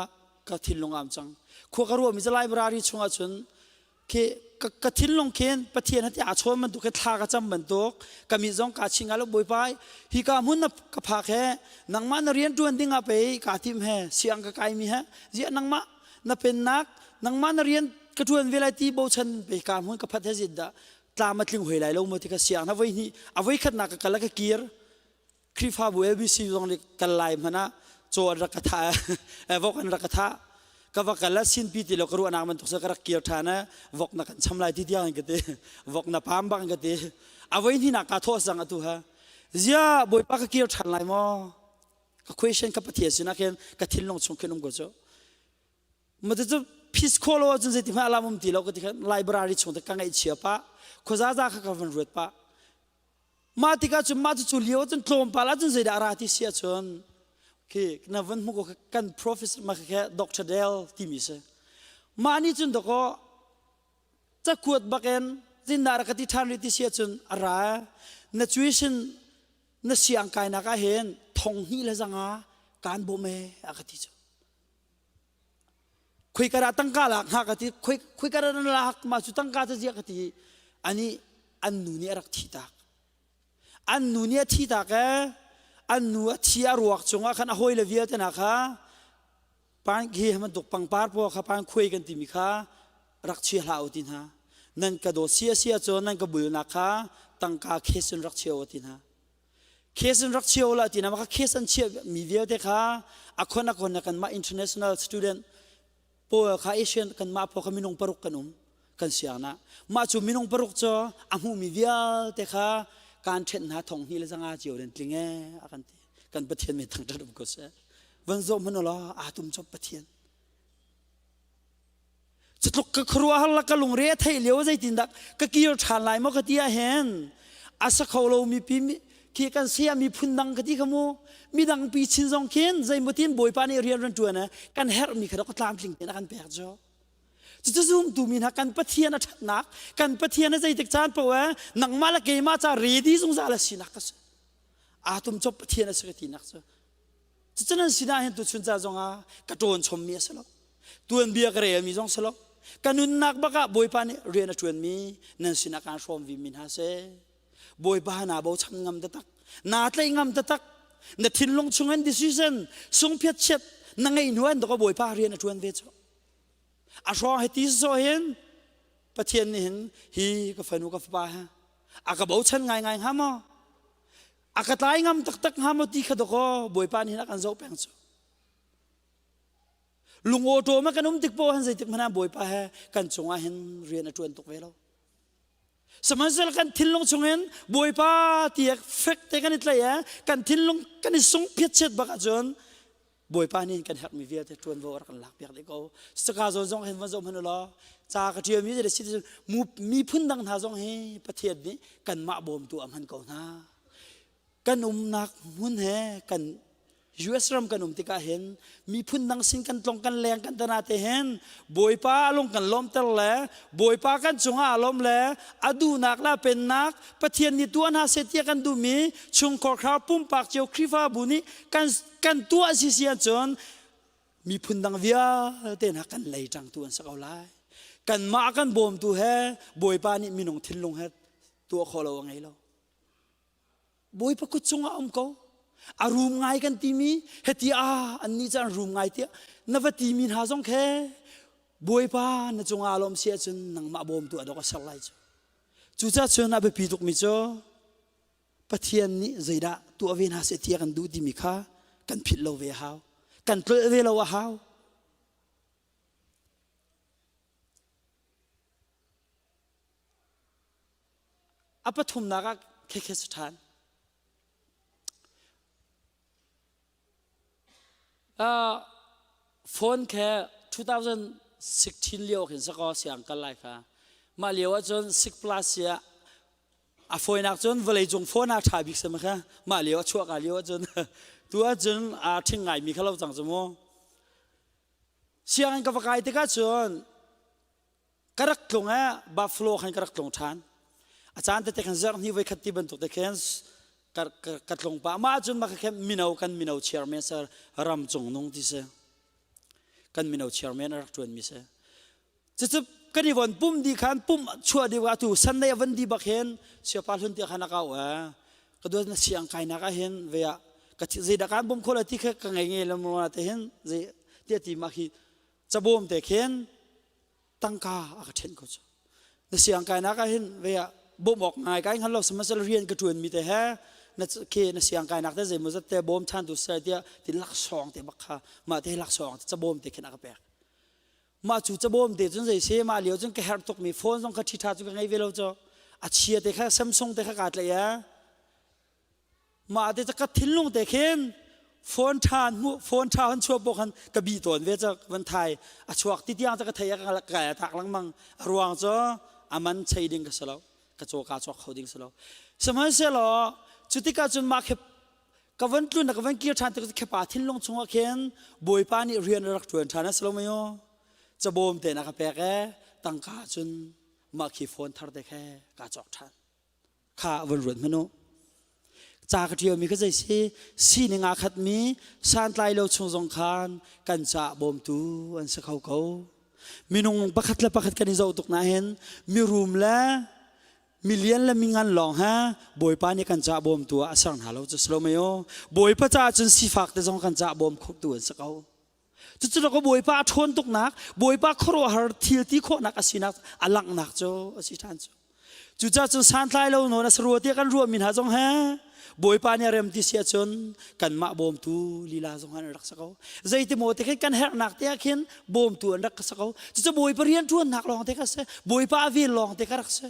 ka thinlung am cang khua ka ruah mi cu library chungah cun khi ka thinlung khin Pathian hati aa chawn bantuk khi thla ka cam bantuk ka mi zong ka chinga lo bawipa hi ka hmun na ka phak he nangmah na rian tuan ding ah pei ka tim he siang ka kai mi he zia nangmah na pennak nangmah na rian ka tuan ve lai ti bochan pe ka hmun ka phat he zit dah tlam a tling hoi lai lo mo ti ka siang na voi ni a voi khat na ka kala ka kir Khrihfabu ABC zong nih kal lai hmanh ah caw an rak ka thah vok an rak ka thah ka va kal ah sinpi ti lo ka ruahnak bantuk ka rak kir ṭhan ah vok na kan cham lai ti tiang in ka ti vok na pam bak in ka ti a voi hnih ka thawh sang atu ha zia bawipa ka kir ṭhan lai maw ka question ka pathian sinah khin ka thinlung chung khin um ko cu ma cu phis kho lo ahcun zeiti hmanh alam um ti lo ka ti khan library chung te ka ngaihchia pah khuazaza kha ka van ruat pah Mah tikah cun mah cu lio cun tlawmpal ahcun zeidah a ra ti si ahcun khi na van hmu ko kan professor ma kha Dr. Dale timi si. Mah nih cun dakaw cakuat bakin zindah rak ka ti ṭhan rih ti si ahcun a ra na tuition na siang kainak ah hin thong hnih le zanga kaan bawm e a ka ti cu. Khoi kara tangka lak hnga ka ti khoi khoi kara na lak ma cu tangka ca zia ka ti ani an nu nih a rak thi tak an nu nih a thi tak e an nu a thi a ruak cungah khan a hawi le vialte na kha pan khi bantuk pangpar paw kha pan khuai kan timi kha rak chia hlah u ti hna nan ka dawt sia sia cun nan ka bulnak kha tangka khesun rak chia u ti hna Case in rak chia la ti na maka case an chia mi vialte kha a khon a khon kan mah international student pawl kha Asian kan mah pawl kha minung paruk kan um kan siang na mah cu minung paruk cu a hmu mi vialte kha kan then hna thong hni le zanga cio den tling e a kan ti kan pathian mi thang tat um ko se van zo man la a tum chop pathian Cutluk ka khuaruahhar la ka lungre a theih lio zeitindah ka kir ṭhan lai maw ka ti ahhin a sa kho lo mi pi khi kan sia mi phun dang ka ti kha mu midang pi chin zong khin zeimaw bawipa nih rian ran ṭuan kan herh mi kha ka tlamtling tein a kan pek cu cucu zumtu mi hna kan Pathian a ṭhatnak kan Pathian a zeitik caan paoh eh nangmah le keimah ca ready zungzal a sinak ka si aa tum cop Pathian a si ka tinak cu Cucu nan sinah hin tuchun ca zongah ka ṭawn chommi a si lo. Tuanbia ka relmi zong si lo. Ka nunnak bak ah Bawipa nih rian a ṭuanmi nan sinah kaan hrawm vimi hna si. Bawipa naa bochan ngam taktak. Naa tlaih ngam taktak. Na thinlung chungin decision sungphiat chiat na ngeih hnu an dok Bawipa rian a ṭuan ve cu. A hrawng he ti so hin Pathian nih hin hi ka fanu ka fapa he a ka bochan ngaingai hnga maw? A ka tlai ngam taktak hnga maw ti kha dakaw Bawipa nih a kan zoh peng cu. Lungawṭawm a kan um tik poah hin zeitik hmanh ah Bawipa he kan cungah hin rian a ṭuan tuk ve lo. Sihmanhsehlaw kan thinlung chungin Bawipa ti fek te kan i tlaih i kan thinlung kan i sung phiatchiat bak ahcun Bawipa nih kan herhmi vialte ṭuanvo a rak kan lakpiak dih ko. Saka zawn zong hin van zoh hmanh u law ca ka ṭialmi le si miphun dang hna zong hi Pathian nih kanmah bawmtu a hman ko hna. Kan umnak hmun he kan US ram kan um tikah hin miphun dang sin kan tlong kan leng kan tana te hin Bawipa lung kan lawmter le Bawipa kan cungah a lawm le a duhnak le a pennak Pathian nih tuah hna seh tiah kan duhmi chungkhar khar pumpak cio Khrihfabu nih kan kan tuah si si ahcun miphun dang vialte hna kan lei ṭangtu an si ko lai kanmah kan bawmtu he bawipa nih minung thinlung he tuah khawh lo a ngei lo bawipa kut cungah um ko a rum ngai kan timi heti a an nih cu an rum ngai tiah na va timi hna zong khe bawipa na cungah lawm si ahcun nangmah bawmtu a dok a ser lai cu cucaah cun a biapi tukmi cu. Pathian nih zeidah tuah ve hna seh ti a kan duh timi kha kan philh lo ve a hau. Kan tlolh ve lo a hau. A pathumnak ah khekhe si ṭhan. Uh, phone khe 2016 lio khin sakaw siang kal lai kha. Mah lio ahcun 6 plus ya a fawinak cun vawlei cung phone a ṭha bik sem kha mah lio a chuah ka lio ahcun tu ahcun aa ṭhing ngaimi kha lo cang cu mu. Sianginn ka va kai tikah cun ka rak tlung eh Buffalo khan ka rak tlung ṭhan. A caan tete khan zarh hnih voi khat ti bantuk te khin ka, ka, ka tlung pah. Mah ahcun mah kha mino kan mino chairman sir ram cung nung ti si. Kan mino chairman a rak ṭuan mi si. Cucu kan i von pum di khan pum chuah dih atu Sunday a van di bak hin siapa hlun tia khan a kau eh. Ka duat na siang kainak ah hin ve ah ka zeidah kan bawm kho la ti kha ka ngei ngei lo ma te hin zei tia ti ma khi cabawm te khin tangka a ka ṭhenh ko cu na siang kainak ah hin ve ah bawm awk ngai kai hngal lo sihmanhsehlaw rian ka ṭuan mi te he na ke na siang kainak te zeimaw zat te bawm ṭhan tu sai tiah ti laksawng te bak kha mah te laksawng te cabawm te khin a ka pek mah cu cabawm te cun zei se mah lio cun ka herh tuk mi phone zong kha ṭhiṭha cu ka ngei ve lo cu a chia te kha Samsung te kha kaa tlaih a Mah te ka thinlung te khin phone ṭha hmu phone ṭha han chuah pawh khan ka bi tawn ve cak van thai a chuak ti tiang ka thei ka kai tak lengmang a ruang cu a man chei ding ka si lo ka caw ka cawk kho ding si lo sihmanhsehlaw cu tikah cun mah khi ka van tlun ka van kir ṭhan tik khepa thinlung chungah khin bawipa nih rian a rak ṭuan ṭhan a si lo mei cabawm te na ka pek e tangka cun mah khi phone thar te khe ka cawk ṭhan kha van ruat hmanh u. Ca ka ṭialmi kha zei si sining aa khatmi santlai lo chung zong khan kan caah bawmtu an si kho ko. Minung pakhat le pakhat kan i zoh tuk nain mirum le milian le mingan lawng he Bawipa nih kan caah bawmtu ah a ser hna lo cu si lo mei aw. Bawipa caah cun sifak te zong kan caah bawm khotu an si ko. Cucu ka Bawipa a ṭhawn tuknak, Bawipa khuaruahhar thil ti khawhnak a sinak a langhnak cu a si ṭhan cu. Cucaah cun santlai lo nawn a sarua tiah kan ruahmi hna zong he Bawipa nih a rem ti si ahcun kanmah bawmtu lila zong an rak si ko. Zeiti maw te khin kan herhnak te ah khin bawmtu an rak si ko. Cucu Bawipa rianṭuannak lawng te kha si. Bawipa a vel lawng te kha rak si.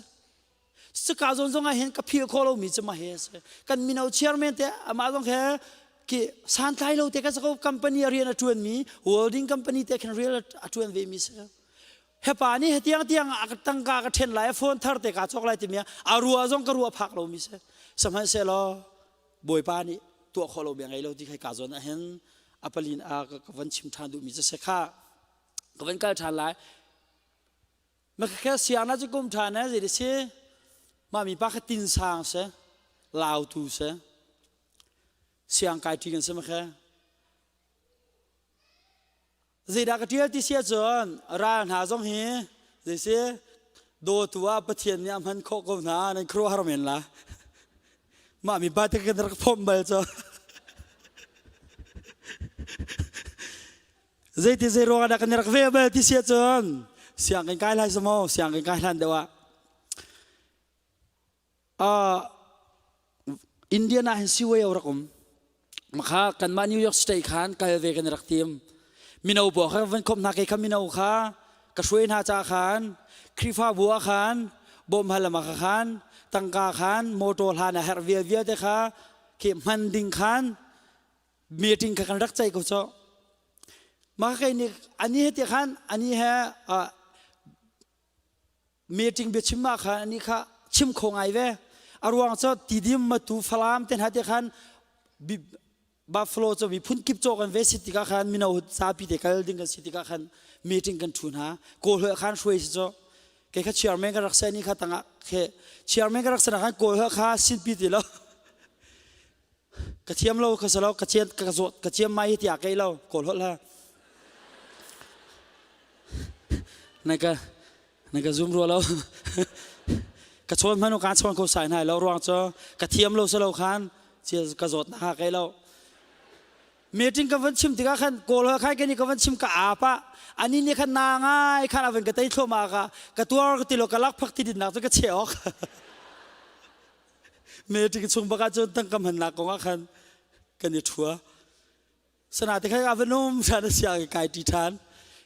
Sika zawn zong ah hin ka philh khawh lomi cu mah hi a si. Kan mino chairman te amah zong he ki santlai lo te ka ko company a rian a ṭuanmi welding company te khin rian a ṭuan ve mi si. Hepa nih hetiang tiang a tangka ka ṭhen lai a phone thar te ka cawk lai timi a rua zong ka rua phak lomi si. Sihmanhsehlaw Bawipa nih tuah khawh lo bia ngei lo ti khai ka zawn ah hin a palin a ka van chim ṭhan duhmi cu si kha ka van kal ṭhan lai. Makhakhe siangna cu kum ṭhan eh zei si mah mi pa kha tin sang si lautu si siang kai ṭi kan si makhe zeidah ka ṭial ti si ahcun ral hna zong hi zei si dawtu ah Pathian nih a hman khawh ko hna nan khuaruahhar men la mah mi pa te kan rak phomh bal cu Zeiti zei ruangah dah kan i rak ve bal ti si ahcun sianginn kai lai si maw sianginn kai hlan deuh ah uh, Indian ah hin siway rak um makha kanmah New York State khan kal ve kan rak tim mino bo kha van khom hna ke kha mino kha ka hruai hna cha khan Khrihfabu ah khan bawm hal ma kha khan tangka khan motor hlan a herh vial vialte kha khi hman ding khan meeting kha kan rak ceih ko cu mah kai nih ani he ti khan ani he meeting biachim ma khan ani kha chim kho ngai ve a ruang cu tidim matu falam te hna te khan Buffalo cu miphun kip caw kan ve si tikah khan mino zapi te kal ding kan si tikah khan meeting kan thu hna kawl khan hruai si cu kei kha chairman ka rak se ni kha tangah khe chairman ka rak se na khan kawl kha sinpi ti lo Ka thiam lo ka salo ka cian ka zawt ka ciam mai tiah kei lo kawl holh ha. Na ka na ka zoom rua lo. ka chawn hmanu ka chawn ko sai nai lo ruang cu ka thiam lo salo khan chia ka zawt na ha kei lo. Meeting ka van chim tikah khan kawl holh khai kani ka van chim ka apa ani nih khan na ngai khan avan ka tei thloma ka ka tuar ka ti lo ka lak phak ti din nak cu ka che ok. Meeting chung bak ah cun tangka hmannak kong ah khan kan i ṭhua. Sana te khan a van um ṭhan a siang kai ṭi ṭhan.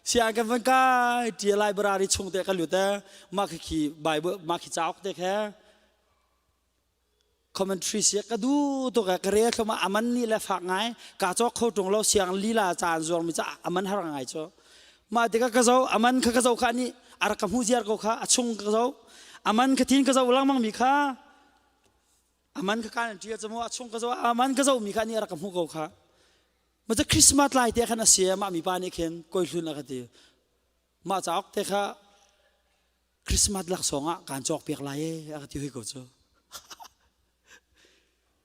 Siang kan van kai ṭi library chung te ka lut e mah khi khi Bible mah khi cauk te khe commentary sia ka du tuk ka re thloma aman ni le fak ngai ka cawk kho tung lo siang lila caan zuar mi ca aman har ngai cho ma tikah ka zo aman kha ka zo kha ni arak ka hmu ziar ko kha a chung ka zo aman kha tin ka zo langmang mi kha aman kha kan tia chamu a chung ka zo aman ka zo mi kha ni arak ka hmu ko kha ma cha Christmas lai te khan asia ma mi pa nih khin koi hlun a ka ti ma cauk te kha Christmas laksawng ah kaan cawk piak lai e a ka ti hoi ko cu.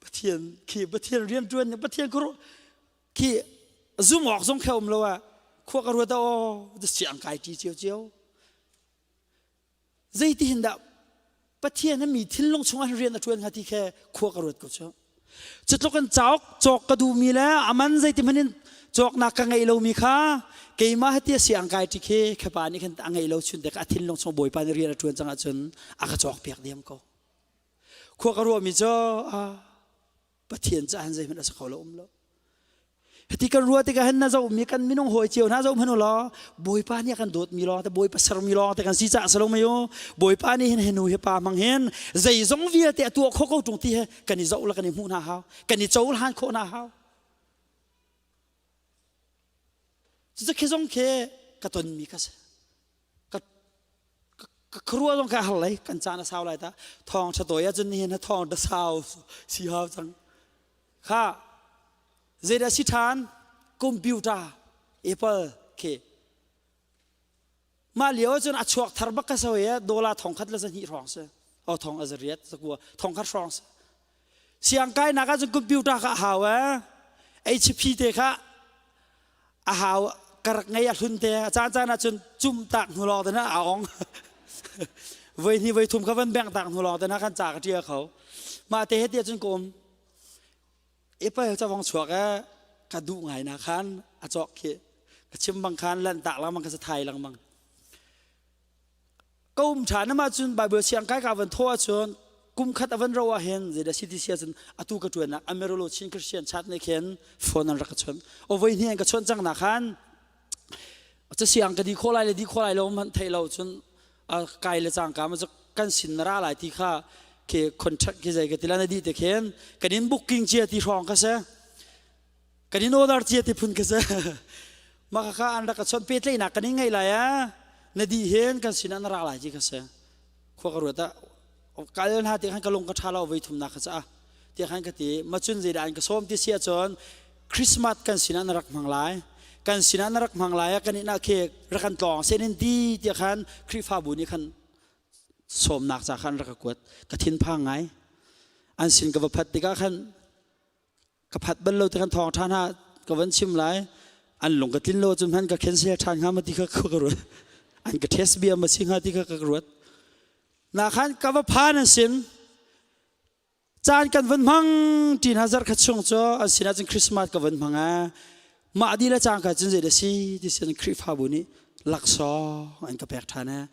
Pathian khi Pathian rian ṭuan nih Pathian kuru khi zum awk zong khe um lo ah khua ka ruat aw siang kai ṭi cio cio. Zeiti hin dah Pathian mi thinlung chungah rian a ṭuan hnga ti khe khua ka ruat ko cu. Cutluk in cauk cawk ka duhmi le aman zeiti hmanh in cawknak ka ngeih lomi kha keimah hati a siang kai ṭi khi khepa nih khan a ngeih lo chun te a thinlung chung Bawipa nih rian a ṭuan cang ahcun a ka cawk piak diam ko. Khua ka ruahmi cu Pathian caah zeihmanh a si kho lo um lo. Hiti kan ruah tikah hin na zohmi kan minung hawi cio hna zoh hmanh u law Bawipa nih a kan dawtmi lawng te Bawipa sermi lawng te kan si caah si lo mei u Bawipa nih hin henu hi pa hmang hin zeizong vialte a tuah khawh ko ṭung ti he kan i zoh le kan i hmuh hna hau kan i cohlan khawh hna hau cucu khi zong khi ka tonmi ka si ka ka khuaruah zong ka har lei kan caan a sau lai ta thawng ṭha tawi ahcun nihin thawng ṭha sau si hau cang Kha zeidah si ṭhan? Computer Apple khi mah lio ahcun a chuak thar bak ka so i dollar thong khat le zahnih hrawng si. O thong a zariat zakua thong khat hrawng si. Siang kainak ahcun computer kha a hau eh. HP te kha a hau ka rak ngei a hlun te a caan caan ahcun cum tak hnu lawng te na a ong. Voi hnih voi thum kha van bengh tak hnu lawng te na khan ca ka ṭial kho. Mah te he ti ahcun ka um. Apple cawang chuak e ka duh ngai na khan a cawk khi ka chim bang khan lan tak lengmang ka thai lengmang ka um than ma cun Bible siang kai ka van tho ahcun kum khat avan ro ah hin zeidah city sia cun atu ka tuan nak Amarillo Chin Christian chat ne khin phone an rak ka chon o voi hni an ka chon cang na khan ca siang ka di kho lai le di kho lai lo man thei lo cun kai le cangka ma kan sin na ra lai ti kha ke contract ki zai ka tila na di te khen kan in booking chia ti hrawng ka se kan in order chia ti phun ka se ma kha an rak ka chon pe tlei nak kan in ngei lai a na di hen kan sin an ra lai ti ka se khua ka ruat a kal hna te khan ka lung ka tha lo voi thum nak ka cha ti khan ka ti ma chun zei da an ka som ti sia chon Christmas kan sinah na rak hmang lai kan sinah na rak hmang lai ah kan inn ah khi rak kan tlawng sen in ti tiah khan Khrihfabu nih khan sawmnak ca khan rak ka kuat ka thinphang ngai an sin ka va phat tikah khan ka phat bal lo ti khan thawng ṭha hna ka van chim lai an lung ka tlin lo cun hman ka cancel ṭhan hnga ma ti kha ka ruat an ka test bia ma si hnga ti kha ka ruat na khan ka va phan an sin Caan kan van hmang ṭi hna zarh khat chung cu an sinah cun Christmas ka van hmang ah mah dih le cangka cun zei dah si ti sin Khrihfabu nih laksawng an ka pek ṭhan eh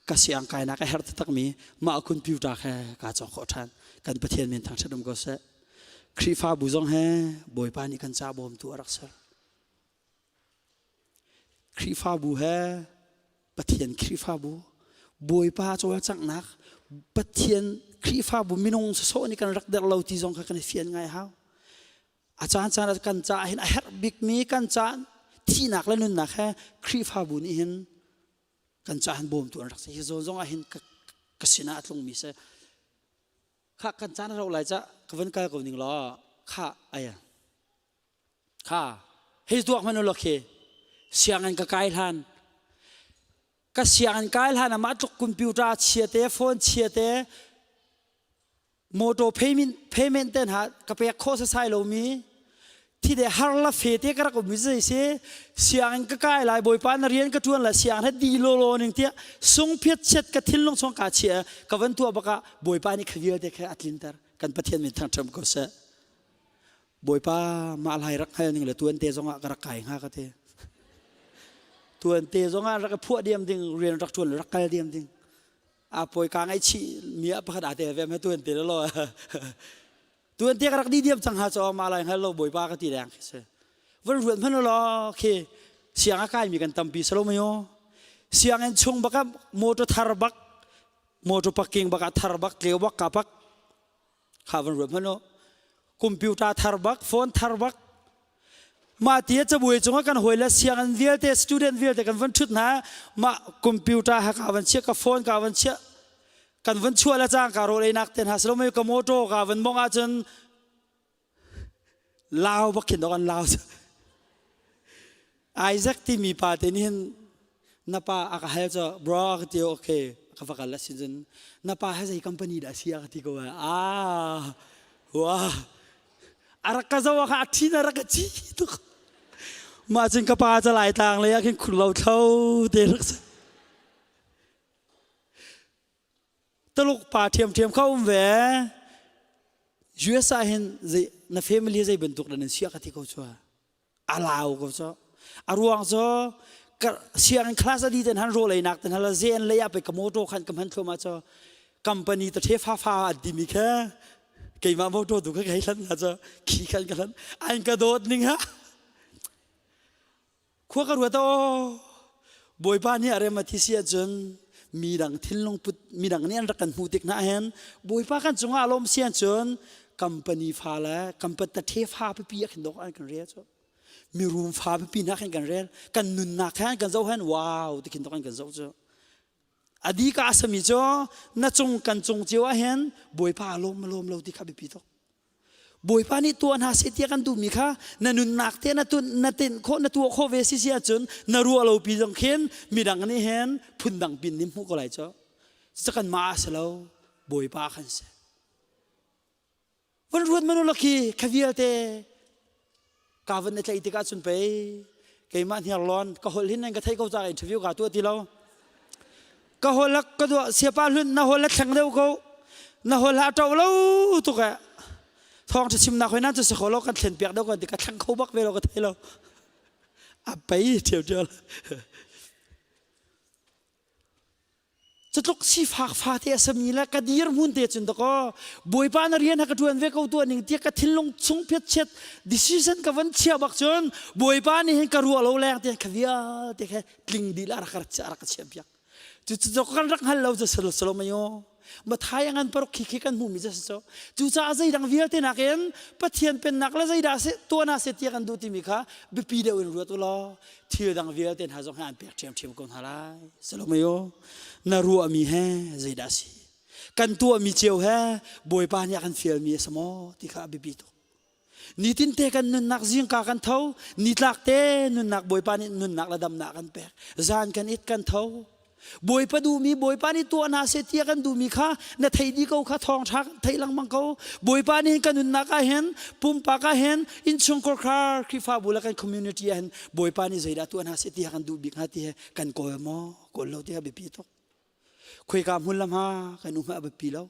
ka siang kainak a herh taktakmi mah computer khe kaa cawk khawh ṭhan kan Pathian min thangṭhat um ko seh Khrihfabu zong he Bawipa nih kan ca bawmtu a rak ser Khrihfabu he Pathian Khrihfabu Bawipa cawlcanghnak Pathian Khrihfabu minung sawsawh nih kan rak derh lo ti zong kha kan i fian ngai hau. A caan caan ah kan caah hin a herh bikmi kan caan thihnak le nunnak he Khrihfabu nih hin kan caah hin bawmtu an rak si. Hi zawn zong ah hin ka, ka sinah a tlungmi si. Kha kan caan a rauh lai cah ka van kal ko ning law kha aya. Kha hei tuak hmanh u law khi sianginn ka kai hlan ka sianginn kai hlan ah mah tluk computer chia te phone chia te motor payment payment ten ha ka pek khawh sasai lomi thi de har la fe te ka rak um zei si sianginn ka kai lai bawipa na rian ka tuan la siang he di lo lo ning tia sung phiat chet ka thinlung chung ka chia ka van tua baka bawipa nih kha vialte kha a tlinter kan pathian min thangṭhat ko seh Bawipa mah lai rak hngal ning le tuante zongah ka rak kai hnga ka ti. Tuante zongah rak i phuah diam ding, rian rak ṭuan rak kal diam ding. A poi ka ngaihchih mi ah pakhat aa tel ve me tuan te lo. Tuan te ka rak di diam cang ha cho ma lai hngal lo bawipa ka ti deng khi si. Van ruat hmanh lo khi siang a kai mi kan tampi salo mayo. Sianginn chung bak ah motor thar bak motor parking bak ah thar bak tleu bak ka pak kha van ruat hmanh u computer thar bak phone thar bak mah ti cabuai cungah kan hawi le sianginn vialte student vialte kan van ṭhut hna mah computer ha ka van chiah ka phone ka van chiah kan van chuah le cang ka rawl einak te hna silo mei ka motor ka van mong ahcun lau bak khin dok an lau Isaac timi pa te nih hin na pa a ka hal cu bro ka ti okay ka va kal a sin cun na pa he zei company dah si a ka ti ko ah wah a rak ka zo kha a thin a rak ka ci tuk mah cun ka pa ca lai tlang lei ah khin khur lo thlo te rak si Taluk pa ṭhiamṭhiam kha um ve. US ah hin zei na family zei bantuk dah nan sia ka ti ko cu. A lau ko cu. A ruang cu sianginn class a di ten han rawl einak ten hala zen lei ah pe ka motor khan ka hman thluahmah cu company ta the fa fa an timi kha keimah motor tu kha kai hlan na cu khi khan ka hlan an ka dawt ning ha Khua ka ruat aw Bawipa nih a rem a thi si ahcun midang thinlung put midang nih an rak kan hmuh tik hna hin Bawipa kan cungah a lawm si ahcun company fa le company tathe fa pipi ah khin dok an kan rel cu mirum fa pipi hna khin kan rel kan nunnak khan kan zoh hen wow ti khin dok an kan zoh cu adi ka asami cu na cung kan cung cio ah hin Bawipa a lawm a lawm lo ti kha biapi tuk Bawipa nih tuah hna seh tiah kan duhmi kha na nunnak te na tun na tinh khawh na tuah khawh ve si si ahcun na ruah lo pi zong khin midang nih hin phundang pin nih hmuh ko lai cu cu kan mah a si lo Bawipa khan si van ruat manu lakhi kha vialte ka van na tlaih tikah cun pei keimah hniarlawn ka holh hin nan ka theih ko ca interview ka tuah ti lo ka holh ka duah siapa hlun na holh thleng deuh ko na holh a ṭo lo tuk eh thawng ṭha chimnak hoi nan cu si kho lo kan thlen piak deuh kan ti ka thleng kho bak ve lo ka thei lo a pei ṭhiam ṭhiam Cutluk sifak fate a sami le ka dirhmun te cun dakaw Bawipa na rian ha ka ṭuan ve ko tuah ning tiah ka thinlung chung phiatchiat decision ka van chia bak cun Bawipa nih hin ka ruah lo leng tiah ka vialte kha tling dih la rak rak ka chiah piak. Cu cu kan rak hngal lo cu salo salo mayo. Mathai a ngan paruk khi khi kan hmuhmi cu si cu. Cucaah zeidang vialte nakin Pathian pennak le zeidah seh tuah na seh tiah kan duh timi kha biapi deuh in ruat u law thil dang vialte hna zong hi an pek ṭhiamṭhiam ko hna lai. Salomayo, na ruahmi he zeidah a si? Kan tuahmi cio he Bawipa nih a kan fialmi a si maw ti kha a biapi tuk. Nitinte kan nunnak zingka kan tho, nitlak te nunnak Bawipa nih nunnak le damnak kan pek. Zan kan it kan tho. Bawipa duhmi Bawipa nih tuah hna seh tiah kan duhmi kha na thei dih ko kha thawngṭha kan theih lengmang ko. Bawipa nih kan nunnak ah hin pumpak ah hin innchungkhar khar Khrihfabu le kan community ah hin Bawipa nih zeidah tuah hna seh tiah kan duh bik hnga ti he kan kawl maw kawl lo ti kha biapi tuk. Khoika hmun lam ha kan um a biapi lo.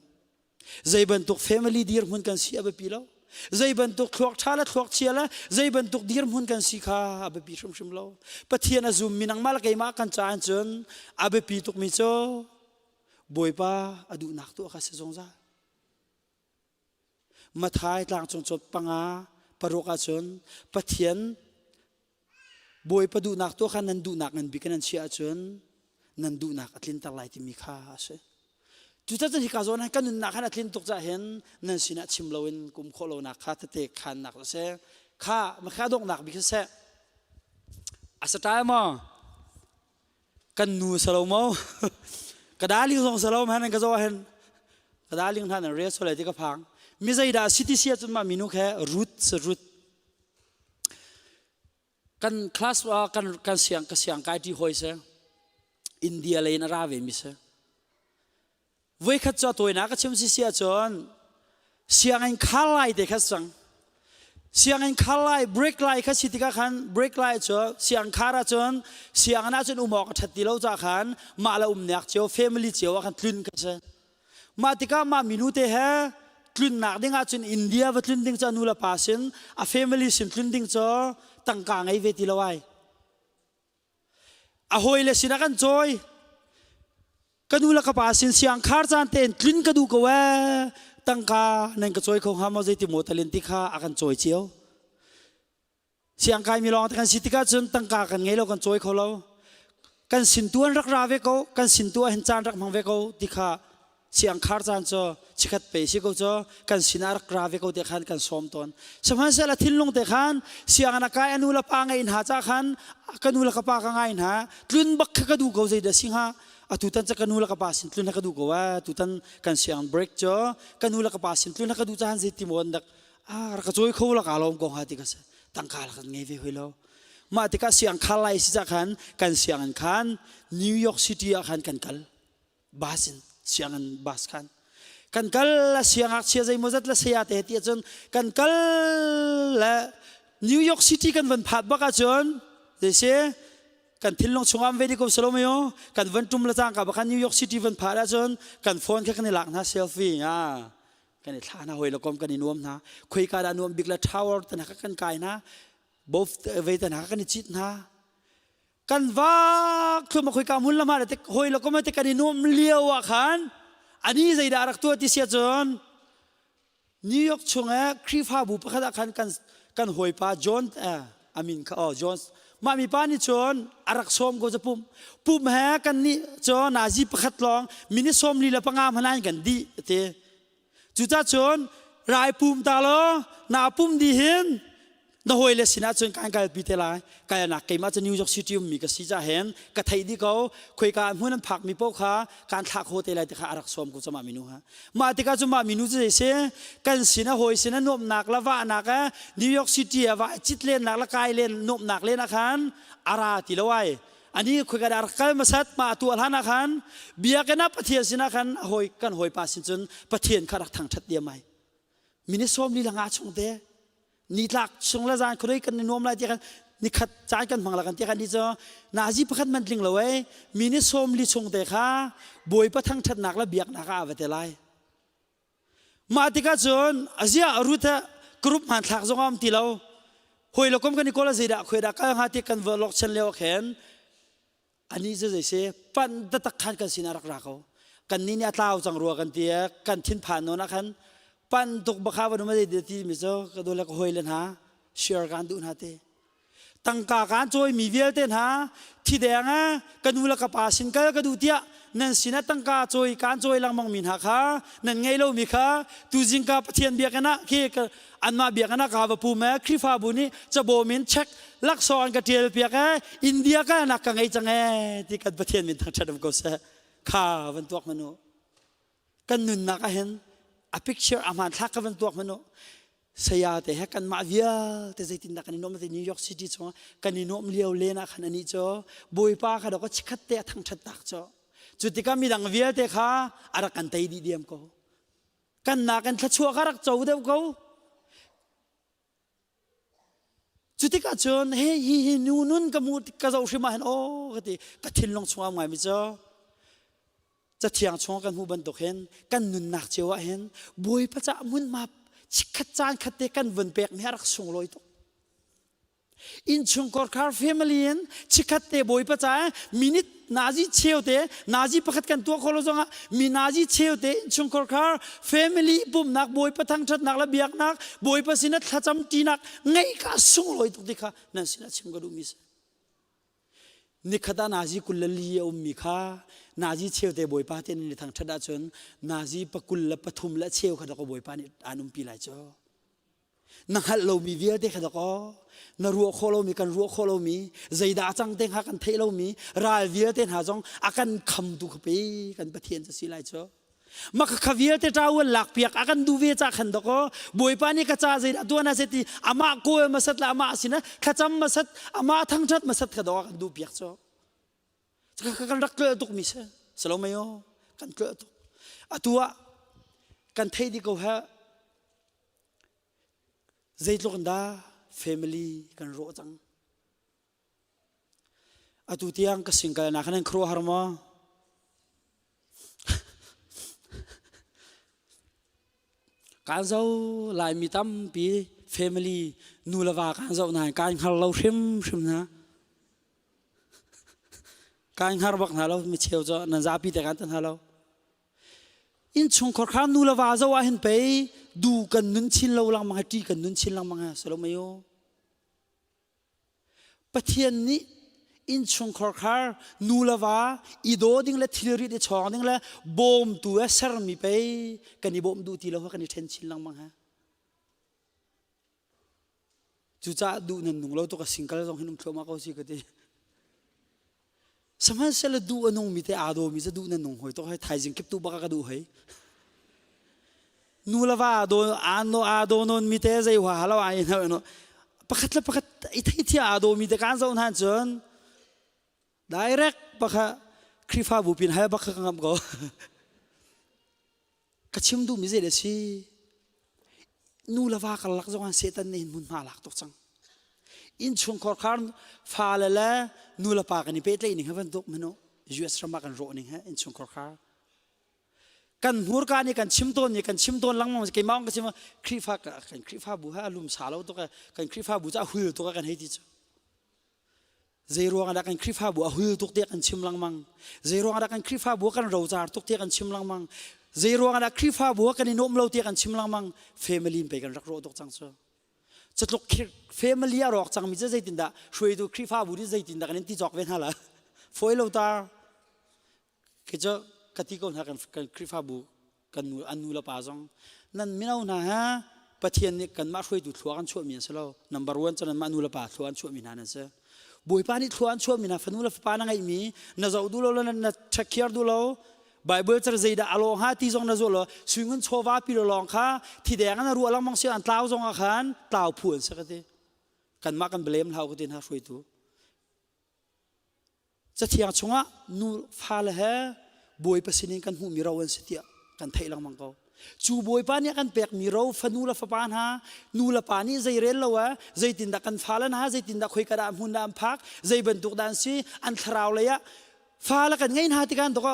Zei bantuk family dirhmun kan si a biapi lo. Zei bantuk thluak ṭha le thluak chia le zei bantuk dirhmun kan si kha a biapi hrimhrim lo. Pathian a zummi nangmah le keimah kan caah cun a biapi tukmi cu Bawipa a duhnak tuah kha si zungzal. Mathai tlangcung cawt panga paruk ahcun Pathian Bawipa duhnak tuah kha nan duhnak ngan bik in nan chiah ahcun nan duhnak a tlinter lai timi kha a si. Cucaah hika zawn kan nunnak khan a tlin tuk cah hin nan sinah chim loin kum khawh lonak kha tete khannak a si. Kha makha donghnak bik siseh. A sa ṭai maw? Kan nu sa lo maw? Ka darling zong sa lo man ka zo hin. Ka darling hna nan rel sual ti ka phang. Mi zeidah city sia cun mah minu khe root sa root kan class kan kan siang ka siang kai ti hoi se India lei in a ra ve mi se voikhat cu tawinak ka chim si sia cun sianginn khar lai te kha sang sianginn khar lai break lai kha si tikah khan break lai cu siang khar ah cun sianginn ah cun um awk a ṭhat ti lo ca khan mah le umnak cio family cio ah khan tlun kha si Mah tikah mah minu te he tlunnak ding ahcun India va tlun ding cu a nu le pa sin a family sin tlun ding cu tangka ngei ve ti lo ai. A hawile sinah kan cawi. Ka nu le ka pa sin siang khar caan tein tlun ka duh ko ee. Tangka nan ka cawi kho hnga maw zeiti maw talin ti kha a kan cawi cio. Siang kai mi lawng te kan si tikah cun tangka kan ngei lo kan cawi kho lo. Kan sin tu an rak ra ve ko, kan sin tu ah hin caan rak hmang ve ko ti kha siang khar caan cu chikhat pe si ko cu kan sinah rak ra ve ko te khan kan sawm tawn. Sihmanhsehlaw thinlung te khan siang an kai anu le pa ngei hna ca khan ka nu le ka pa ka ngai hna tlun bak kha ka duh ko zei dah si hnga atutan ca ka nu le ka pa sin tlun ka duh ko a tutan kan siang break cu ka nu le ka pa sin tlun ka duh caan zei ti maw dak a rak ka cawi kho la ka lawm ko hnga ti ka si tangka la kan ngei ve hoi lo mah tikah siang khar lai si ca khan kan sianginn khan New York City ah khan kan kal bus in sianginn bus khan kan kal la siangngakchia zeimawzat la saya te ti ahcun kan kal le New York City kan van phat bak ahcun zei si kan thinlung chungah am ve di ko salo mayo kan van tum la cangka bakhan New York City van phat ahcun kan phone kha kan i lak hna selfie a kan i thla hna hoi la kom kan i nuam hna khuika dah nuam bik la tower tan ka kan kai hna both ve tan ha kan i chit hna kan vak thlum khoi ka hmun lama te hoi la kom te kan i nuam lio ah khan ani zeidah rak tua ti sia cun New York chung ah Khrihfabu pakhat ah khan kan kan hawipa John eh, amin kha oh John mah mi pa nih cun a rak sawm ko pum pum he kan nih cu nazi pakhat lawng minute 45 hmanh kan dih ti Cucah cun rai pum ta law na pum dih hin na hawile sinah cun kan kalpi te lai. Kalnak keimah cu New York City ummi ka si cah hin ka theih dih ko. Khuika hmun an phakmi paoh kha kan thlah kho te lai ti kha a rak sawm ko cu mah minu ha. Mah tikah cu mah minu cu zei si kan sin a hawi sin a nuamhnak le vahnak eh New York City ah vah cit lennak le kai len nuamhnak len ah khan a ra ti lo ai. Ani khuika dah rak kal hmasat mah tuah hlan ah khan biakinn ah Pathian sinah khan a hawi kan hawipa sin cun Pathian kha rak thangṭhat diam ai. Minute sawm li langa chung te nitlak chung le zan khuadei kan i nuam lai ti khan nikhat caan kan hmang la kan ti khan ni cu nazi pakhat man tling lo ei minute 40 chung te kha Bawipa thangṭhatnak le biaknak ah a va te lai. Mah tikah cun azia Ruth group hmanthlak zong a um ti lo. Hawi le kom kan i kawl zeidah khuai dah kal hnga ti kan va lok chen lio khin ani cu zei si pan taktak khan kan sinah rak ra ko. Kan ni nih a tlau cang rua kan ti kan thinphan nawn ah khan pan tuk bakha van um zei ti mi cu ka dole ka hawi le hna share kan duh hna ti. Tangka kaan cawimi vialte hna thideng ah ka nu le ka pa sin kal ka duh tiah nan sinah tangka cawi kaan cawi lengmang mi hna kha nan ngei lomi kha tuzing ka Pathian biakinn ah khi anmah biakinn ah ka va pum ee Khrihfabu nih cabawm in check laksawng an ka ṭial piak ee India kalnak ka ngei cang ee ti kan Pathian min thangṭhat um ko seh kha van tuak hmanh u kan nunnak ah hin a picture a hmanthlak ka van tuak hmanh u saya te he kanmah vialte zeitindah kan i nuam te New York City chungah kan i nuam lio len ah khan ani cu Bawipa kha dok chikhat te a thangthat tak cu cu tikah midang vialte kha a rak kan tei dih diam ko kan nakin thluachuah kha rak co deuh ko Cu tikah cun he hi hi nu nun ka mu ka zoh hrim ah hin aw ka ti ka thinlung chungah um ngaimi cu cathiang chungah kan hmuh bantuk hin kan nunnak cio ah hin Bawipa caah hmunhma chikkhat caan khat te kan vun pek mi a rak sunglawi tuk. Innchungkhar khar family in chikkhat te Bawipa caah minute nazi cheu te nazi pakhat kan tuah khawh lo zongah mi nazi cheu te innchungkhar khar family pumnak bawipa thangṭhatnak le biaknak bawipa sinah thlacam ṭinak ngeih kha sunglawi tuk ti kha nan sinah chim ka duhmi si nikhat ah nazi 24 a ummi kha nazi cheu te bawipa te nan i thangṭhat ahcun nazi pakul le pathum le cheu kha dakaw bawipa nih aan umpi lai cu na hngalh lomi vialte kha dakaw na ruah khawh lomi kan ruah khawh lomi zeidah a cang te hnga kan theih lomi ral vialte hna zong a kan khamtu kha pe kan Pathian cu si lai cu mah kha vialte ṭawl lakpiak a kan duh ve ca khan dakaw Bawipa nih ka ca zeidah tuan a ti amah kawl masat le amah sinah thlacam masat amah thangṭhat masat kha dawh a kan duh piak cu kan rak tlolh tuk mi si salo mei aw kan tlolh tuk atu ah kan thei dih ko ha Zeitluk in dah family kan rawh cang. Atu tiang ka single nak nan khuaruahhar maw? Kaan zo Laimi tampi family nu le va kaan zoh nain kaan hngal lo hrimhrim hna. Kai hngar bak hna lo mi cheu cu nan zapi te kan ta hna lo. Innchungkhar kha nu le va zo ah hin pei du kan nun chin lo lengmang he ṭi kan nun chin lengmang he si lo mei u. Pathian nih innchungkhar khar nu le va i daw ding le thilrit i chawng ding le bawmtu he sermi pei kan i bawmh duh ti lo kan i ṭhen chin lengmang he. Cucaah duh nan nung lo tuk a single zong hin um thluahmah ko si ka ti. Sihmanhsehlaw duh a nungmi te aa dawmi cu duh nan nung hoi tuk hei thaizing kip tu bak ah ka duh hei. Nu le va aa daw aa no aa daw nawn mi te zei hua halo ai hno no pakhat le pakhat i thei thia aa dawmi te kan zoh hna cun direct baka Khrihfabu pin hai bak ka ngam ko. Ka chim duhmi zei dah si? Nu le va karlak zong ah Satan nih hin hmunhma a lak tuk cang. Innchungkhar khar fale le nu le pa kan i pehtlaih ning hi bantuk manu US ram ah kan rawh ning he innchungkhar khar. Kan hmurka nih kan chim tawn nih kan chim tawn lengmang keimah ka chim Khrihfa kan Khrihfabu ha a lumsa lo tuk kan Khrihfabu cu a hul tuk kan hei ti cu. Zeiruang ah dah kan Khrihfabu a hul tuk tiah kan chim lengmang? Zeiruang ah dah kan Khrihfabu kan rocar tuk tiah kan chim lengmang? Zeiruang ah dah Khrihfabu kan i nuam lo tiah kan chim lengmang? Family in pei kan rak rawh tuk cang cu. Cutluk family a rawk cangmi cu zeitindah hruaitu Khrihfabu nih zeitindah kan in ti cawk ve hna la? Fawi lo ta. Khi cu ka ti ko hna kan, kan Khrihfabu kan nu an nu le pa zong nan mino hna he Pathian nih kanmah hruaitu thlua kan chuahmi an si lo. Number one cu nanmah nu le pa thlua an chuahmi hna nan si. Bawipa nih thlua an chuahmi hna fanu le fapa na ngeihmi na zoh duh lo le na check care duh lo Bible car zeidah a lawng ha ti zong na zuah lo suingun chawva pi lo lawng kha thideng an ruah lengmang si an tlau zong ah khan tlau phu an si ka ti kanmah kan blame hlau ka ti hna hruaitu Cathiang chungah nu fale he Bawipa sinin kan hmuhmi ro an si tiah kan theih lengmang ko. Cu Bawipa nih a kan pekmi ro fanu le fapa hna nu le pa nih zei rel lo ah zeitindah kan fale hna zeitindah khoika dah hmun dah an phak zei bantuk dah an si an thlarau lei ah fale kan ngei hna tikah dok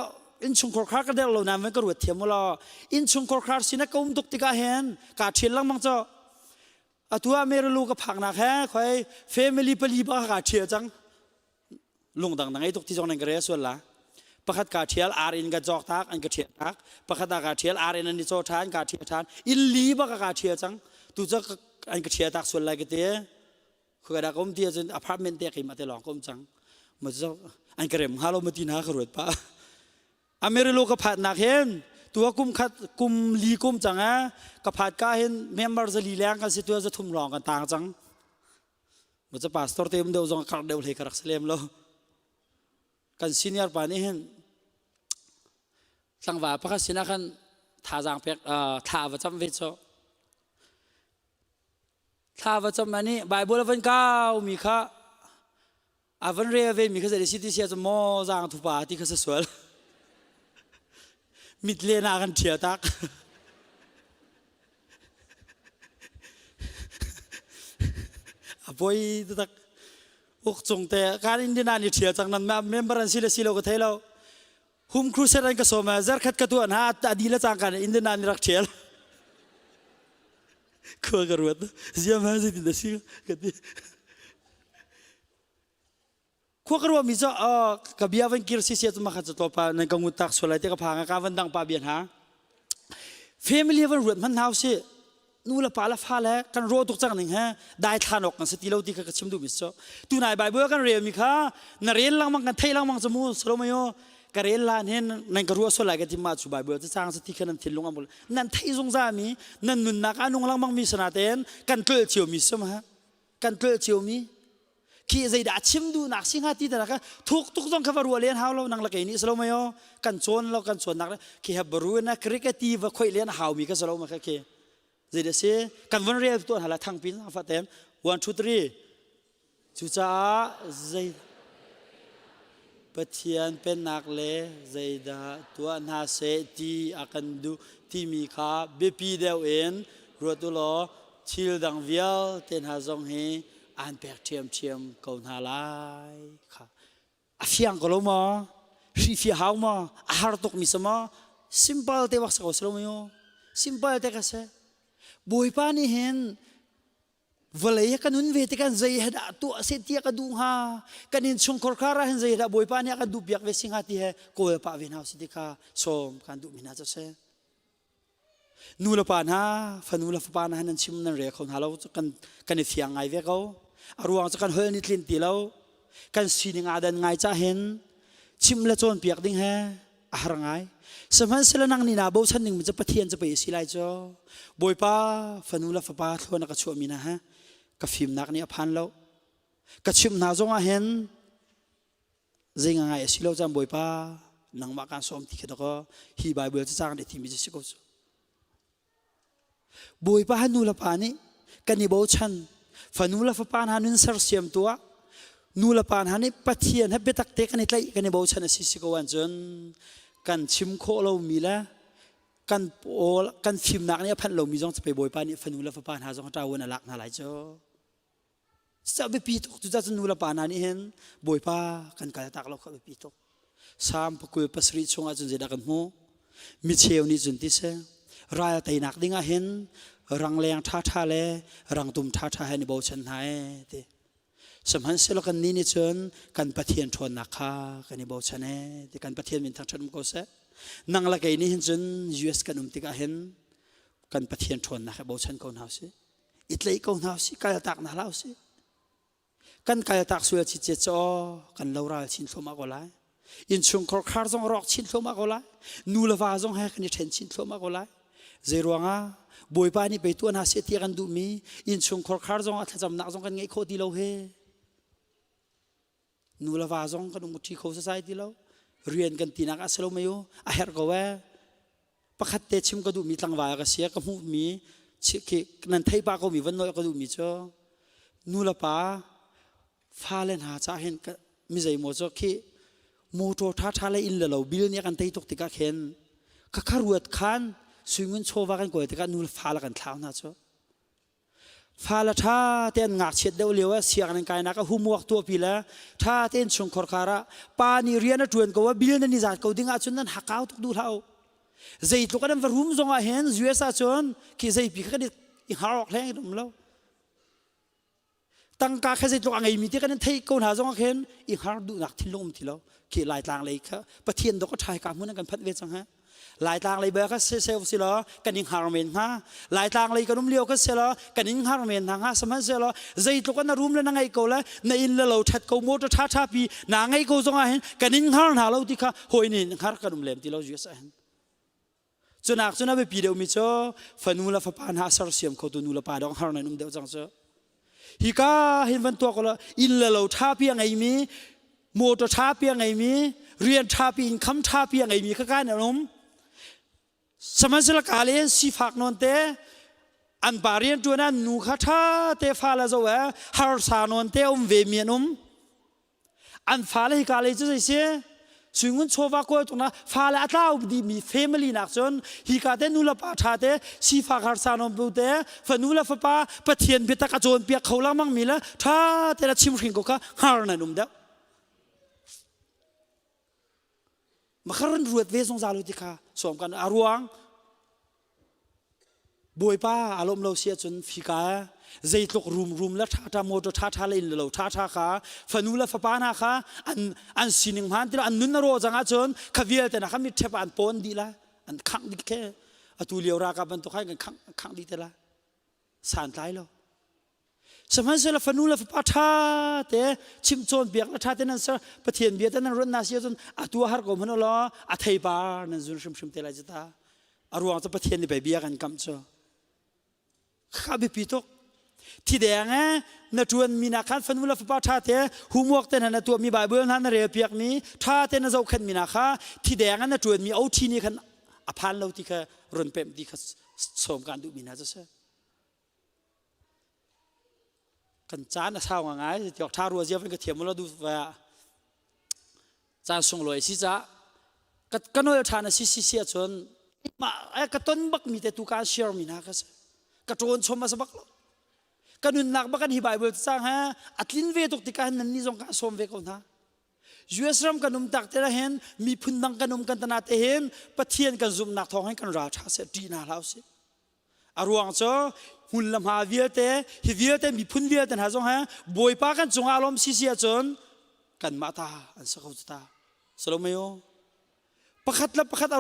innchungkhar khar ka der lo nan van ka ruat thiam u law innchungkhar khar sin ka um tuk tikah hin kaa ṭhial lengmang cu atu ah Merilu ka phaknak he khoi family pali bak ka ṭhial cang lungdang na ngei tuk ti zong nan ka rel sual la pakhat ka ṭhial ar in ka cawk tak an ka ṭhial tak pakhat ah ka ṭhial ar in an i caw ṭhan ka ṭhial ṭhan inn li bak ka ṭhial cang tu cu an ka ṭhial tak sual lai ka ti khuka dah ka um ti ahcun apartment te keimah te lawng ka um cang ma cu an ka rem hnga lo ma ti hna ka ruat pah Amarillo ka phatnak hin tua kum khat kum li kum cang eh ka phat ka hin member zali leng kan si tua za thum lawng kan tang cang Maca pastor te um deuh zong karh deuh hlei ka rak si lem lo. Kan senior pa nih hin tlangval pakhat sinah khan thazaang pek thla va cam ve cu. Thla va cam nih Bible a van kau mi kha a van rel ve mi kha zei si ti sia cu maw zaang thupa ti kha sa sual. Mit len ah kan ṭhial tak. A poi taktak. Uk cung te kan Indiana ni ṭhial cang nan member an si le si lo ka thei lo. Hum crusade an ka sawm zarkhat ka tuan ha a di le cang kan Indiana ni rak ṭhial. Khua ka ruat. Ziam ha zeitin dah si ka ti. Khua ka ruahmi cu ka bia van kir si sia cu makhat cu tlawpa nan ka ngut tak sual lai ti ka phang ka van dang pa bia hna family van ruat hman hau si nu le pa le fa le kan ro tuk cang ning he dai thlan awk kan si ti lo ti kha ka chim duh mi cu tunai bible kan rel mi kha na rel lengmang kan theih lengmang cu mu salomayo ka rel lan hin nan ka ruah sual lai ka ti ma cu bible cu cang ti kha nan thinlung am nan theih zungzal mi nan nunnak a nung lengmang mi sana ten kan tlol cio mi sum ha kan tlol cio mi khi zeidah chim duhnak si hnga ti ta kha thuk tuk zong kha va ruah len hau lo nang la kei nih salo mai o kan cawn lo kan cawnnak khi Hebrew na Greek ti va khoi len hau mi ka salo ma kha khi zeidah si kan von rel tuan hala thangpin fa tem 1 2 3 cucaah zei Pathian pennak le zeidah tuah hna seh ti a kan duh timi kha biapi deuh in ruat u law thil dang vialte hna zong hi aan pek ṭhiamṭhiam ko hna lai kha a fiang ko lo maw hrihfiah hau maw a har tukmi si maw simple te bak si ko si lo maw simple te ka si bawipa nih hin. Vawlei kan un ve tikah zei he dah tuah seh tiah ka duh hnga? Kan innchungkhar khar ah hin zei dah Bawipa nih a kan duh piak ve si hnga ti he kawl pah ve hna usih ti kha sawm kan duh mi hna cu a si. Nu le pa hna, fanu le fapa hna nan chim nan rel kho hna lo kan kan i fiang ngai ve ko. A ruang cu kan holh ni tlin ti lo. Kan sining aa dan ngai cah hin chim le cawnpiak ding he a har ngai. Sihmanhsehlaw nang nih naa bochan ning cu Pathian cu pei a si lai cu. Bawipa fanu le fapa thluan a ka chuahmi hna he ka fimnak nih a phan lo. Ka chimh hna zongah hin zei ngai a si lo caan Bawipa nangmah kaan sawm ti khi dakaw hi Bible cacang nih timi cu si ko cu. Bawipa han nu le pa nih kan i bochan fanu le fapa hna nun sersiam tuah nu le pa hna nih Pathian he biatak te kan i tlaih kan i bochan a si si ko ahcun kan chim khawh lomi le kan pawl kan fimnak nih a phanh lomi zong cu Bawipa nih fanu le fapa hna zong ṭawan a lak hna lai cu. Cucaah biapi tuk cucaah cun nu le pa hna nih hin Bawipa kan kal tak lo kha biapi tuk. Salm pakul pasarih chungah cun zeidah kan hmuh? Micheu nih cun ti seh ral teinak dingah hin rangleng ṭhaṭha le rangtum ṭhaṭha he an i bochan hna ee ti. Sihmanhsehlaw kannih nih cun kan Pathian ṭhawnnak kha kan i bochan ee ti kan Pathian min thangṭhat um ko seh. Nang le kei nih hin cun US kan um tikah hin kan Pathian ṭhawnnak he bochan ko hna usih. I tlaih ko hna usih kaltak hna hlah usih kan kaltak sual cicet cu kan loral chin thluahmah ko lai innchungkhar khar zong rawk chin thluahmah ko lai nu le va zong he kan i ṭhen chin thluahmah ko lai zei ruangah bawipa nih pei tuah hna seh ti kan duhmi innchungkhar khar zong ah thlacamnak zong kan ngeih khawh ti lo he nu le va zong kan um ṭi kho sasai ti lo rian kan tinak ah si lo mei u a herh ko ee pakhat te chim ka duhmi tlangval ka si ka hmuhmi khi nan thei pa ko mi van nawl ka duhmi cu nu le pa fale hna ca hin mi zei maw cu khi motor ṭha ṭha le inn le lo bil nih kan tei tuk tikah khin ka kha ruat khan suingun chawva kan kawl tikah nu le fale kan thlau hna cu Fale ṭha tein ngakchiat deuh lio ah sianginn kainak ah homework tuahpi le ṭha tein chungkhar khar ah pa nih rian a ṭuan ko ah bil nan i zat ko ding ahcun nan hakau tuk duh hlah u. Zeitluk an va rum zong ah hin US ahcun khi zeipi kha kan i hngar awk hleng in um lo. Tangka kha zeitluk a ngeimi ti kan in theih ko hna zong ah khin i hngar duhnak thinlung um ti lo. Khi Laitlang lei kha Pathian dawk a ṭha ka hmun an kan phanh ve cang ha. Laitlang lei bel kha seh si law kan i hngar men hnga. Laitlang lei kan um lio kha se law kan in hngar men hna hnga. Sihmanhsehlaw zeitluk an rum le na ngeih ko le na inn le lo ṭhat ko motor ṭha ṭha pi na ngeih ko zong ah hin kan in hngar hna lo ti kha hawi nih hngar kan um lem ti lo US ah hin. Cunak cun a biapi deuhmi cu fanu le fapa hna sersiam khotu nu le pa dong har nan um deuh cang cu. Hika hin van tuak law inn le lo ṭha pi a ngeimi motor ṭha pi a ngeimi rian ṭha pi income ṭha pi a ngeimi kha kan an um. Sihmanhsehlaw ka le sifak nawn te an pa rian ṭuan an nu kha ṭha te fa le zo eh harsa nawn te um ve mi an um. An fale hika lei cu zei si suingun chawva kawl tuk na fale a tlau dihmi family nak cun hika te nu le pa ṭha te sifak harsa nawn bu te fanu le fapa Pathian biatak a cawnpiak kho lengmang mi le ṭha te le chimhring ko kha hngar nan um deuh. Makar an ruat ve zungzal u ti kha sawm kan a ruang Bawipa aa lawm lo si ahcun fika zeitluk rumrum le ṭhaṭha motor ṭhaṭha le inn le lo ṭhaṭha kha fanu le fapa hna kha an an sining hmaan ti lo an nun a rawh cang ahcun kha vialte na kha mitṭhep ah an pawn dih lai an khangh dih khe atu lio ralkap bantuk khan kan khangh khangh dih te lai santlai lo Sihmanhsehlaw fanu le fapa ṭha te chimh cawnpiak le ṭha te nan ser Pathian bia te nan ruat na si ahcun atu a har ko hmanh law a theipar nan zun hrimhrim te lai cu ta. A ruang cu Pathian nih pei bia kan kamh cu. Kha biapi tuk. Thideng eh na ṭuanmi nak khan fanu le fapa ṭha te homework te hna na tuahmi Bible hna na rel piakmi ṭha te na zohkhenhmi na kha thideng na ṭuanmi OT nih khan a phan lo ti kha run pemh ti kha sawm kan duhmi hna cu si. Kan caan a sau ngai tiok tha rua zia van ka thiam lo du va caan sunglawi si ca ka ka nol than a si si si ahcun mah ka ton bak mi te tu ka share mi hna ka si ka ṭawn chom a sa bak lo ka nunnak bak kan hi Bible cang ha a tlin ve tuk tikah nan ni zong ka sawm ve ko hna US ram kan um tak te hin miphun dang kan um kan tana te hin Pathian kan zumhnak thawng hin kan ral ṭha seh ṭih hna hlah usih A ruang cu. Hmun le hma vialte hi vialte miphun vialte hna zong he Bawipa kan cungah lawm si si ahcun kanmah ta an si ko cu ta. Salomeo pakhat le pakhat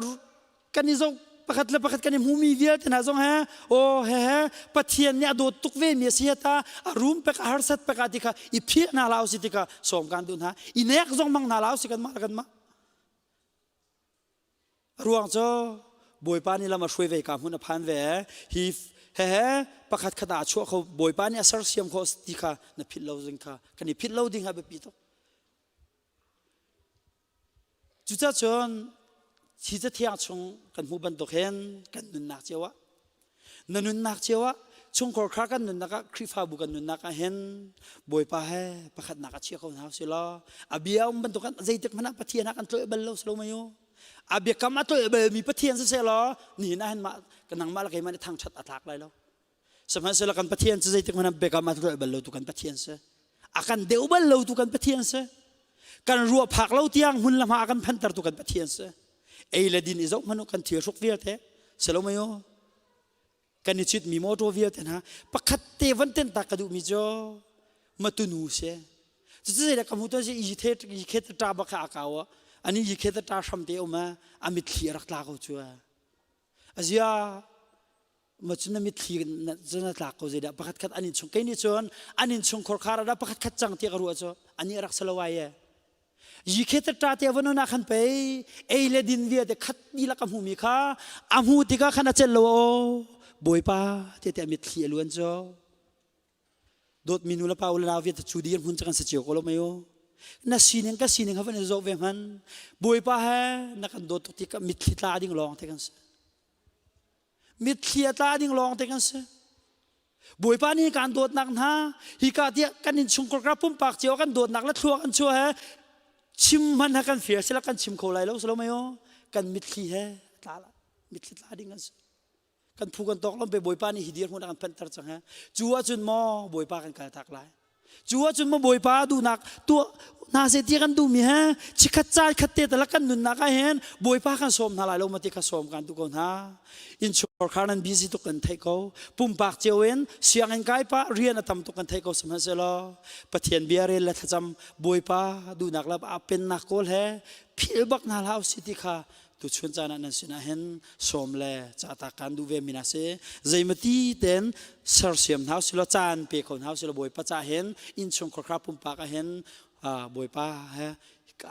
kan i zoh pakhat le pakhat kan i hmumi vialte hna zong he aw he he Pathian nih a dawt tuk ve mi a si ta a rum pek a harsat pek ah ti kha i philh hna hlah usih ti kha sawm kan duh hna i nek zong mang hna hlah usih kanmah le kanmah ruang cu Bawipa nih lam a hruai ve ka hmun a phan ve hi he he pakhat khat ah a chuah kho Bawipa nih a sersiam kho ti kha na philh lo ding kha kan i philh lo ding kha biapi tuk. Cucacun hi cathiang chung kan hmuh bantuk hin kan nunnak cio ah na nunnak cio ah chungkhar kha kan nunnak ah Khrihfabu kan nunnak ah hin Bawipa he pakhatnak a chia ko hna usih law a bia um bantuk kan zeitik hmanh ah Pathian ah kan tlolh bal lo si lo mei u a biakam a tlolh balmi Pathian siseh law nihin ah hin mah nangmah le keimah nih thangṭhat a tlak lai lo. Sihmanhsehlaw kan Pathian cu zeitik hmanh ah biakam a tlolh bal lo tu kan Pathian si. A kan deu bal lo tu kan Pathian si. Kan ruah phak lo tiang hmun le hma a kan phanter tu kan Pathian si. Ei le din i zoh hmanh u kan thil hruk vialte si lo mei u. Kan i citmi motor vialte hna pakhat te van ten tak ka duhmi cu matunu si. Cucu zeidah ka hmuh tuan si i khet ta bak kha a kau ani i khet ta hram te um a mitthli a rak tla ko cu. Azia ma cun na mitthli cun na tlak ko zeidah pakhat khat an in chung kei nih cun an in chung khorkhar ah pakhat khat cang tiah ka ruah cu ani rak salo ai e yi khe ta te van na khan pei ei le din vialte khat ni lak a hmu mi kha a hmu tikah khan a cel lo o bawipa te te mitthli a luan cu Dawtmi nu le pa u le nau vialte cu dir hmun cu kan si cio ko lo mei u. Na sining ka sining ha van i zoh ve hman. Bawipa he na kan dawt tuk ti ka mitthli tla ding lawng te kan si. Mitthli a tla ding lawng te kan si. Bawipa nih kan dawtnak hna hika tiah kan innchungkhar ka pumpak cio kan dawtnak le thlua kan chuah he chim hman ha kan fir sila kan chim kho lai lo silo mei u. Kan mitthli he tla la mitthli tla ding kan si. Kan phu kan tawk lom pe Bawipa nih hi dirhmun a kan phanhter cang he. Cu ahcun maw Bawipa kan kal tak lai. Cu ahcun maw Bawipa duhnak tuah hna seh ti kan duhmi he chikhat caan khat te talak kan nunnak ah hin Bawipa kan sawm hna lai lo ma ti kha sawm kan duh ko hna. Innchungkhar nan busy tuk kan theih ko. Pumpak cio in sianginn kai pah rian a tam tuk kan theih ko sihmanhsehlaw Pathian bia rel le thlacam Bawipa duhnak le a pennak kawl he philh bak hna hlah usih ti kha tuchun caan ah nan sinah hin sawm le cahtak kaan duh ve mi na si. Zeimati ten sersiam hna usih law caan pe kho hna usih law Bawipa ca hin innchungkhar kha pumpak ah hin Bawipa he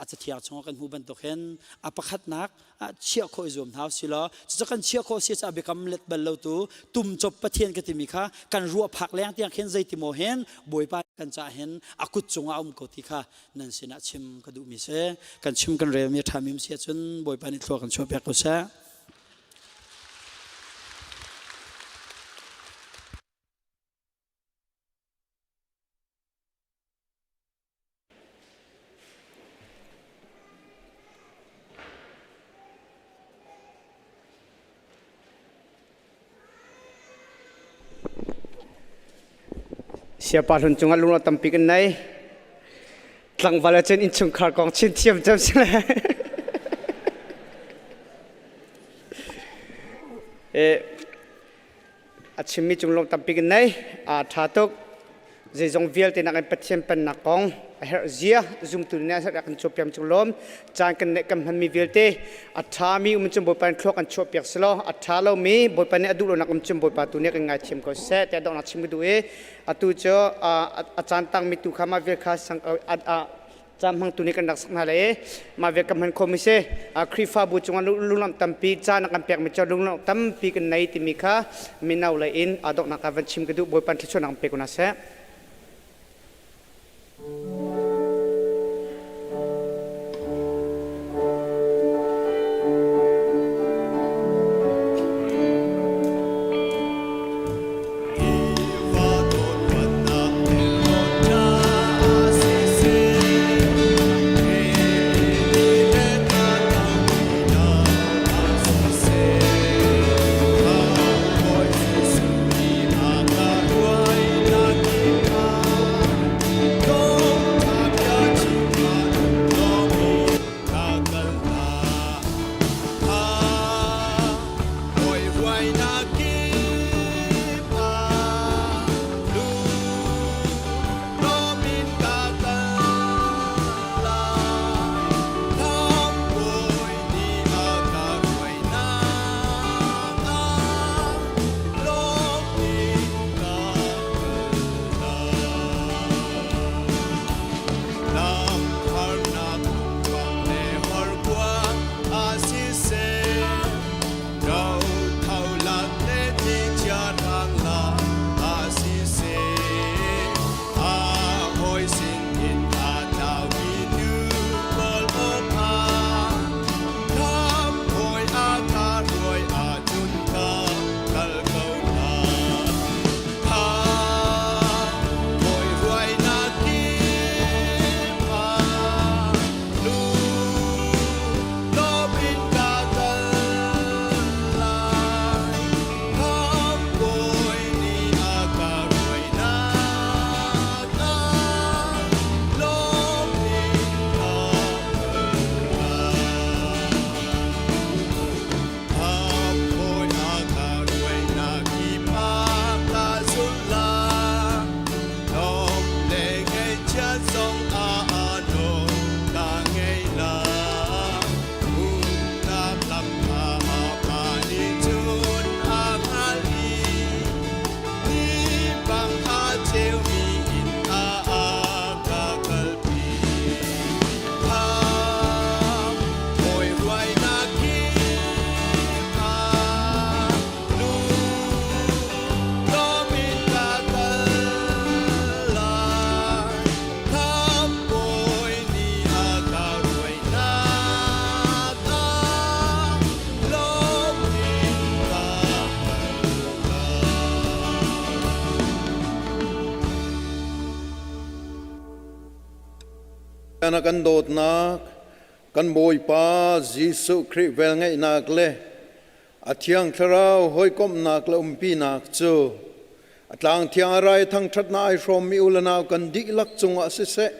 a cathiang chungah kan hmuh bantuk hin a pakhatnak ah chiah khawh i zuam hna usih law cucu kan chiah khawh si caah biakam let bal lo tu tumcop Pathian ka timi kha kan ruah phak leng tiang khin zeiti maw hin Bawipa kan caah hin a kut cungah a um ko ti kha nan sinah chim ka duhmi si. Kan chim kan relmi a ṭhami um si ahcun Bawipa nih thlua kan chuahpiak ko seh. Siapa hlun cungah lungrual tampi kan nei. Tlangval ahcun innchungkhar kong chin thiam cem si le. A chimmi cung lung tampi kan nei. A ṭha tuk. Zeizong vialte nak in Pathian pennak kong a herh zia zumtu nih a kan chuahpiak cung lawm caan kan neih kan hmanmi vialte a ṭhami um cun Bawipa nih thluak kan chuahpiak selaw a ṭha lomi Bawipa nih a duh lonak um cun Bawipa tu nih kan ngaithiam ko seh tiah donghnak chim ka duh i atu cu a caan tangmi tu kha mah vial kha caan hmangtu nih kan rak sak hna le i mah vial kan hman khomi si. Khrihfabu cungah lunglamh tampi caan a kan pekmi cu lunglamh tampi kan nei timi kha mino lei in aa donghnak ah van chim ka duh. Bawipa thluachuahnak pe ko hna seh. Na kan dawtnak, kan Bawipa Jesuh Khrih velngeihnak le a Thiang Thlarau hawikomhnak le umpinak cu a tlang thiang a rai thangṭhatnak ai hrawmmi u le nau kan dihlak cungah siseh,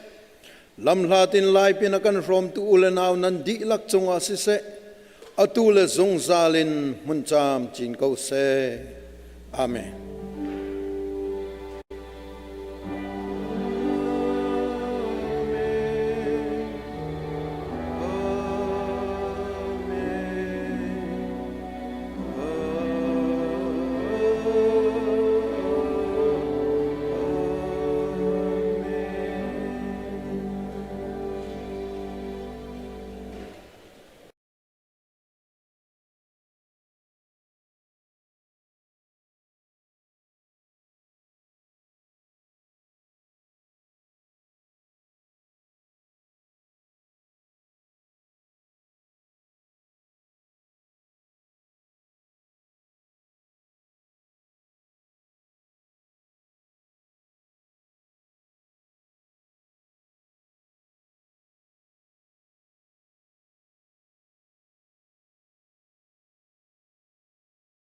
lamhlat in laipin a kan hrawmtu u le nau nan dihlak cungah siseh, atu le zungzal in hmun camcin ko seh. Amen.